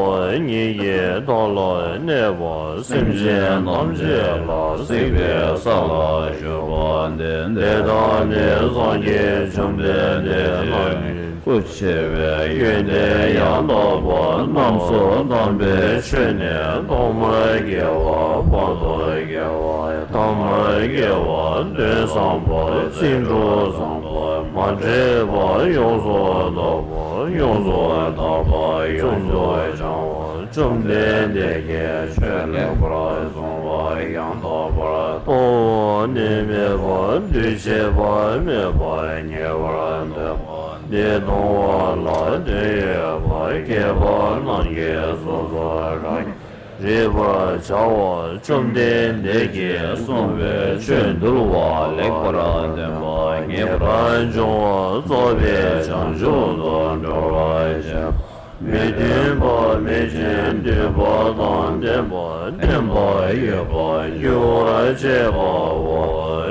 ཉིད་ཀྱི་མཐའ་ལ་གནས་པ། སེམས་ཅན་ཐམས་ཅད་ལ་གཟིགས་པའི་ས་ལ་བཞུགས་པ་སྟེ། དེ་དག་ནི་སངས་རྒྱས་བཅོམ་ལྡན་འདས་རྣམས་ཀྱི་སྐུ་ཆེ་བའི་ཡོན་ཏན་ཡང་དག་པ་རྣམས་སུ་དམ་པའི་ཆོས་ནི་ཐོག་མར་དགེ་བ། བར་དུ་དགེ་བ། ཐ་མར་དགེ་བ། དོན་བཟང་པོ། ཚིག་འབྲུ་བཟང་པོ། མ་འདྲེས་པ། ཡོངས་སུ་རྫོགས་པ། ཡོངས་སུ་དག་པ། ཡོངས་སུ་བྱང་བ། བཅོམ་ལྡན་འདས་ཀྱི་ཆོས་ལེགས་པར་གསུངས་པ་ཡང་དག་པར་རྟོགས་པ་ནི་མེད་པ། འདུས་བྱས་པ་མེད་པ་ཉེ་བར་འདོད་པ་འདི་གཏོང་བ་ལ་དོན་ཡོད་པ། མཁས་པ་རྣམས་ཀྱིས་སོ་སོ་རང་ཉིད་ རིག་པར་བྱའོ། བཅོམ་ལྡན་འདས་ཀྱིས་གསུངས་པའི་ཆོས་འདུལ་བ་ལེགས་པར་སྟོན་པ་ངེས་པར་འབྱུང་བ་རྫོགས་པའི་བྱང་ཆུབ་ཏུ་འགྲོ་བར་བྱེད་པ། མི་མཐུན་པ་མེད་ཅིང་མཐུན་པ་དང་ལྡན་པ། བརྟན་པ་ཡོད་པ་འགྱུར་བར་བྱེད་པའོ།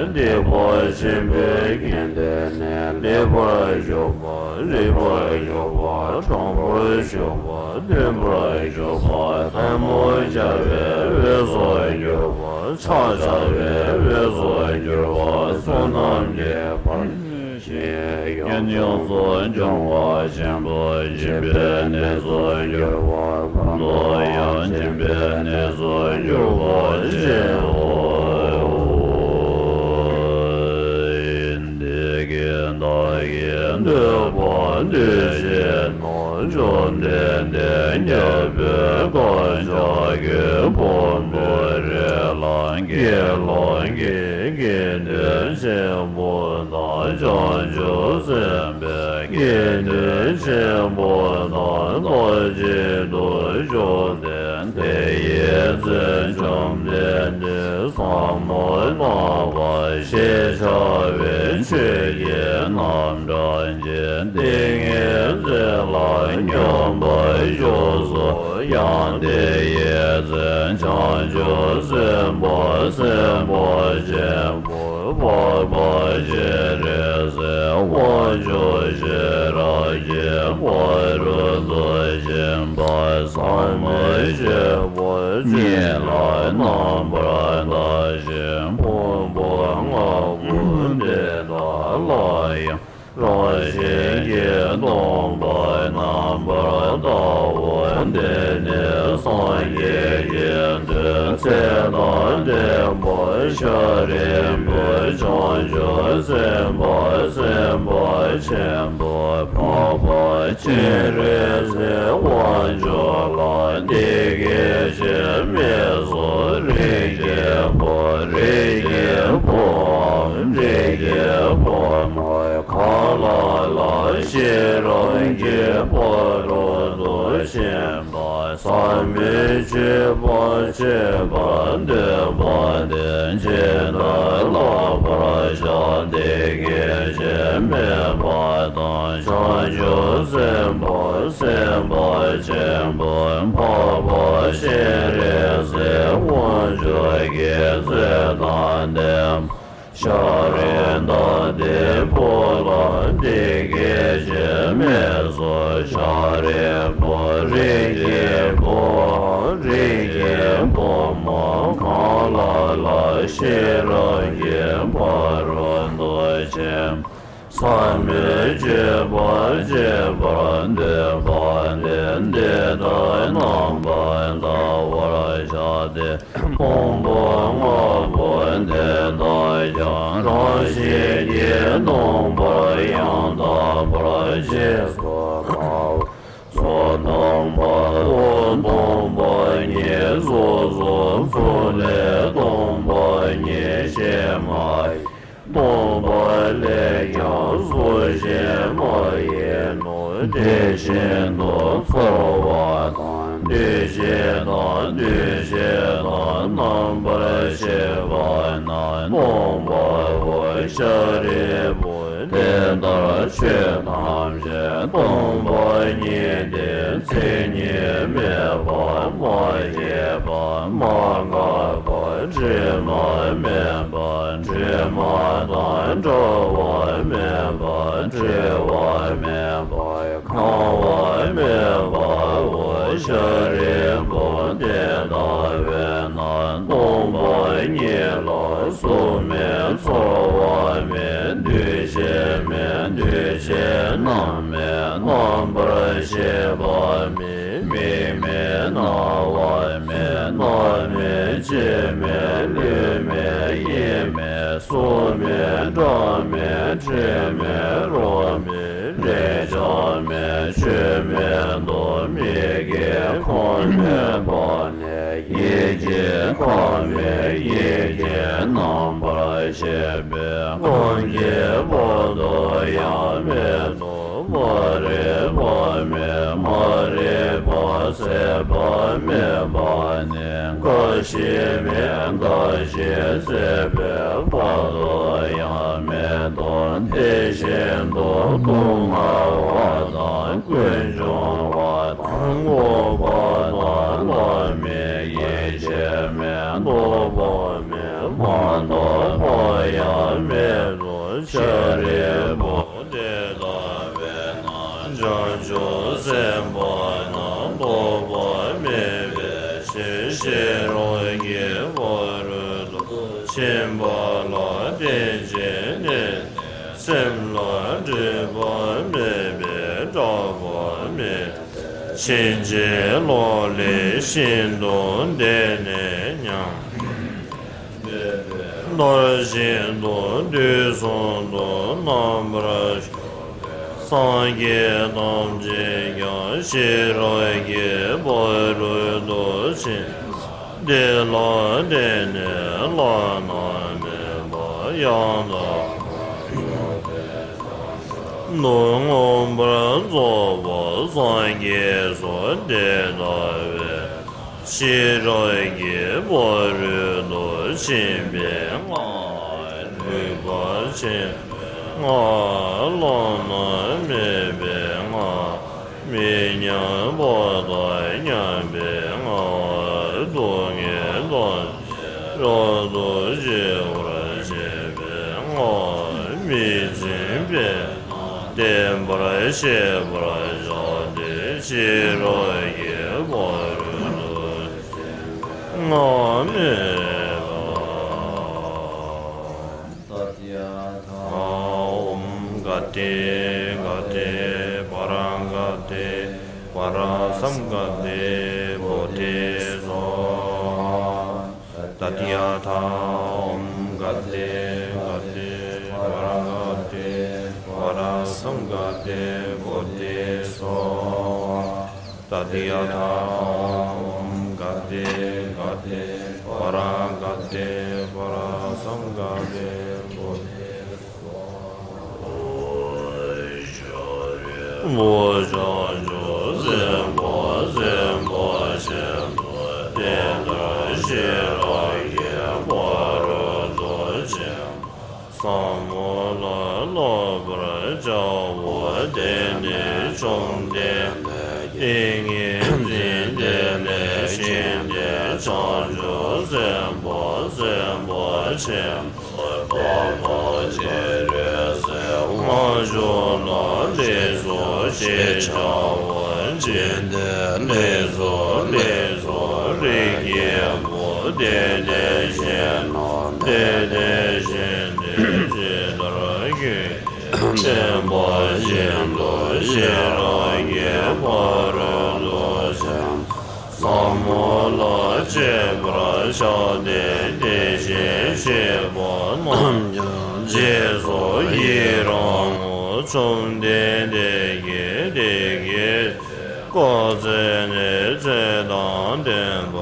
སྡིག་པ་ཆེན་པོའི་གན་དེ་ནི་ལེགས་པར་ཞོག་པ། རིག་པར་ཞོག་པ། དྲང་པོར་ཞོག་པ། མཐུན་པར་ཞོག་པ། ཐལ་མོ་སྦྱར་བའི་འོས་སུ་གྱུར་པ། ཕྱག་བྱ་བའི་འོས་སུ་གྱུར་པ། བསོད་ནམས་ཀྱི་བར་ཆད་ཀྱི་ཡོངས་སུ་སྦྱོང་བ་ཆེན་པོ་སྦྱིན་པའི་གནས་སུ་གྱུར་པ། ཕན་འདོགས་ཡང་སྦྱིན་པའི་གནས་སུ་གྱུར་པར་བྱེད་པའོ། འདི་སྐད་བདག་གིས་ཐོས་པ་དུས་གཅིག་ན། བཅོམ་ལྡན་འདས་རྒྱལ་པོའི་བཀའ་ཕྱག་གི་ཕུང་པོ་རེ་ལ་དགེ་སློང་གི་དགེ་འདུན་ཆེན་པོ་དང་བྱང་ཆུབ་སེམས་དཔའི་དགེ་འདུན་ཆེན་པོ་དང་ཐབས་གཅིག་ཏུ་བཞུགས་ཏེ། དེ་ཡི་ཚེ་བཅོམ་ལྡན་འདས་ཟབ་མོ་སྣང་བ་ཞེས་བྱ་བའི་ཆོས་ཀྱི་རྣམ་གྲངས་ཀྱི་ཏིང་ངེ་འཛིན་ལ་སྙོམས་པར་ཞུགས་སོ། ཡང་དེ་ཡི་ཚེ་བྱང་ཆུབ་སེམས་དཔའ་སེམས་དཔའ་ཆེན་པོ་འཕགས་པ་སྤྱན་རས་གཟིགས་དབང་ཕྱུག་ཤེས་རབ་ཀྱི་ཕ་རོལ་ཏུ་ཕྱིན་པ་ཟབ་མོ་སྤྱོད་པ་ཉིད་ལ་རྣམ་པར་བལྟ་ཞིང་ཕུང་པོ་ལྔ་པོ་དེ་དག་ལ་ཡང་རང་བཞིན་གྱིས་སྟོང་པར་རྣམ་པར་བལྟའོ། དེ་ནས་སངས་རྒྱས་ཀྱི་མཐུས་ཚེ་དང་ལྡན་པ་ཤཱ་རིའི་བུས་བྱང་ཆུབ་སེམས་དཔའ་སེམས་དཔའ་ཆེན་པོ་འཕགས་པ་སྤྱན་རས་གཟིགས་དབང་ཕྱུག་ལ་འདི་སྐད་ཅེས་སྨྲས་སོ། རིགས་ཀྱི་བུ་རིགས་ཀྱི་བུའམ་རིགས་ཀྱི་བུ་མོ་གང་ལ་ལ་ཤེས་རབ་ཀྱི་ཕ་རོལ་ཏུ་ཕྱིན་པ་ཟབ་མོའི་སྤྱོད་པ་སྤྱད་པར་འདོད་པ་དེས་ཇི་ལྟར་བསླབ་པར་བྱ། དེ་སྐད་ཅེས་སྨྲས་པ་དང་། བྱང་ཆུབ་སེམས་དཔའ་སེམས་དཔའ་ཆེན་པོ་འཕགས་པ་སྤྱན་རས་གཟིགས་དབང་ཕྱུག་གིས་ཚེ་དང་ལྡན་པ་ཤཱ་ར་དྭ་ཏིའི་བུ་ལ་འདི་སྐད་ཅེས་སྨྲས་སོ། ཤཱ་རིའི་བུ་རིགས་ཀྱི་བུའམ་རིགས་ཀྱི་བུ་མོ་གང་ལ་ལ་ཤེས་རབ་ཀྱི་ཕ་རོལ་ཏུ་ཕྱིན་པ་ཟབ་མོའི་སྤྱོད་པ་སྤྱད་པར་འདོད་པ་དེས་འདི་ལྟར་རྣམ་པར་བལྟ་བར་བྱ་སྟེ། ཕུང་པོ་ལྔ་པོ་དེ་དག་ཀྱང་རང་བཞིན་གྱིས་སྟོང་པར་ཡང་དག་པར་རྗེས་སུ་དཔག་པའི་ཚུལ་སྟོན་པའོ། སྟོང་པ་ཉིད་སོ་སོར་ཚུལ་ལས་སྟོང་པ་ཉིད་གཞན་མ་ཡིན། སྟོང་པ་ལས་ཀྱང་གཟུགས་གཞན་མ་ཡིན་ནོ། དེ་བཞིན་དུ་ཚོར་བ་དང་། འདུ་བྱེད་དང་། འདུ་བྱེད་དང་རྣམ་པར་ཤེས་པ་རྣམས་སྟོང་པའོ། ཤཱ་རིའི་བུ། དེ་ལྟར་ཆོས་ཐམས་ཅད་སྟོང་པ་ཉིད་དེ། མཚན་ཉིད་མེད་པ། མ་སྐྱེས་པ། མ་འགགས་པ། དྲི་མ་མེད་པ། དྲི་མ་དང་བྲལ་བ་མེད་པ། བྲི་བ་མེད་པ། གང་བ་མེད་པའོ། ཤཱ་རིའི་བུ། དེ་ལྟ་བས་ན་སྟོང་པ་ཉིད་ལ་གཟུགས་མེད། ཚོར་བ་མེད། འདུ་ཤེས་མེད། འདུ་བྱེད་རྣམས་མེད། རྣམ་པར་ཤེས་པ་མེད། མིག་མེད། རྣ་བ་མེད། སྣ་མེད། ལྕེ་མེད། ལུས་མེད། ཡིད་མེད། གཟུགས་མེད། སྒྲ་མེད། དྲི་མེད། རོ་མེད། རེག་བྱ་མེད། ཆོས་མེད་དོ། མིག་གི་ཁམས་མེད་པ་ནས་ཡིད་ཀྱི་ཁམས་མེད། ཡིད་ཀྱི་རྣམ་པར་ཤེས་པའི་ཁམས་ཀྱི་བར་དུ་ཡང་མེད་དོ། མ་རིག་པ་མེད། མ་རིག་པ་ཟད་པ་མེད་པ་ ནས་འགའ་ཞིག་མེད་ཟླ་ཞེས་ཟེར་བའི་བར་དུ་ཡང་མེད་དོ། དེ་བཞིན་དུ་སྡུག་བསྔལ་བ་དང་ཀུན་འབྱུང་བ་དང་ངུ་བ་དང་ལྷ་མིན་ཡེ་ཤེས་མིན་རྟོག་པ་མིན་མ་རྟོགས་པ་ཡང་མེད་དོ། ཤཱ་རིའི་བུ། དེ་ལྟ་བས་ན་བྱང་ཆུབ་སེམས་དཔའ་རྣམས་རྟོག་པ་མེད་པའི་ཕྱིར་ཤེས་རབ་ཀྱི་ཕ་རོལ་ཏུ་ཕྱིན་པ་ལ་བརྟེན་ཅིང་གནས་ཏེ། སེམས་ལ་སྒྲིབ་པ་མེད་པས་སྐྲག་པ་མེད། ཕྱིན་ཅི་ལོག་ལས་ཤིན་ཏུ་འདས་ནས་ཀྱང་། འདས་པའི་མཐར་ཕྱིན་དུ་དུས་གསུམ་དུ་རྣམ་པར་ཤོག་པའི་སངས་རྒྱས་ཐམས་ཅད་ཀྱང་ཤེས་རབ་ཀྱི་ཕ་རོལ་ཏུ་ཕྱིན་པ་དེ་ལ་བརྟེན་ནས་བླ་ན་མེད་པ་ཡང་དག་པར་རྫོགས་པའི་སངས་རྒྱས་དུ་མངོན་པར་རྫོགས་པ་སངས་རྒྱས་སོ། དེ་ལྟ་བས་ཤེས་རབ་ཀྱི་ཕ་རོལ་ཏུ་ཕྱིན་པའི་སྔགས་ནི་ནུས་པ་ཆེན་པོའི་སྔགས། བླ་ན་མེད་པའི་སྔགས། མི་མཉམ་པ་དང་མཉམ་པའི་སྔགས། སྡུག་བསྔལ་ཐམས་ཅད་རབ་ཏུ་ཞི་བར་བྱེད་པའི་སྔགས། མི་འཛིན་པས་ན་བདེན་པར་ཤེས་པར་བྱ་སྟེ། ཤེས་རབ་ཀྱི་ཕ་རོལ་ཏུ་ཕྱིན་པའི་སྔགས་སྨྲས་པ། ཏདྱ་ཐཱ། ཨོཾ་ག་ཏེ་ག་ཏེ་པཱ་ར་ག་ཏེ་པཱ་ར་སཾ་ག་ཏེ་བོ་དྷེ་སྭཱ་ཧཱ། ཏདྱ་ཐཱ། ཨོཾ་ག་ཏེ་ག་ཏེ་པཱ་ར་ག་ཏེ་པཱ་ར་སཾ་ག་ཏེ་བོ་དྷེ་སྭཱ་ཧཱ། ཏདྱ་ཐཱ། ཨོཾ་ག་ཏེ་ག་ཏེ་པཱ་ར་ག་ཏེ་པཱ་ར་སཾ་ག་ཏེ་བོ་དྷེ་སྭཱ་ཧཱ། བྱང་ཆུབ་སེམས་དཔའ་སེམས་དཔའ་ཆེན་པོ་དེ་ལྟར་ཤེས་རབ་ཀྱི་ཕ་རོལ་ཏུ་ཕྱིན་པ་ཟབ་མོ་ལ་བསླབ་པར་བྱའོ། དེ་ནས་བཅོམ་ལྡན་འདས་ཏིང་ངེ་འཛིན་དེ་ལས་བཞེངས་ཏེ། བྱང་ཆུབ་སེམས་དཔའ་སེམས་དཔའ་ཆེན་པོ་དེ་དག་ཅི་རིགས་སུ་བསྔགས་བརྗོད་ལ་ལེགས་སོ་ཞེས་བྱ་བ་ཅི་སྟེ་ལེགས་སོ་ལེགས་སོ་རིགས་ཀྱི་བུ། དེ་དེ་བཞིན་ནོ། དེ་དེ་བཞིན་ཏེ། ཇི་ལྟར་ཁྱོད་ཀྱིས་བསྟན་པ་བཞིན་དུ་ཤེས་རབ་ཀྱི་ཕ་རོལ་ཏུ་ཕྱིན་པ་ཟབ་མོ་ལ་སྤྱད་པར་བྱ་སྟེ། དེ་བཞིན་གཤེགས་པ་རྣམས་ཀྱང་རྗེས་སུ་ཡི་རང་ངོ་། བཅོམ་ལྡན་འདས་ཀྱིས་དེ་སྐད་བཀའ་སྩལ་ནས། ཚེ་དང་ལྡན་པ་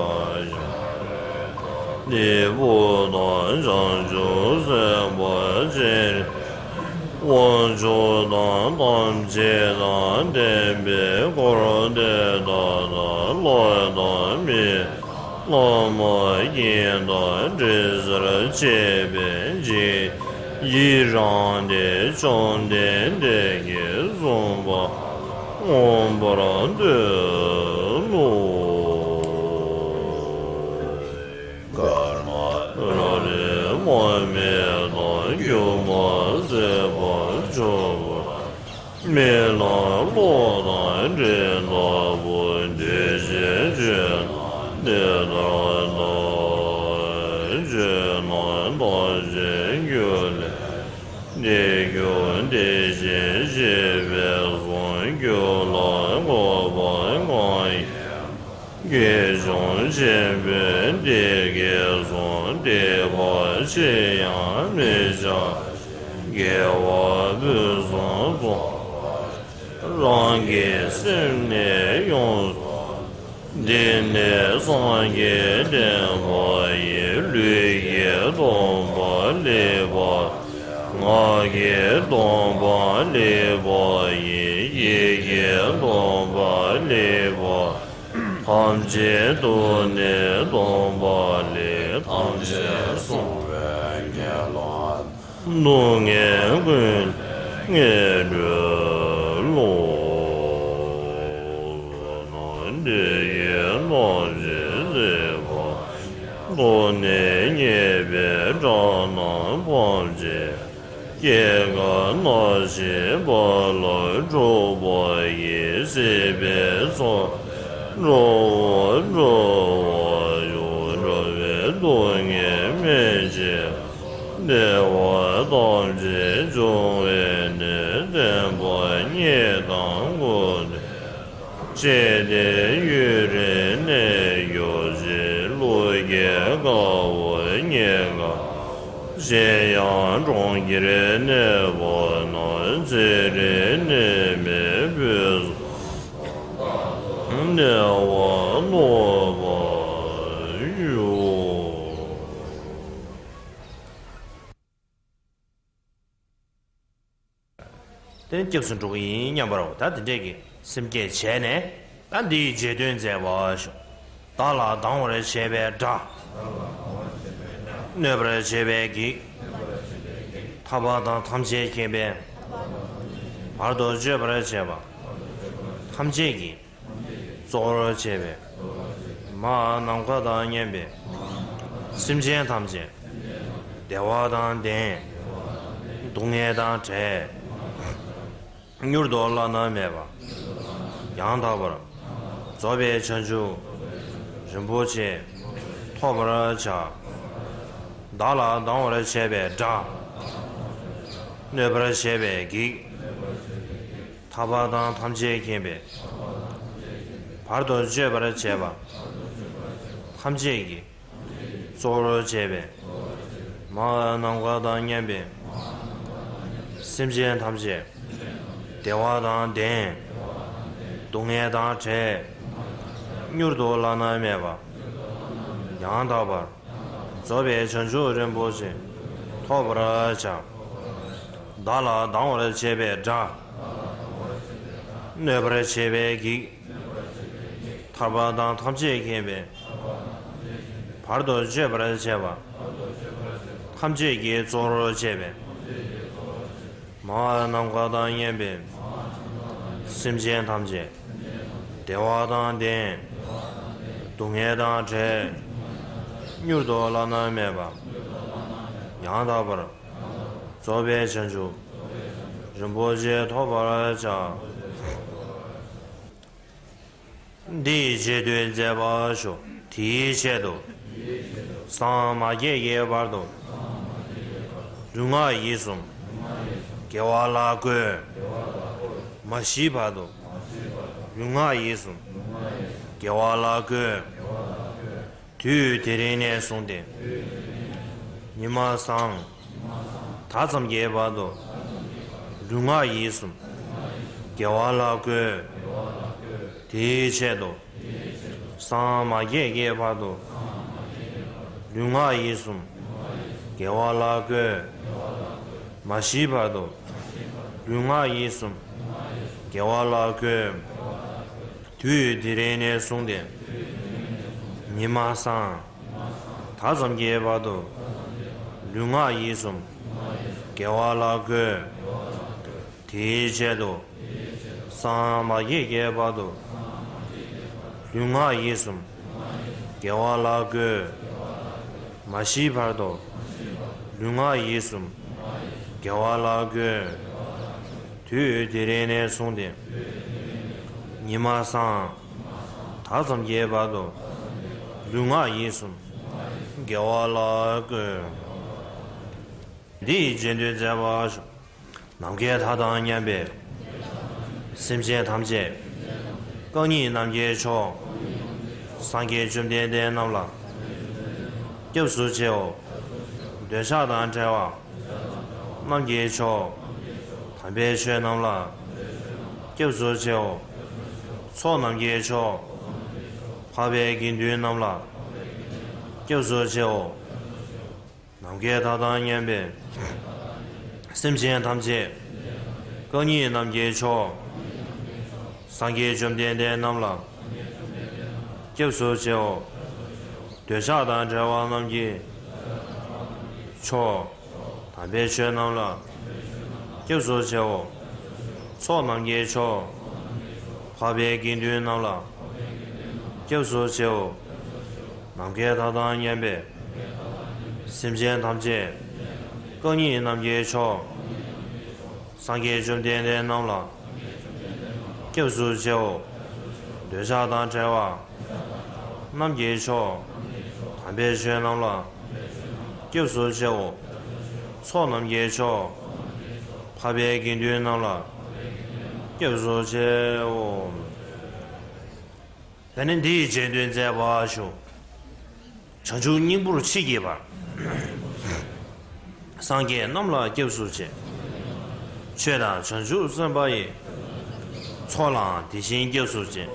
ཤཱ་ར་དྭ་ཏིའི་བུ་དང་། བྱང་ཆུབ་སེམས་དཔའ་ཆེན་དབང་ཕྱུག་དང་། ཐམས་ཅད་དང་ལྡན་པའི་འཁོར་དེ་དག་དང་། ལྷ་དང་མི་དང་ལྷ་མ་ཡིན་དང་། དྲི་ཟར་བཅས་པའི་འཇིགས་ཡི་རངས་ཏེ། བཅོམ་ལྡན་འདས་ཀྱིས་གསུངས་པ་མངོན་པར་བསྟོད་ནོ། ཀརྨ་རབ་རིབ་མར་མེ་དང་། སྒྱུ་མ་ཟད་པར་འཇོག་པ་མི་ལ་གློག་དང་འདྲེ་ལྟ་བུ། འདུས་བྱས་ཆོས་རྣམས་དེ་ལྟར་བལྟ། ཆོས་རྣམས་རྟག་ཅིང་འགྱུར་ལས་འདས་འགྱུར། དེ་བཞིན་གཤེགས་པའི་གསུང་རྒྱུད་ལ་གོ་བ་གང་ཡིན་པ། དགེ་སྦྱོང་ཆེན་པོས་འདི་སྐད་གསུངས། དེ་བས་ཆེ་ཡང་མི་བྱ་ཞིང་། དགེ་བ་ཕུན་སུམ་ཚོགས་པ་རང་གི་སེམས་ནི་ཡོངས་སུ། འདི་ནི་སངས་རྒྱས་བསྟན་པ་ཡི། ལུས་ཀྱི་སྟོང་པ་ལེགས་པ། ངག་གི་སྟོང་པ་ལེགས་པ་ཡིས། ཡིད་ཀྱི་སྟོང་པ་ལེགས་པ། ཐམས་ཅད་དུ་ནི་སྟོང་པ་ལས། ཐམས་ཅད་གཟུང་བའི་ཁས་བླངས། སྡུག་བསྔལ་ཀུན་ངེས་གྲོལ་ལོ། དེ་ཡིས་ཐམས་ཅད་གཟིགས་པ་ཐོབ་ནས། ཉེས་པའི་དགྲ་རྣམས་ཕམ་བྱས། སྐྱེ་རྒ་ན་འཆིའི་རྦ་རླབས་འཁྲུགས་པ་ཡི། སྲིད་པའི་མཚོ་ལས་འགྲོ་བ་སྒྲོལ་བར་ཤོག། འགྲོ་བའི་སྡུག་བསྔལ་སྨན་གྱི་བདེ་བ་ཐམས་ཅད་འབྱུང་བའི་གནས། བསྟན་པ་རྙེད་དང་སྐུ་ཚེ་བརྟན། ཞི་བདེའི་ཡུན་རིང་གནས་གྱུར་ཅིག། ཀླུ་རྒྱལ་དཀར་པོ་རྙེད་དཀའ་བ། གཞན་ཡང་གྲོང་ཁྱེར་གནས་པ་རྣམས། ཚེ་རིང་ནད་མེད་ཕུན་སུམ་ཚོགས། བདེ་བ་ཐོབ་པར་ཤོག། དེ་ནས་སྐྱབས་སུ་འགྲོ་གི་ཡིན་སྙམ་པར། ད་དེ་འདྲས་ཀྱི་སེམས་བསྐྱེད་བྱས་ནས། ད་འདི་ཡི་རྗེས་ཟློས་མཛད་པར་ཞུ། བདག་ལ་སྡང་བར་བྱེད་པའི་དགྲ། གནོད་པར་བྱེད་པའི་བགེགས། ཐར་པ་དང་ཐམས་ཅད་མཁྱེན་པས། བར་དུ་གཅོད་པར་བྱེད་པ། ཐམས་ཅད་ཀྱི། གཙོ་བོར་བྱེད་པའི། མ་ནམ་མཁའ་དང་མཉམ་པའི། སེམས་ཅན་ཐམས་ཅད། བདེ་བ་དང་ལྡན། སྡུག་བསྔལ་དང་བྲལ། མྱུར་དུ་བླ་ན་མེད་པ། ཡང་དག་པར། རྫོགས་པའི་བྱང་ཆུབ། རིན་པོ་ཆེ། ཐོབ་པར་བྱ། བདག་ལ་སྡང་བར་བྱེད་པའི་དགྲ། གནོད་པར་བྱེད་པའི་བགེགས། ཐར་པ་དང་ཐམས་ཅད་མཁྱེན་པས། བར་དུ་གཅོད་པར་བྱེད་པ། ཐམས་ཅད་ཀྱི། གཙོ་བོར་བྱེད་པའི། མ་ནམ་མཁའ་དང་མཉམ་པའི། སེམས་ཅན་ཐམས་ཅད། བདེ་བ་དང་ལྡན། སྡུག་བསྔལ་དང་བྲལ། མྱུར་དུ་བླ་ན་མེད་པ། ཡང་དག་པར། རྫོགས་པའི་བྱང་ཆུབ་རིན་པོ་ཆེ། ཐོབ་པར་བྱ། བདག་ལ་སྡང་བར་བྱེད་པའི་དགྲ། གནོད་པར་བྱེད་པའི་བགེགས། ཐར་པ་དང་ཐམས་ཅད་མཁྱེན་པས། བར་དུ་གཅོད་པར་བྱེད་པ། ཐམས་ཅད་ཀྱི་གཙོ་བོར་བྱེད་པའི། མ་ནམ་མཁའ་དང་མཉམ་པའི། སེམས་ཅན་ཐམས་ཅད། བདེ་བ་དང་ལྡན། སྡུག་བསྔལ་དང་བྲལ། མྱུར་དུ་བླ་ན་མེད་པ། ཡང་དག་པར། རྫོགས་པའི་བྱང་ཆུབ། རིན་པོ་ཆེ་ཐོབ་པར་བྱ། འདི་ཡི་རྗེས་ཟློས་མཛད་པར་ཞུ། དེའི་ཆེད་དུ། སངས་མ་རྒྱས་ཀྱི་བར་དུ། ལུས་ངག་ཡིད་གསུམ། དགེ་བ་ལ་བཀོལ། མ་ཤི་བར་དུ། ལུས་ངག་ཡིད་གསུམ། དགེ་བ་ལ་བཀོལ། དུས་དེ་རིང་ནས་བཟུང་སྟེ། ཉི་མ་སང་། ད་ཙམ་གྱི་བར་དུ། ལུས་ངག་ཡིད་གསུམ། དགེ་བ་ལ་བཀོལ། དེའི་ཆེད་དུ། སངས་མ་རྒྱས་ཀྱི་བར་དུ། ལུས་ངག་ཡིད་གསུམ། དགེ་བ་ལ་བཀོལ། མ་ཤི་བར་དུ། ལུས་ངག་ཡིད་གསུམ། དགེ་བ་ལ་བཀོལ། དུས་དེ་རིང་ནས་བཟུང་སྟེ། ཉི་མ་སང་། ད་ཙམ་གྱི་བར་དུ། ལུས་ངག་ཡིད་གསུམ། དགེ་བ་ལ་བཀོལ། དེའི་ཆེད་དུ། སངས་མ་རྒྱས་ཀྱི་བར་དུ། ལུས་ངག་ཡིད་གསུམ། དགེ་བ་ལ་བཀོལ། མ་ཤི་བར་དུ། ལུས་ངག་ཡིད་གསུམ། དགེ་བ་ལ་བཀོལ། དུས་དེ་རིང་ནས་བཟུང་སྟེ། ཉི་མ་སང་། ད་ཙམ་གྱི་བར་དུ། ལུས་ངག་ཡིད་གསུམ། དགེ་བ་ལ་བཀོལ། འདི་ཡི་རྗེས་ཟློས་མཛད་པར་ཞུ། ནམ་མཁའི་མཐའ་དང་མཉམ་པའི། སེམས་ཅན་ཐམས་ཅད། རྐང་གཉིས་རྣམས་ཀྱི་མཆོག། སངས་རྒྱས་བཅོམ་ལྡན་འདས་རྣམས་ལ། སྐྱབས་སུ་མཆིའོ། འདོད་ཆགས་དང་བྲལ་བ། རྣམས་ཀྱི་མཆོག། དམ་པའི་ཆོས་རྣམས་ལ། སྐྱབས་སུ་མཆིའོ། ཚོགས་རྣམས་ཀྱི་མཆོག། འཕགས་པའི་དགེ་འདུན་རྣམས་ལ། སྐྱབས་སུ་མཆིའོ། ནམ་མཁའི་མཐའ་དང་མཉམ་པའི། སེམས་ཅན་ཐམས་ཅད། རྐང་གཉིས་རྣམས་ཀྱི་མཆོག། སངས་རྒྱས་བཅོམ་ལྡན་འདས་རྣམས་ལ། སྐྱབས་སུ་མཆིའོ། འདོད་ཆགས་དང་བྲལ་བ་རྣམས་ཀྱི་མཆོག་དམ་པའི་ཆོས་རྣམས་ལ་སྐྱབས་སུ་མཆིའོ། ཚོགས་རྣམས་ཀྱི་མཆོག་འཕགས་པའི་དགེ་འདུན་རྣམས་ལ་སྐྱབས་སུ་མཆིའོ། ནམ་མཁའི་མཐའ་དང་མཉམ་པའི་སེམས་ཅན་ཐམས་ཅད་རྐང་གཉིས་རྣམས་ཀྱི་མཆོག་སངས་རྒྱས་བཅོམ་ལྡན་འདས་རྣམས་ལ་སྐྱབས་སུ་མཆིའོ། འདོད་ཆགས་དང་བྲལ་བ་རྣམས་ཀྱི་མཆོག་དམ་པའི་ཆོས་རྣམས་ལ་སྐྱབས་སུ་མཆིའོ། ཚོགས་རྣམས་ཀྱི་མཆོག་འཕགས་པའི་དགེ་འདུན་རྣམས་ལ་སྐྱབས་སུ་མཆིའོ། ད་ནི་འདི་ཡི་རྗེས་ཟློས་མཛད་པར་ཞུ། བྱང་ཆུབ་སྙིང་པོར་མཆིས་ཀྱི་བར། སངས་རྒྱས་རྣམས་ལ་སྐྱབས་སུ་མཆི། ཆོས་དང་བྱང་ཆུབ་སེམས་དཔའ་ཡི། ཚོགས་ལའང་དེ་བཞིན་སྐྱབས་སུ་མཆི།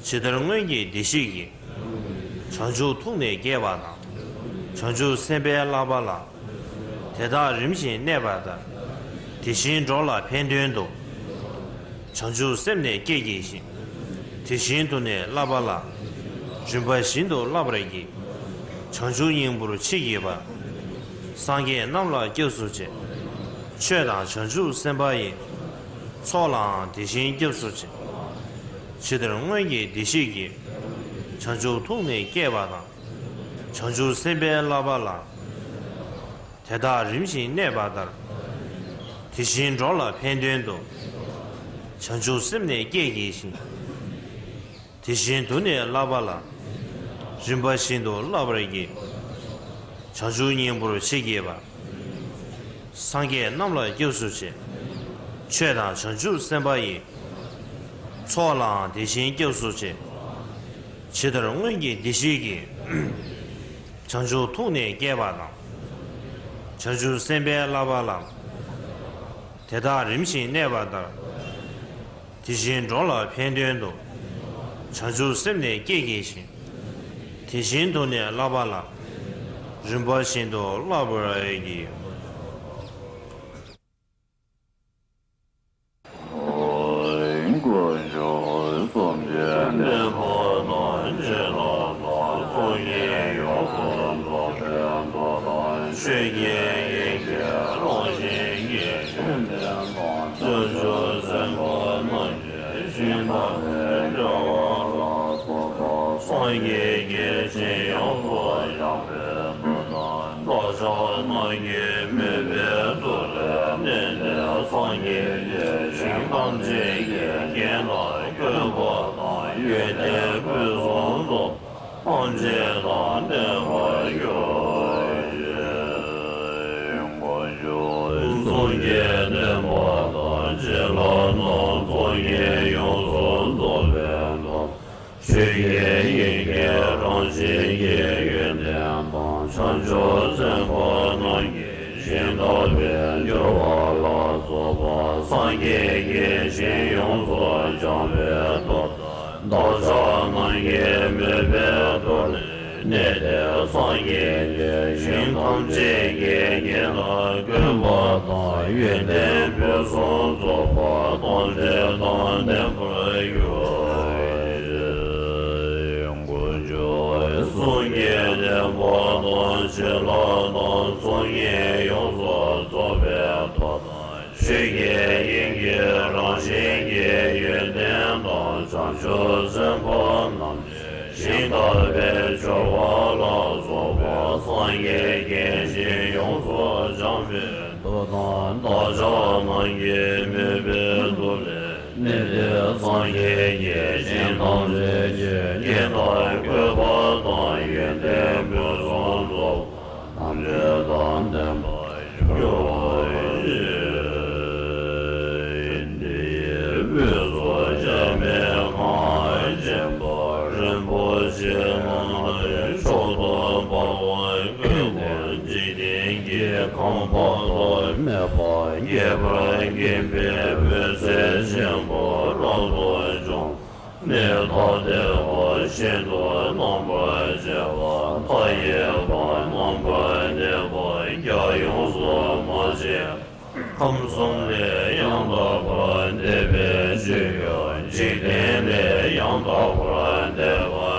ཇི་ལྟར་སྔོན་གྱི་བདེ་གཤེགས་ཀྱིས། བྱང་ཆུབ་ཐུགས་ནི་བསྐྱེད་པ་དང་། བྱང་ཆུབ་སེམས་དཔའི་བསླབ་པ་ལ། དེ་དག་རིམ་བཞིན་གནས་པ་ལྟར། དེ་བཞིན་འགྲོ་ལ་ཕན་དོན་དུ། བྱང་ཆུབ་སེམས་ནི་བསྐྱེད་བགྱི་ཞིང་། དེ་བཞིན་དུ་ནི་བསླབ་པ་ལ། རིམ་པ་བཞིན་དུ་བསླབ་པར་བགྱི། བྱང་ཆུབ་སྙིང་པོར་མཆིས་ཀྱི་བར། སངས་རྒྱས་རྣམས་ལ་སྐྱབས་སུ་མཆི། ཆོས་དང་བྱང་ཆུབ་སེམས་དཔའ་ཡི། ཚོགས་ལའང་དེ་བཞིན་སྐྱབས་སུ་མཆི། ཇི་ལྟར་སྔོན་གྱི་བདེ་གཤེགས་ཀྱིས། བྱང་ཆུབ་ཐུགས་ནི་བསྐྱེད་པ་དང་། བྱང་ཆུབ་སེམས་དཔའི་བསླབ་པ་ལ། དེ་དག་རིམ་བཞིན་གནས་པ་ལྟར། དེ་བཞིན་འགྲོ་ལ་ཕན་དོན་དུ། བྱང་ཆུབ་སེམས་ནི་བསྐྱེད་བགྱི་ཞིང་། དེ་བཞིན་དུ་ནི་བསླབ་པ་ལ། རིམ་པ་བཞིན་དུ་བསླབ་པར་བགྱི། བྱང་ཆུབ་སྙིང་པོར་མཆིས་ཀྱི་བར། སངས་རྒྱས་རྣམས་ལ་སྐྱབས་སུ་མཆི། ཆོས་དང་བྱང་ཆུབ་སེམས་དཔའ་ཡི། ཚོགས་ལའང་དེ་བཞིན་སྐྱབས་སུ་མཆི། ཇི་ལྟར་སྔོན་གྱི་བདེ་གཤེགས་ཀྱིས། བྱང་ཆུབ་ཐུགས་ནི་བསྐྱེད་པ་དང་། བྱང་ཆུབ་སེམས་དཔའི་བསླབ་པ་ལ། དེ་དག་རིམ་བཞིན་གནས་པ་ལྟར། དེ་བཞིན་འགྲོ་ལ་ཕན་དོན་དུ། བྱང་ཆུབ་སེམས་ནི་བསྐྱེད་བགྱི་ཞིང་། དེ་བཞིན་དུ་ནི་བསླབ་པ་ལ། རིམ་པ་བཞིན་དུ་བསླབ་པར་བགྱི། དཀོན་མཆོག་གསུམ་གྱི་བསྟན་པ་དང་། བྱིན་རླབས་དང་ཚོགས་ཀྱིས་ཡོངས་སུ་རྫོགས་པའི་མཐུ་དང་། ཆོས་ཀྱི་དབྱིངས་ཀྱི་རང་བཞིན་གྱི་ཡོན་ཏན་དང་། བྱང་ཆུབ་སེམས་དཔའ་རྣམས་ཀྱི་ཞིང་དམ་པའི་སྤྱོད་པ་ལ་སོགས་པ་སངས་རྒྱས་ཀྱི་ཞིང་ཡོངས་སུ་བཞག་པའི་མཐུ་དང་། བདག་ཅག་རྣམས་ཀྱི་མོས་པའི་མཐུ་ལ་གནས་ཏེ། སངས་རྒྱས་ཀྱི་ཞིང་ཐམས་ཅད་ཀྱི་རྒྱན་དང་བཀོད་པ་དང་ཡོན་ཏན་ཕུན་སུམ་ཚོགས་པ་ཐམས་ཅད་དང་ལྡན་པར་གྱུར་ཅིག། དཀོན་མཆོག་གསུམ་གྱི་བསྟན་པ་དང་། བྱིན་རླབས་དང་ཚོགས་ཀྱིས་ཡོངས་སུ་རྫོགས་པའི་མཐུ། ཆོས་ཀྱི་དབྱིངས་ཀྱི་རང་བཞིན་གྱི་ཡོན་ཏན་དང་། བྱང་ཆུབ་སེམས་དཔའ་རྣམས་ཀྱི་ཞིང་དམ་པའི་སྤྱོད་པ་ལ་སོགས་པ་སངས་རྒྱས་ཀྱི་ཞིང་ཡོངས་སུ་སྦྱངས་པའི་མཐུ་དང་། བདག་ཅག་རྣམས་ཀྱི་མོས་པའི་མཐུ་ལ་གནས་ཏེ། སངས་རྒྱས་ཀྱི་ཞིང་ཐམས་ཅད་ཀྱི་རྒྱན་དང་བཀོད་པ་དང་ཡོན་ཏན་ཕུན་སུམ་ཚོགས་པ་ཐམས་ཅད་དང་ལྡན་པར་གྱུར་ཅིག། དཀོན་མཆོག་གསུམ་གྱི་བསྟན་པ་དང་། བྱིན་རླབས་དང་ཚོགས་ཀྱིས་ཡོངས་སུ་རྫོགས་པའི་མཐུ་དང་། ཆོས་ཀྱི་དབྱིངས་ཀྱི་རང་བཞིན་གྱི་ཡོན་ཏན་དང་། བྱང་ཆུབ་སེམས་དཔའ་རྣམས་ཀྱི་ཞིང་དམ་པའི་སྤྱོད་པ་ལ་སོགས་པ་སངས་རྒྱས་ཀྱི་ཞིང་ཡོངས་སུ་སྦྱངས་པའི་མཐུ་དང་། བདག་ཅག་རྣམས་ཀྱི་མོས་པའི་མཐུ་ལ་གནས་ཏེ། སངས་རྒྱས་ཀྱི་ཞིང་ཐམས་ཅད་ཀྱི་རྒྱན་དང་བཀོད་པ་དང་ཡོན་ཏན་ཕུན་སུམ་ཚོགས་པ་ཐམས་ཅད་དང་ལྡན་པར་གྱུར་ཅིག། འདི་ཡི་དབུས་སུ་འཇིགས་མེད་གངས་ཅན་པ་རིན་པོ་ཆེ་རྣམས་མཆོག་ཏུ་འབར་བར་བཀོད་པ། འཇིག་རྟེན་གྱི་ཁམས་དཔག་ཏུ་མེད་པ་རྒྱས་པར་བརྒྱན་པའི་འོད་ཟེར་ཆེན་པོ་རབ་ཏུ་བྱུང་ནས། ཐ་དད་པ་ཤིན་ཏུ་རྣམ་པར་འབྱེད་པ། མཐའ་ཡས་པ་རྣམ་པར་གནས་པ་རྒྱ་ཡོངས་སུ་མ་ཆད། ཁམས་གསུམ་ལས་ཡང་དག་པར་འདས་པའི་སྤྱོད་ཡུལ། འཇིག་རྟེན་ལས་ཡང་དག་པར་འདས་པ།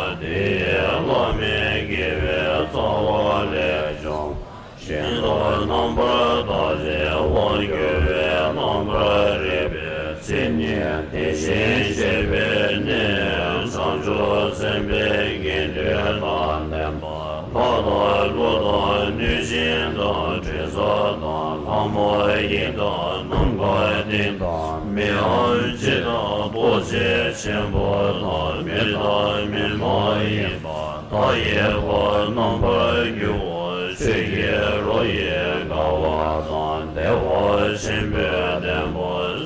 ཤིན་ཏུ་རྣམ་པར་དག་ཅིང་དབང་སྒྱུར་བའི་རྣམ་པར་རིག་པའི་མཚན་ཉིད་དེ་བཞིན་གཤེགས་པའི་གནས་བྱང་ཆུབ་སེམས་དཔའི་དགེ་འདུན་དང་ལྡན་པ། ལྷ་དང་ཀླུ་དང་གནོད་སྦྱིན་དང་དྲི་ཟ་དང་ལྷ་མོ་ཡི་དང་ནམ་མཁའ་ལྡིང་དང་མི་འམ་ཅི་དང་ལྟོ་འཕྱེ་ཆེན་པོ་དང་མི་དང་མི་མ་ཡིན་པ། མཐའ་ཡས་པ་རྣམ་པར་རྒྱལ་བ་ཆོས་ཀྱི་རོ་ཡི་དགའ་བ་དང་བདེ་བ་ཆེན་པོས་ལྡན་པ།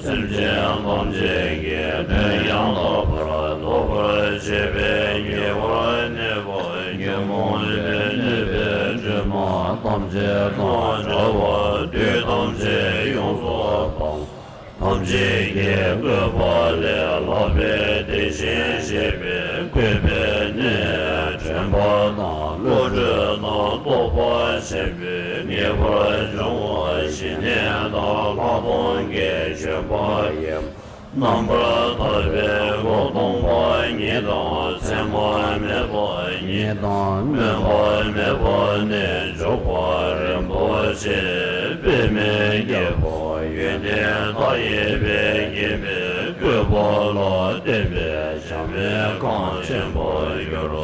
སེམས་ཅན་ཐམས་ཅད་ཀྱི་དོན་ཡང་དག་པར་རྫོགས་པར་བྱེད་པའི་ཉེ་བར་གནས་པ། ཉོན་མོངས་པས་གནོད་པའི་སྒྲིབ་པ་ཐམས་ཅད་དང་བྲལ་བ། དུས་ཐམས་ཅད་ཡོངས་སུ་སྤངས། ཐམས་ཅད་ཀྱི་བཀོད་པ་ལས་ལྷག་པའི་དེ་བཞིན་གཤེགས་པའི་བཀོད་པའི་གནས། དྲན་པ་དང་བློ་གྲོས་དང་རྟོགས་པ་ཆེན་པོས་ངེས་པར་འབྱུང་བ་ཞི་གནས་དང་ལྷག་མཐོང་གི་བྱོན་པ་ཡིས། རྣམ་པར་ཐར་པའི་སྒོ་སྟོང་པ་ཉིད་དང་མཚན་མ་མེད་པ་ཉིད་དང་སྨོན་པ་མེད་པ་ནས་འཇུག་པ་རིན་པོ་ཆེ་དཔེ་མེད་རྒྱལ་པོ་ཡོན་ཏན་མཐའ་ཡས་པས་བརྒྱན་པའི་བཀོད་པ་ལ་བརྟེན་པའི་གཞལ་མེད་ཁང་ཆེན་པོར་གྱུར།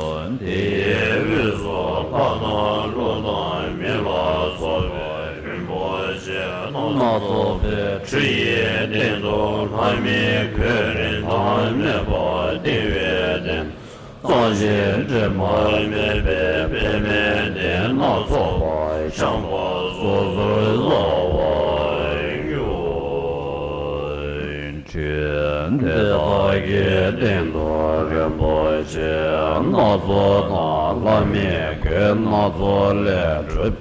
དེའི་དབུས་སུ་ལྷ་དང་ཀླུ་དང་མི་ལ་སོགས་པའི་རིན་པོ་ཆེ་སྣ་ཚོགས་པའི་ཁྲི་ཡི་སྟེང་དུ་ལྷ་མིའི་གོས་རིན་ཐང་མེད་པ་བཏིང་བའི་སྟེང་གཙང་ཞིང་དྲི་མ་མེད་པའི་པདྨའི་གདན་སྣ་ཚོགས་པ་འཆང་བ་སོ་སོར་བཟའ་བར་འགྱུར། ཁྲི་དེ་དག་གི་སྟེང་དུ་རིན་པོ་ཆེ་སྣ་ཚོགས་དང་ལྷ་མིའི་གོས་སྣ་ཚོགས་ལས་གྲུབ།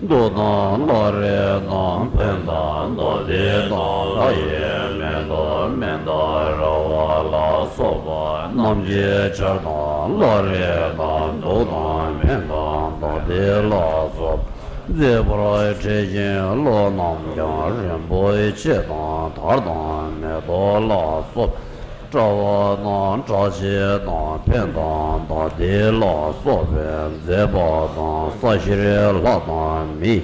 གདུགས་དང་བླ་རེ་དང་འཕན་དང་མདའ་གདུགས་དང་མདའ་ཡི་མེ་ཏོག་མན་དཱ་ར་བ་ལ་སོགས་པ་སྣུམ་གྱི་ཆར་དང་བླ་རེ་དང་གདུགས་དང་འཕན་དང་མདའ་གདུགས་ལ་སོགས་པ་མཛེས་པར་བྲེས་ཤིང་བློ་རྣམས་ཀྱང་རིན་པོ་ཆེ་དང་དར་དང་མེ་ཏོག་ལ་སོགས་པ་དྲ་བ་དང་བཀྲ་ཤིས་དང་འཕན་དང་མདའ་གདུགས་ལ་སོགས་པའི་མཛེས་པ་དང་ས་གཞིར་ལྷ་དང་མིའི་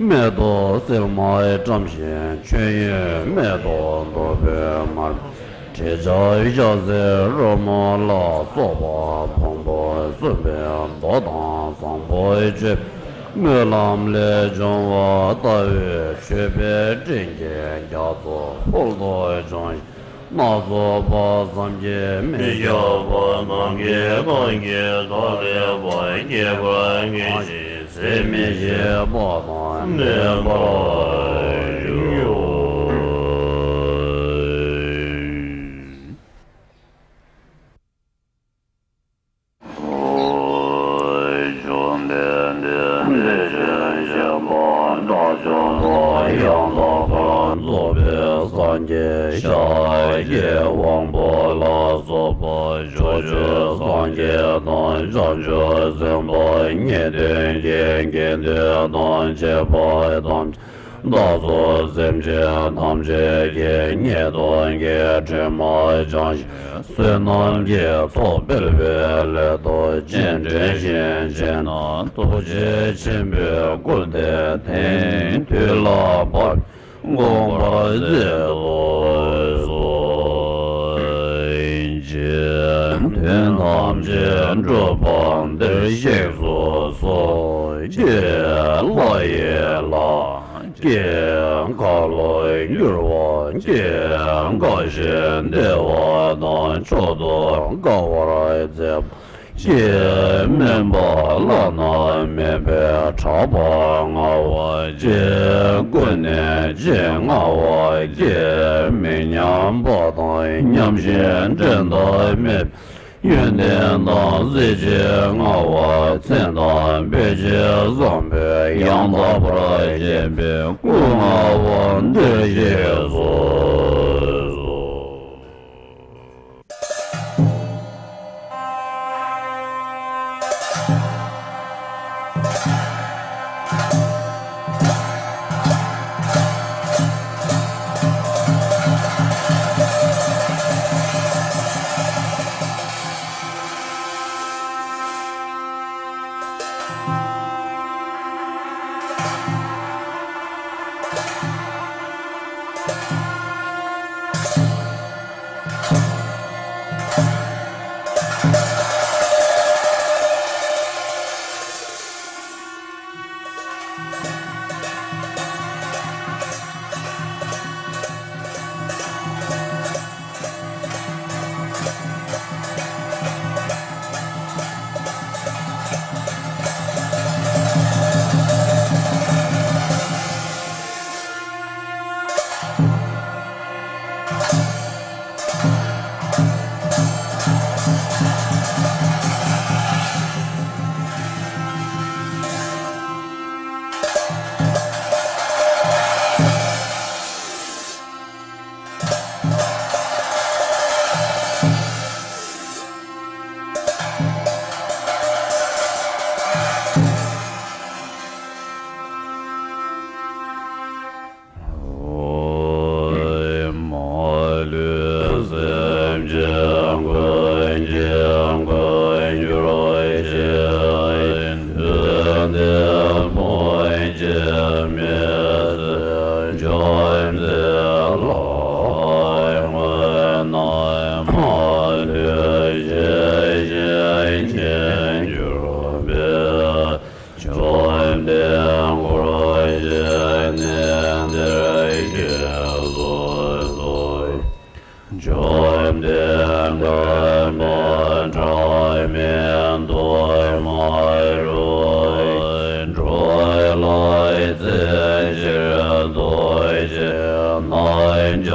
མེ་ཏོག་སིལ་མ་བཀྲམ་ཞིང་མཆོད་ཡོན་མེ་ཏོག་བདུག་སྤོས་མར་མེ་དྲི་ཆབ་ཞལ་ཟས་རོལ་མོ་ལ་སོགས་པ་ཕུང་པོ་གསུམ་པའི་མདོག་དང་བཟང་པོ་སྤྱོད་པའི་སྨོན་ལམ་ལས་བྱུང་བ་ལྟ་བུའི་མཆོད་པའི་སྤྲིན་གྱི་རྒྱ་མཚོ་ཕུལ་དུ་བྱུང་ཞིང་། སྣ་ཚོགས་པ་བསམ་གྱིས་མི་ཁྱབ་པ་ནམ་མཁའི་མཐའ་གྱི་མཐའ་ཀླས་པ་ཁྱད་པར་ངེས་ཤིང་ཟད་མི་ཤེས་པ་དང་ལྡན་པར་གྱུར། བཅོམ་ལྡན་འདས་ལས་ཀྱི་བྱེད་པ་དང་བཅོམ་པ་ཡང་དག་པར་རྫོགས་པའི་སངས་རྒྱས་ཤཱཀྱའི་དབང་པོ་ལ་སོགས་པ་ཕྱོགས་བཅུའི་སངས་རྒྱས་དང་བྱང་ཆུབ་སེམས་དཔའ་ངེས་དོན་གྱི་དགེ་འདུན་དང་བཅས་པ་ཐམས་ཅད་བདག་སོགས་སེམས་ཅན་ཐམས་ཅད་ཀྱི་ངེས་དོན་གྱི་དྲི་མ་སྦྱང་ཞིང་བསོད་ནམས་ཀྱི་ཚོགས་སྤེལ་བའི་སླད་དུ་སྤྱན་འདྲེན་ཞིང་བྱོན་ན་ཐུགས་རྗེ་ཆེན་པོའི་སྐུ་དེ་དེང་དུས་ལ་བབ་དགོངས་པར་མཛད་དུ་གསོལ། དོན་ཐམས་ཅད་འགྲུབ་པ་འདིར་གཤེགས་སུ་གསོལ། ཀྱེ་ལྷ་ཡི་ལྷ། ཀྱེ་འཁོར་ལོས་སྒྱུར་བ། ཀྱེ་དགའ་ཞིང་བདེ་བ་དང་མཆོག་ཏུ་དགའ་བར་མཛད་པ། ཀྱེ་སྨན་པ་བླ་ན་མེད་པའི་གྲགས་པ་མངའ་བ། ཀྱེ་ཀུན་ནས་ཆེས་མངའ་བ། ཀྱེ་མི་མཉམ་པ་དང་མཉམ་ཞིང་འགྲན་ཟླ་མེད་པའི་ཡོན་ཏན་དང་གཟི་བརྗིད་མངའ་བ། མཚན་དང་དཔེ་བྱད་བཟང་པོས་ཡང་དག་པར་བརྒྱན་པའི་སྐུ་མངའ་བ་འདིར་གཤེགས་སུ་གསོལ། མ་ལུས་སེམས་ཅན་ཀུན་གྱི་མགོན་གྱུར་ཅིག་དོན་ལྡན་ཕོ་རྒྱས་མི་བསད་བཅོམ་ལྡན་ལྷ་དངོས་རྣམས་མ་ལུས་ཞི་ཞིང་མཁྱེན་གྱུར་པའི། བཅོམ་ལྡན་འཁོར་བཅས་གནས་འདིར་སྐྱེས་སུ་གསོལ། བཅོམ་ལྡན་མཁའ་འགྲོ་ཁྲ་མིན་ཐོགས་མ་རུ་འགྲོ་ལ་རྩེ་གཅིག་ཏུ་བྱས་ན་བྱང་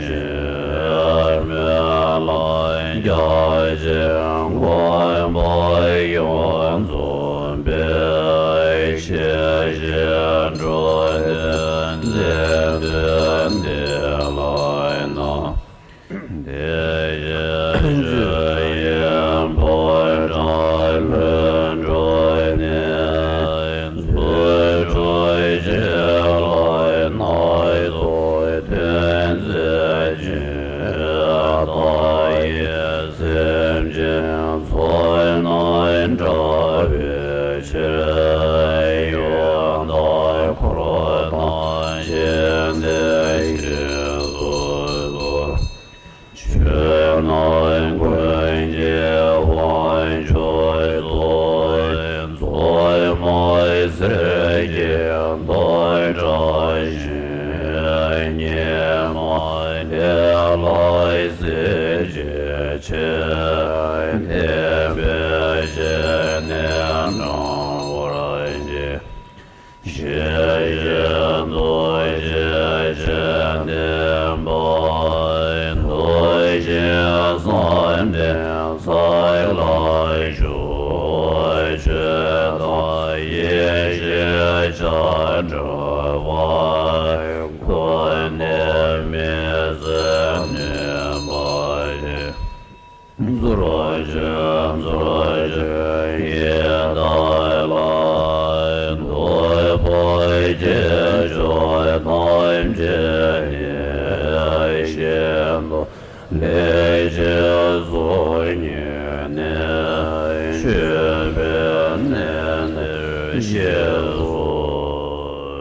ཞིང་མི་ལང་རྒྱ་ཆེན་མགོན་པོ་ཡོངས་འཛོམས་པའི་ཞལ་བཞེས་འགྲོ་དོན་མཛད་དོན་འདི་ལགས་ན། དེ་བཞིན་ཆོས་དབྱིངས་ཕོ་བྲང་ལྷུན་གྲུབ་ནས། ཚུལ་ཁྲིམས་བྱིན་རླབས་སྣ་ཚོགས་སྟོན་མཛད་ཅིང་། བདག་ཡི་སེམས་ཅན་ཚོགས་རྣམས་བསྒྲལ་བའི་ཕྱིར། ཡང་དག་འཁོར་དང་ཞི་བདེ་སྐྱེས་སུ་གསོལ། ཆོས་རྣམས་ཀུན་གྱི་དབང་ཕྱུག་གཙོ། ཚོགས་མ་སེར་སྐྱའི་མདོག་བཀྲ་ཞིང་། ཉི་མ་ལས་ལ་གཟི་བརྗིད་ཆེ། བསྟན་པའི་སྤྱན་ནི་འབྲང་བར་བགྱི། ཞེས་བཞིན་དུ་ཞེས་བྱས་བསྟན་པ། ཐུགས་བཞེད་བསམ་གཏན་ས་ལ་བཞུགས། ཆོས་དང་ཡེ་ཤེས་བྱ་སྒྲུབ་པ། ཀུན་ནས་མི་ཟད་ནུས་པ་ཡིས། རྫོགས་ཆེན་རྫོགས་ཆེན་ཡི་དྭགས་ལ། ཐུབ་པ་སྐྱེས་མཆོག་ཐམས་ཅད་ཀྱི། ཤིན་ཏུ་ལེགས་བྱས་གཟུགས་བརྙེས་ནས། མཆོད་པའི་གནས་འདིར་གཤེགས་སུ་གསོལ།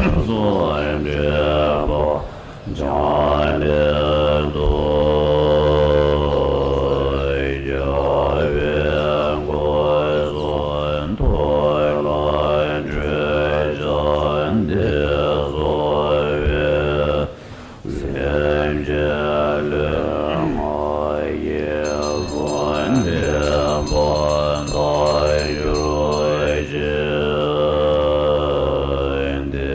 སུ་འདྲེན་པ། བྱམས་པའི་མཐུ་རྒྱལ་བའི་སྐུ་གསུང་ཐུགས་ལ་བརྗོད་བྱ་འདི་གསོལ་བས། སེམས་ཅན་ལུས་ངག་ཡིད་གསུམ་དྲན་པ་དང་གྱུར་ཅིག་དེ་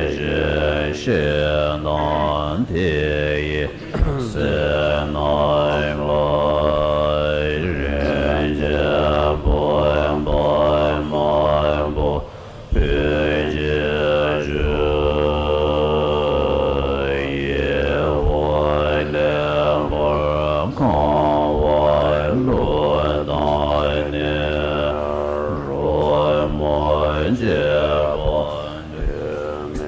བཞིན་གཤེགས་དང་དེ་ཡི་སྲས་རྣམས་ལ། རིན་ཆེན་པདྨ་དམར་པོ་ཕུལ་ཕྱིར་ཞུ། ཡེ་ཧོ་ལེགས་པར་གང་བ་ལུགས་དང་ནི། རོལ་མོ་བཅས་པ་དུ་མས་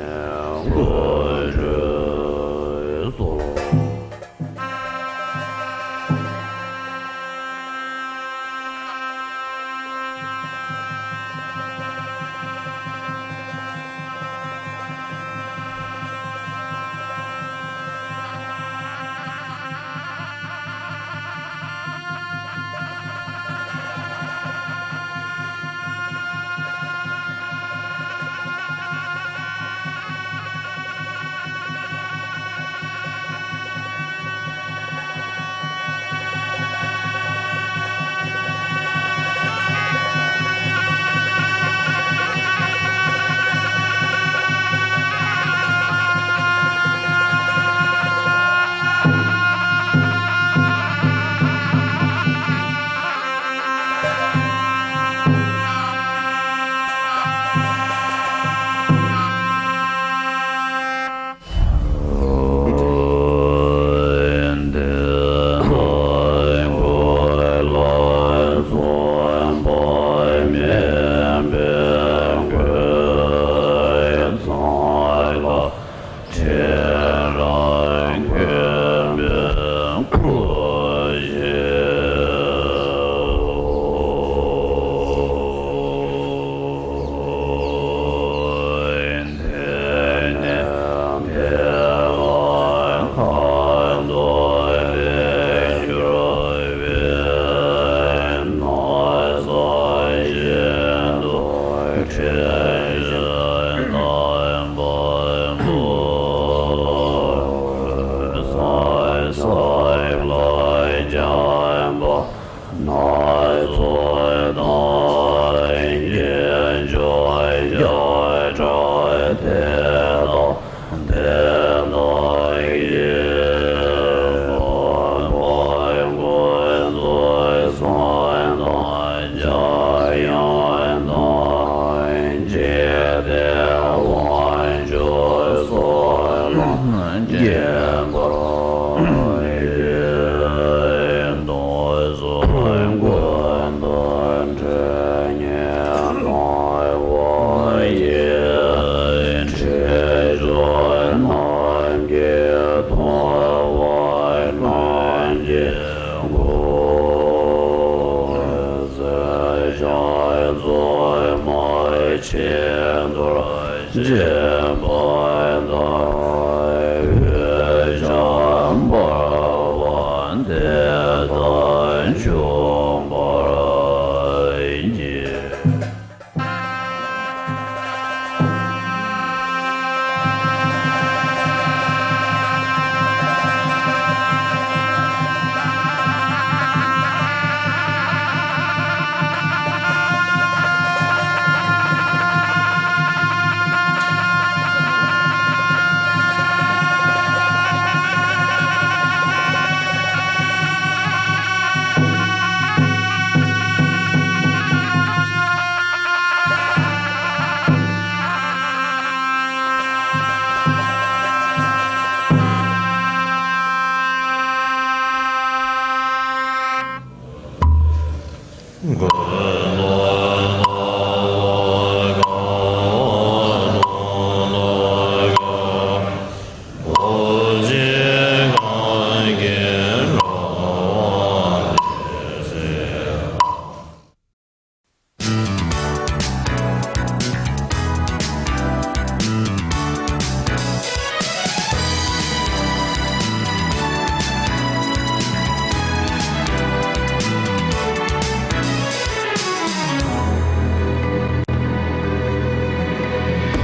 འགུགས་བྱོས་སོ། སྣ་ཚོགས་དང་། རྒྱན་མཆོག་བརྒྱ་ཕྲག་དེ་དང་དེ་དག་གིས། ཕོངས་པ་ཀུན་ཏུ་བསམ་དང་འཇམ་དབྱངས་དང་། འཇིག་རྟེན་དབང་ཕྱུག་ཚོགས་རྣམས་མཁྱེན་པར་བགྱི། སྟོང་གསུམ་ཀུན་ཏུ་འདྲེས་ནས་སྣང་བ་ཡི། ཁྲེགས་ཆོད་རྣམས་ཀྱིས་མཐོང་བ་རྣམས་ཀྱིས་གོ། བརྩེ་བྱང་བཙུན་མོ་ཆེས་མཐོར་ཕྱིན་པ་དང་། འོད་ཆགས་འབར་བ་དེ་དག་བྱུང་བར་བགྱི།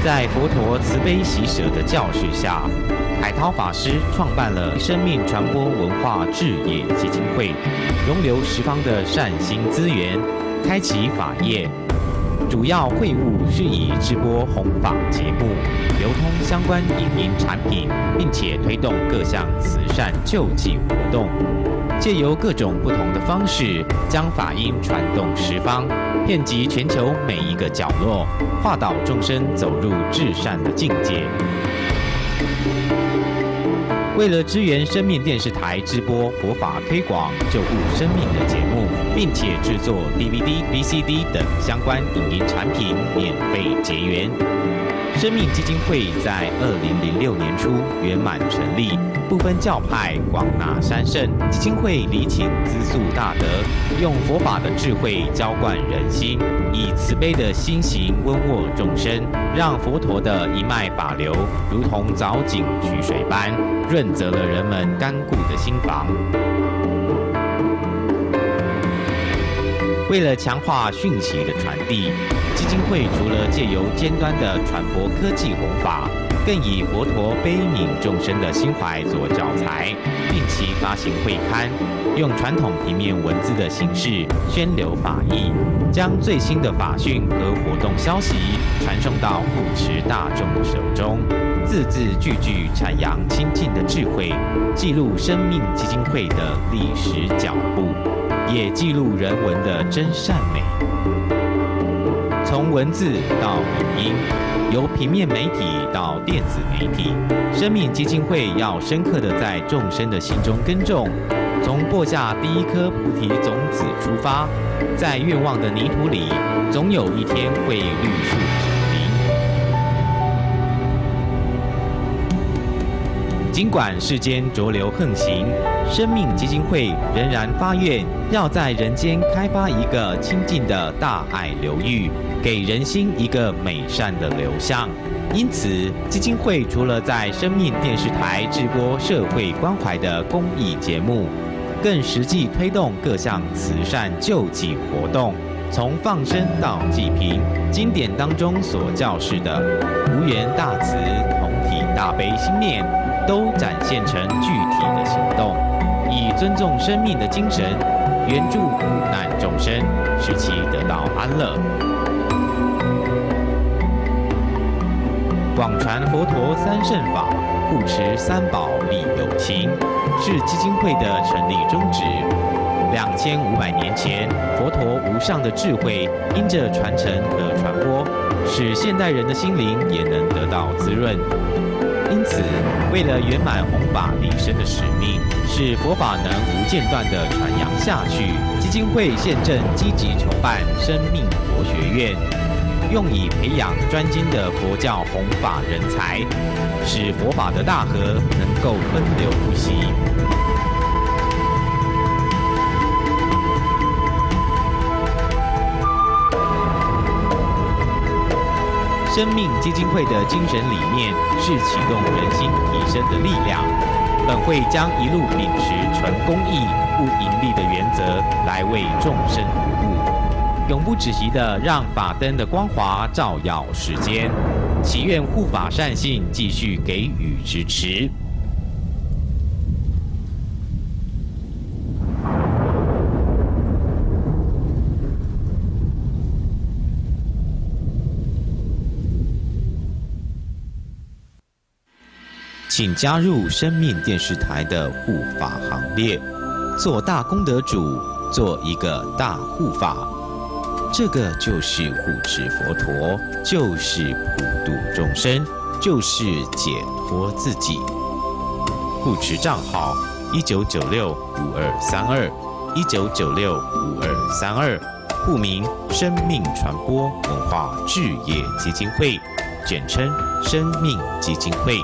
在佛陀慈悲喜舍的教示下，海涛法师创办了生命传播文化置业基金会，融流十方的善心资源，开启法业。主要会务是以直播弘法节目，流通相关影音产品，并且推动各项慈善救济活动。借由各种不同的方式，将法音传动十方，遍及全球每一个角落，化导众生走入至善的境界。为了支援生命电视台直播佛法推广救护生命的节目，并且制作D V D、V C D等相关影音产品免费结缘。生命基金会在二零零六年初圆满成立，不分教派，广纳三圣。基金会礼请资宿大德，用佛法的智慧浇灌人心，以慈悲的心行温沃众生，让佛陀的一脉法流如同藻井取水般，润泽了人们干枯的心房。为了强化讯息的传递，基金会除了借由尖端的传播科技弘法，更以佛陀悲悯众生的心怀做教材，定期发行会刊，用传统平面文字的形式宣流法义，将最新的法讯和活动消息传送到护持大众的手中，字字句句阐扬清净的智慧，记录生命基金会的历史脚步，也记录人文的真善美。从文字到影音，由平面媒体到电子媒体，生命基金会要深刻的在众生的心中耕种，从播下第一颗菩提种子出发，在愿望的泥土里，总有一天会绿树成林。尽管世间浊流横行，生命基金会仍然发愿要在人间开发一个清净的大爱流域，给人心一个美善的流向。因此，基金会除了在生命电视台直播社会关怀的公益节目，更实际推动各项慈善救济活动，从放生到济贫，经典当中所教示的无缘大慈、同体大悲心念，都展现成具体的行动，以尊重生命的精神，援助苦难众生，使其得到安乐。广传佛陀三圣法，护持三宝利有情，是基金会的成立宗旨。两千五百年前，佛陀无上的智慧因着传承和传播，使现代人的心灵也能得到滋润。因此，为了圆满弘法利生的使命，使佛法能无间断地传扬下去，基金会现正积极筹办生命佛学院，用以培养专精的佛教弘法人才，使佛法的大河能够奔流不息。生命基金会的精神理念是启动人心提升的力量。本会将一路秉持纯公益、不盈利的原则来为众生服务，永不止息地让法灯的光华照耀世间。祈愿护法善信继续给予支持。请加入生命电视台的护法行列，做大功德主，做一个大护法。这个就是护持佛陀，就是普度众生，就是解脱自己。护持账号：一九九六五二三二，一九九六五二三二，户名生命传播文化置业基金会，简称生命基金会。